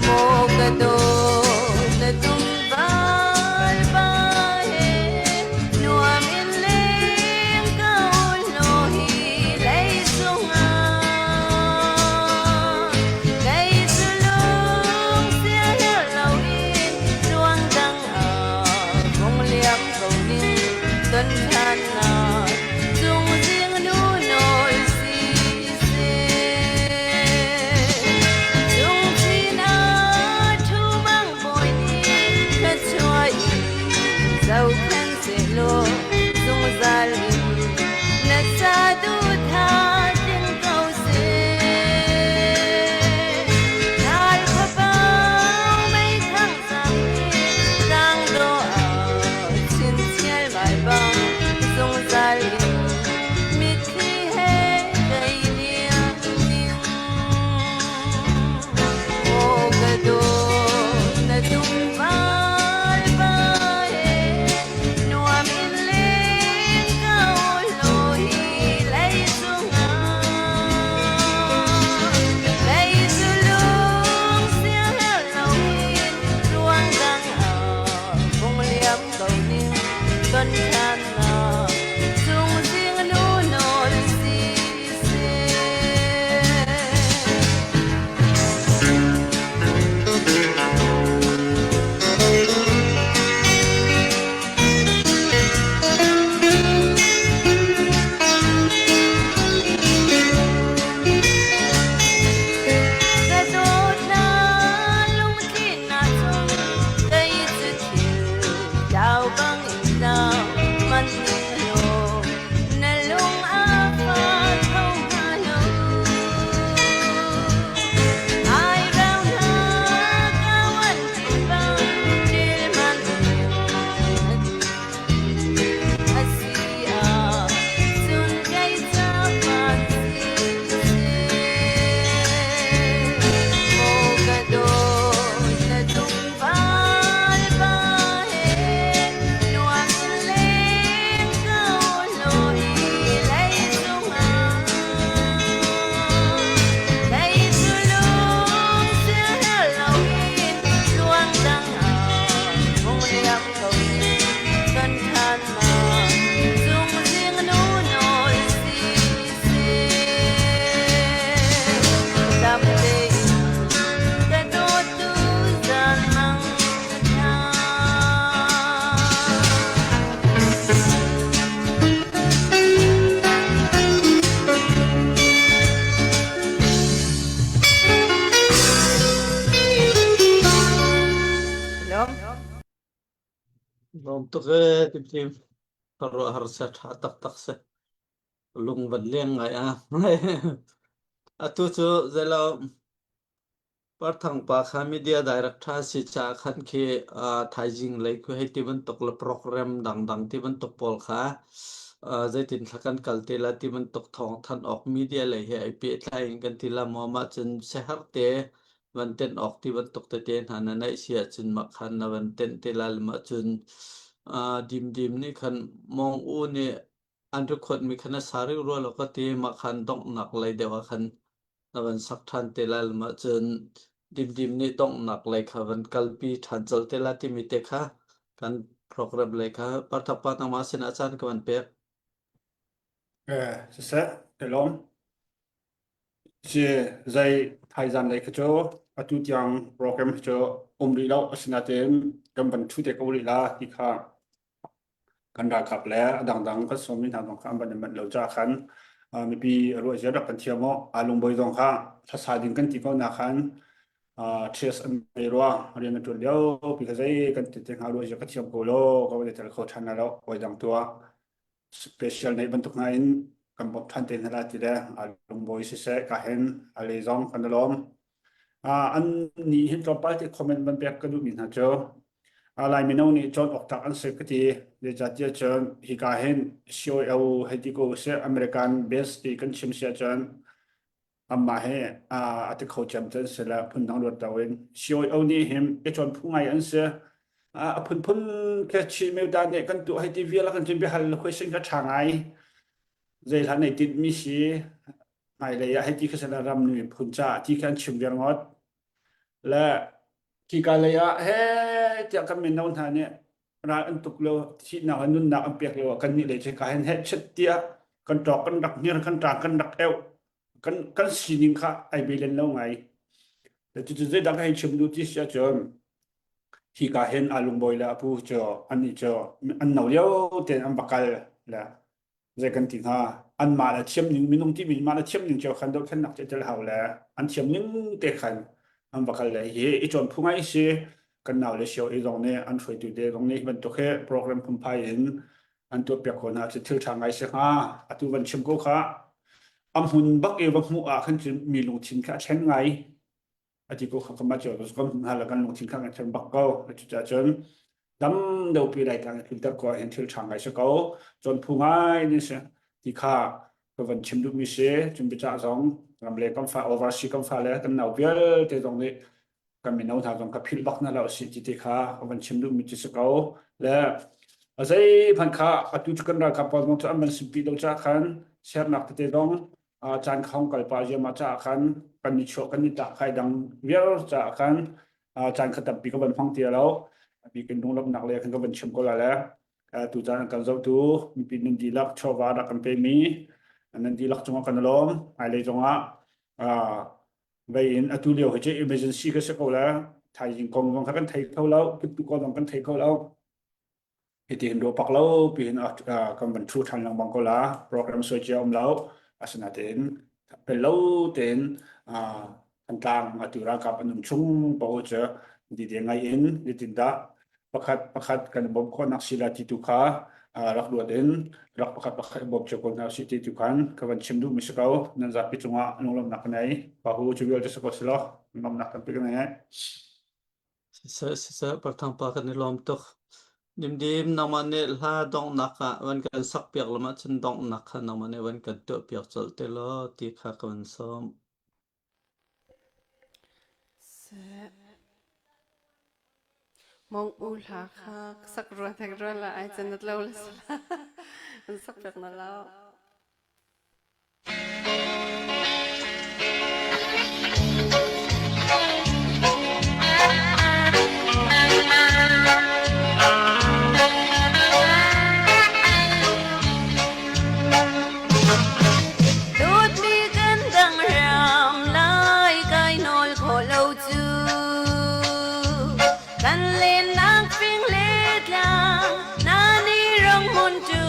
maw ka dawt na tum val pa he nuam in leng ko law hi lei cungah kei cu lung siaherh loin tluang dang ah vung liam ko ning ton ṭhan nak cung zing nu nawl si Lungthin ah ṭhu bang bawi nih ka chuah i zohkhenh sehlaw zungzal in na saduhthah tling ko seh. Thal khuapa meithang zam nih tlangdawh ah chinchin mai bang zungzal in mitthli he kei liam ning. Maw ka dawt na tum val pa he nuam in leng ko law hi lei cungah lei cu lung siaherh loin tluang dang ah vung liam ko ning ton ṭhan nak cung zing nu nawl si seh. Ka dawtnak lungtlinnak cung kei cu thil tlau bang in tlau manh ning law na lung a fak kho hnga lo. Ai rau hna ka wan ti bang ṭil man a si ah cun kei ca van si seh. Maw ka dawt na tung val pa he nuam in leng ko law hi lei cungah lei cu lung siaherh loin tluang dang ah vung liam ko ning ton ṭhan nak cung zing nu nawl si seh dam tein ka dawt tu zan mang hna. Lawm. Lawm tuk ee Timtim. Khuaruahhar sa ṭha taktak si. Lung van leng ngai ah. Atu cu zeilo Parthang pa kha media director si caah khan khi uh, thaizing lei khu hei ti bantuk le program dangdang ti bantuk pawl kha uh, zeitin thla kan kal te la ti bantuk thawng than awk media lei he ai pehtlai in kan ti la maw mah cun sehar te van tenh awk ti bantuk tete hna na neih si ahcun mah khan na van tenh te la mah cun. Dimdim nih khan Mong U nih an record mi khan a sa rih rua lo ka ti. Mah khan donghnak lei deuh ah khan na van sak ṭhan te lai lo mah cun Dimdim nih donghnak lei kha van kalpi ṭhan colh te lai timi te kha kan program lei kha Parthakpa nangmah sinah caan ka van pek. Eh, siseh, ka lawm. Si zei thaizan lei kha cu atu tiang program hi cu um rih lo asinain kan van ṭhu te ko rih la ti kha kan ralkap le a dangdang kan sawmmi hna zong kha an van i manh lo caah khan mipi ruah zia rak kan thiam aw. Aa lungbawi zong kha thlasa ding kan ti ko na khan ṭhias an nei rua rian a ṭuan lio pi kha zei kan ti te hnga ruah zia ka thiam ko lo ka van i tel kho ṭhan lo hawi dang tu ah special neih bantuk hna in kan bawmh ṭhan te hna lai ti le a lungbawi siseh ka hen a le zong kan i lawm. An nih hin tlawmpal te comment van pek ka duhmi hna cu Lai mino nih cawn awk tlak an si ka ti. Zeicahtiah cun hika hin COO hei ti ko usih American base ti kan chim si ahcun amah hi a ti kho cem cu an si le phundang ruat lo in COO nih hin biacawn phu ngai an si. A phunphun ke Chin meuda nih kan tuah hei ti vial kan cun biahal le question kha ṭha ngai. Zei hlan nei tinh mi si hmailei ah hei ti kha sala ram miphun caah ti kha an chim viar ngawt. Le khika lei ah he tiah kan mino hna nih ral an tuk lo thihnak le nunnak an pek lo ah kan nih lei cu ka hen he chet tiah kan ṭawk kan rak hngir kan ṭang kan rak eu kan kan sining kha ai be len lo ngai. Cucu zeidah ka hei chim duh ti si ahcun hika hin aa lungbawi le a pu cu an nih cu an no lio tein an va kal le zei kan ti hnga anmah le thiam ning minung timi mah le thiam ning cio khan dohthlennak cu tel hau le an thiam ning te khan an va kal le hi i cawn phu ngai si kan nau le sio i zong nih an hruaitu te zong nih bantuk hi program phunphai in an tuah piak ko hna cu thil ṭha ngai si hnga atu van chim ko kha a hmun bak i va hmuh ah khan cun mi lungthin kha a thlen ngai ati ko kha kama cio kan hna la kan lungthin kha kan thlen bak ko cucaah cun dam deuh pi lai tlang tlunter ko hin thil ṭha ngai si ko cun phu ngai ni si ti kha ka van chim duhmi si cun biacah zong ram le kan fa oversea kan fa le kan nau vialte zong nih kan mino hna zong ka philh bak na lo si ti te kha ka van chim duhmi cu si ko le a zei hmanh kha atu cu kan ralkap pawl zong cu an van simpi lo caah khan sernak tete zong caan khong kal pa ziama caah khan kan ni chuah kan ni tlak khai dang vial caah khan caan kha tampi ka van hmang ti lo bikin lunglawmhnak le kan ka van chim ko la le tu caan kan zohtu mipi nan dihlak chawva rak kan pemi nan dihlak cungah kan lawm hmailei zongah vei in atu lio hi cu emergency ka si ko la thaizing kong zong kha kan thei kho lo kiptu ko zong kan thei kho lo Hiti hin ruah pak lo pihin kan van ṭhu ṭhan lengmang ko la. Program suai cia um lo. Asinain pel lo tein Thantlang atu ralkap an um chung paoh cu dide ngai in zeitindah pakhat pakhat kan i bawmh khawhnak si la ti tu kha rak ruat in rak pakhat pakhat i bawm cio ko hna usih ti tu khan ka van chim duhmi si ko. Nan zapi cungah lunglawmhnak ka nei. Pahu cu vialte si ko selaw lunglawmhnak tampi ka nei. Siseh, siseh, Parthangpa kan i lawm tuk. Dimdim, nangmah nih hla donghnak ah van kan sakpiak lam ahcun donghnak kha nangmah nih van kan tuahpiak colh te law ti kha ka van sawm. Seh. Mong u hla kha sak rua thek rua la ai chan nat lo la sala. An sak piak na lo. Dawtmi kan dang ram lai kai nawl khawh lo cu kan lennak fing le tlang na ni rong hmun cu.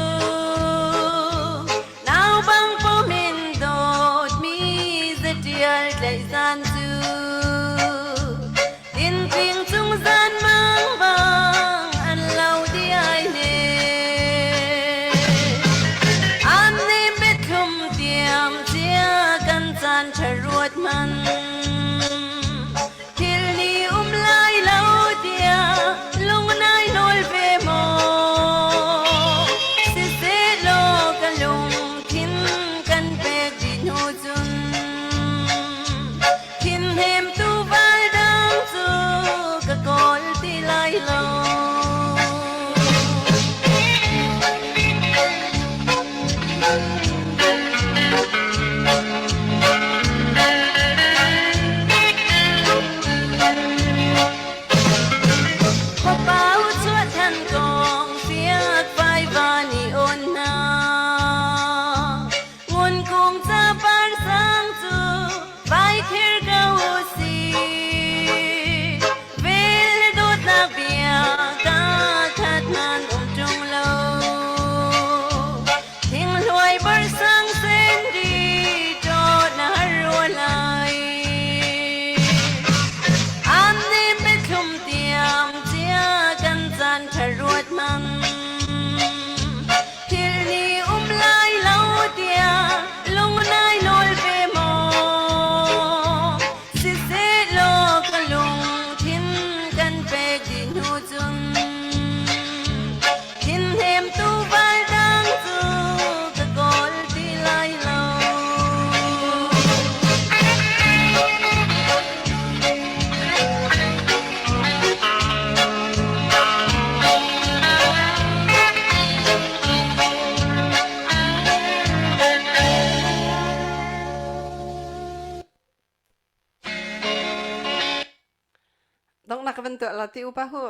Donghnak van tuah la ti upa hu.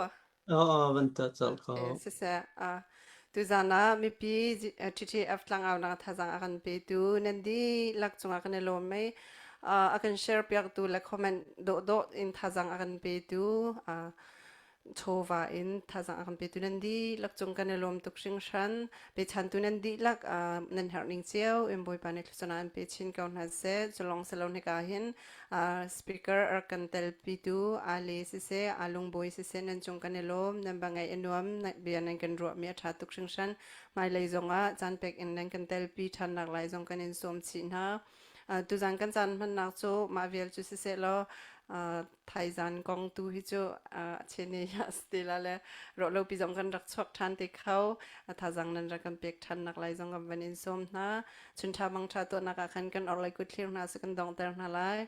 Oo, van tuah colh ko. Okay, siseh. Uh, tuzan ah mipi TTF tlangaunak thazang a kan petu nan dihlak cungah kan i lawm mei. Uh, a kan share piaktu le comment dawhdawh in thazang a kan petu uh, chawva in thazang a kan petu nan dihlak cung kan i lawm tuk hringhran. Pechantu nan dihlak uh, nan herh ning cio in Bawipa nih thluachuah an pe chin ko hna seh. Culong silo hnika hin uh, speaker a rak kan telpitu Ali siseh, Alung Bawi siseh nan cung kan i lawm. Nan ba ngaih a nuam, bia nan kan ruahmi a ṭha tuk hringhran. Hmailei zongah caan pek in nan kan telpi ṭhannak lai zong kan in sawm chih hna. Uh, tuzan kan caan hmannak cu mah vial cu siseh law uh, thaizan kong tu hi cu uh, chene ya stila le rawhlopi zong kan rak chuak ṭhan te kho. Thazang nan rak kan pek ṭhan nak lai zong kan van in sawm hna. Chun ṭha mang ṭha tuahnak ah khan kan orhlei kut thlir hna su kan donghter hna lai.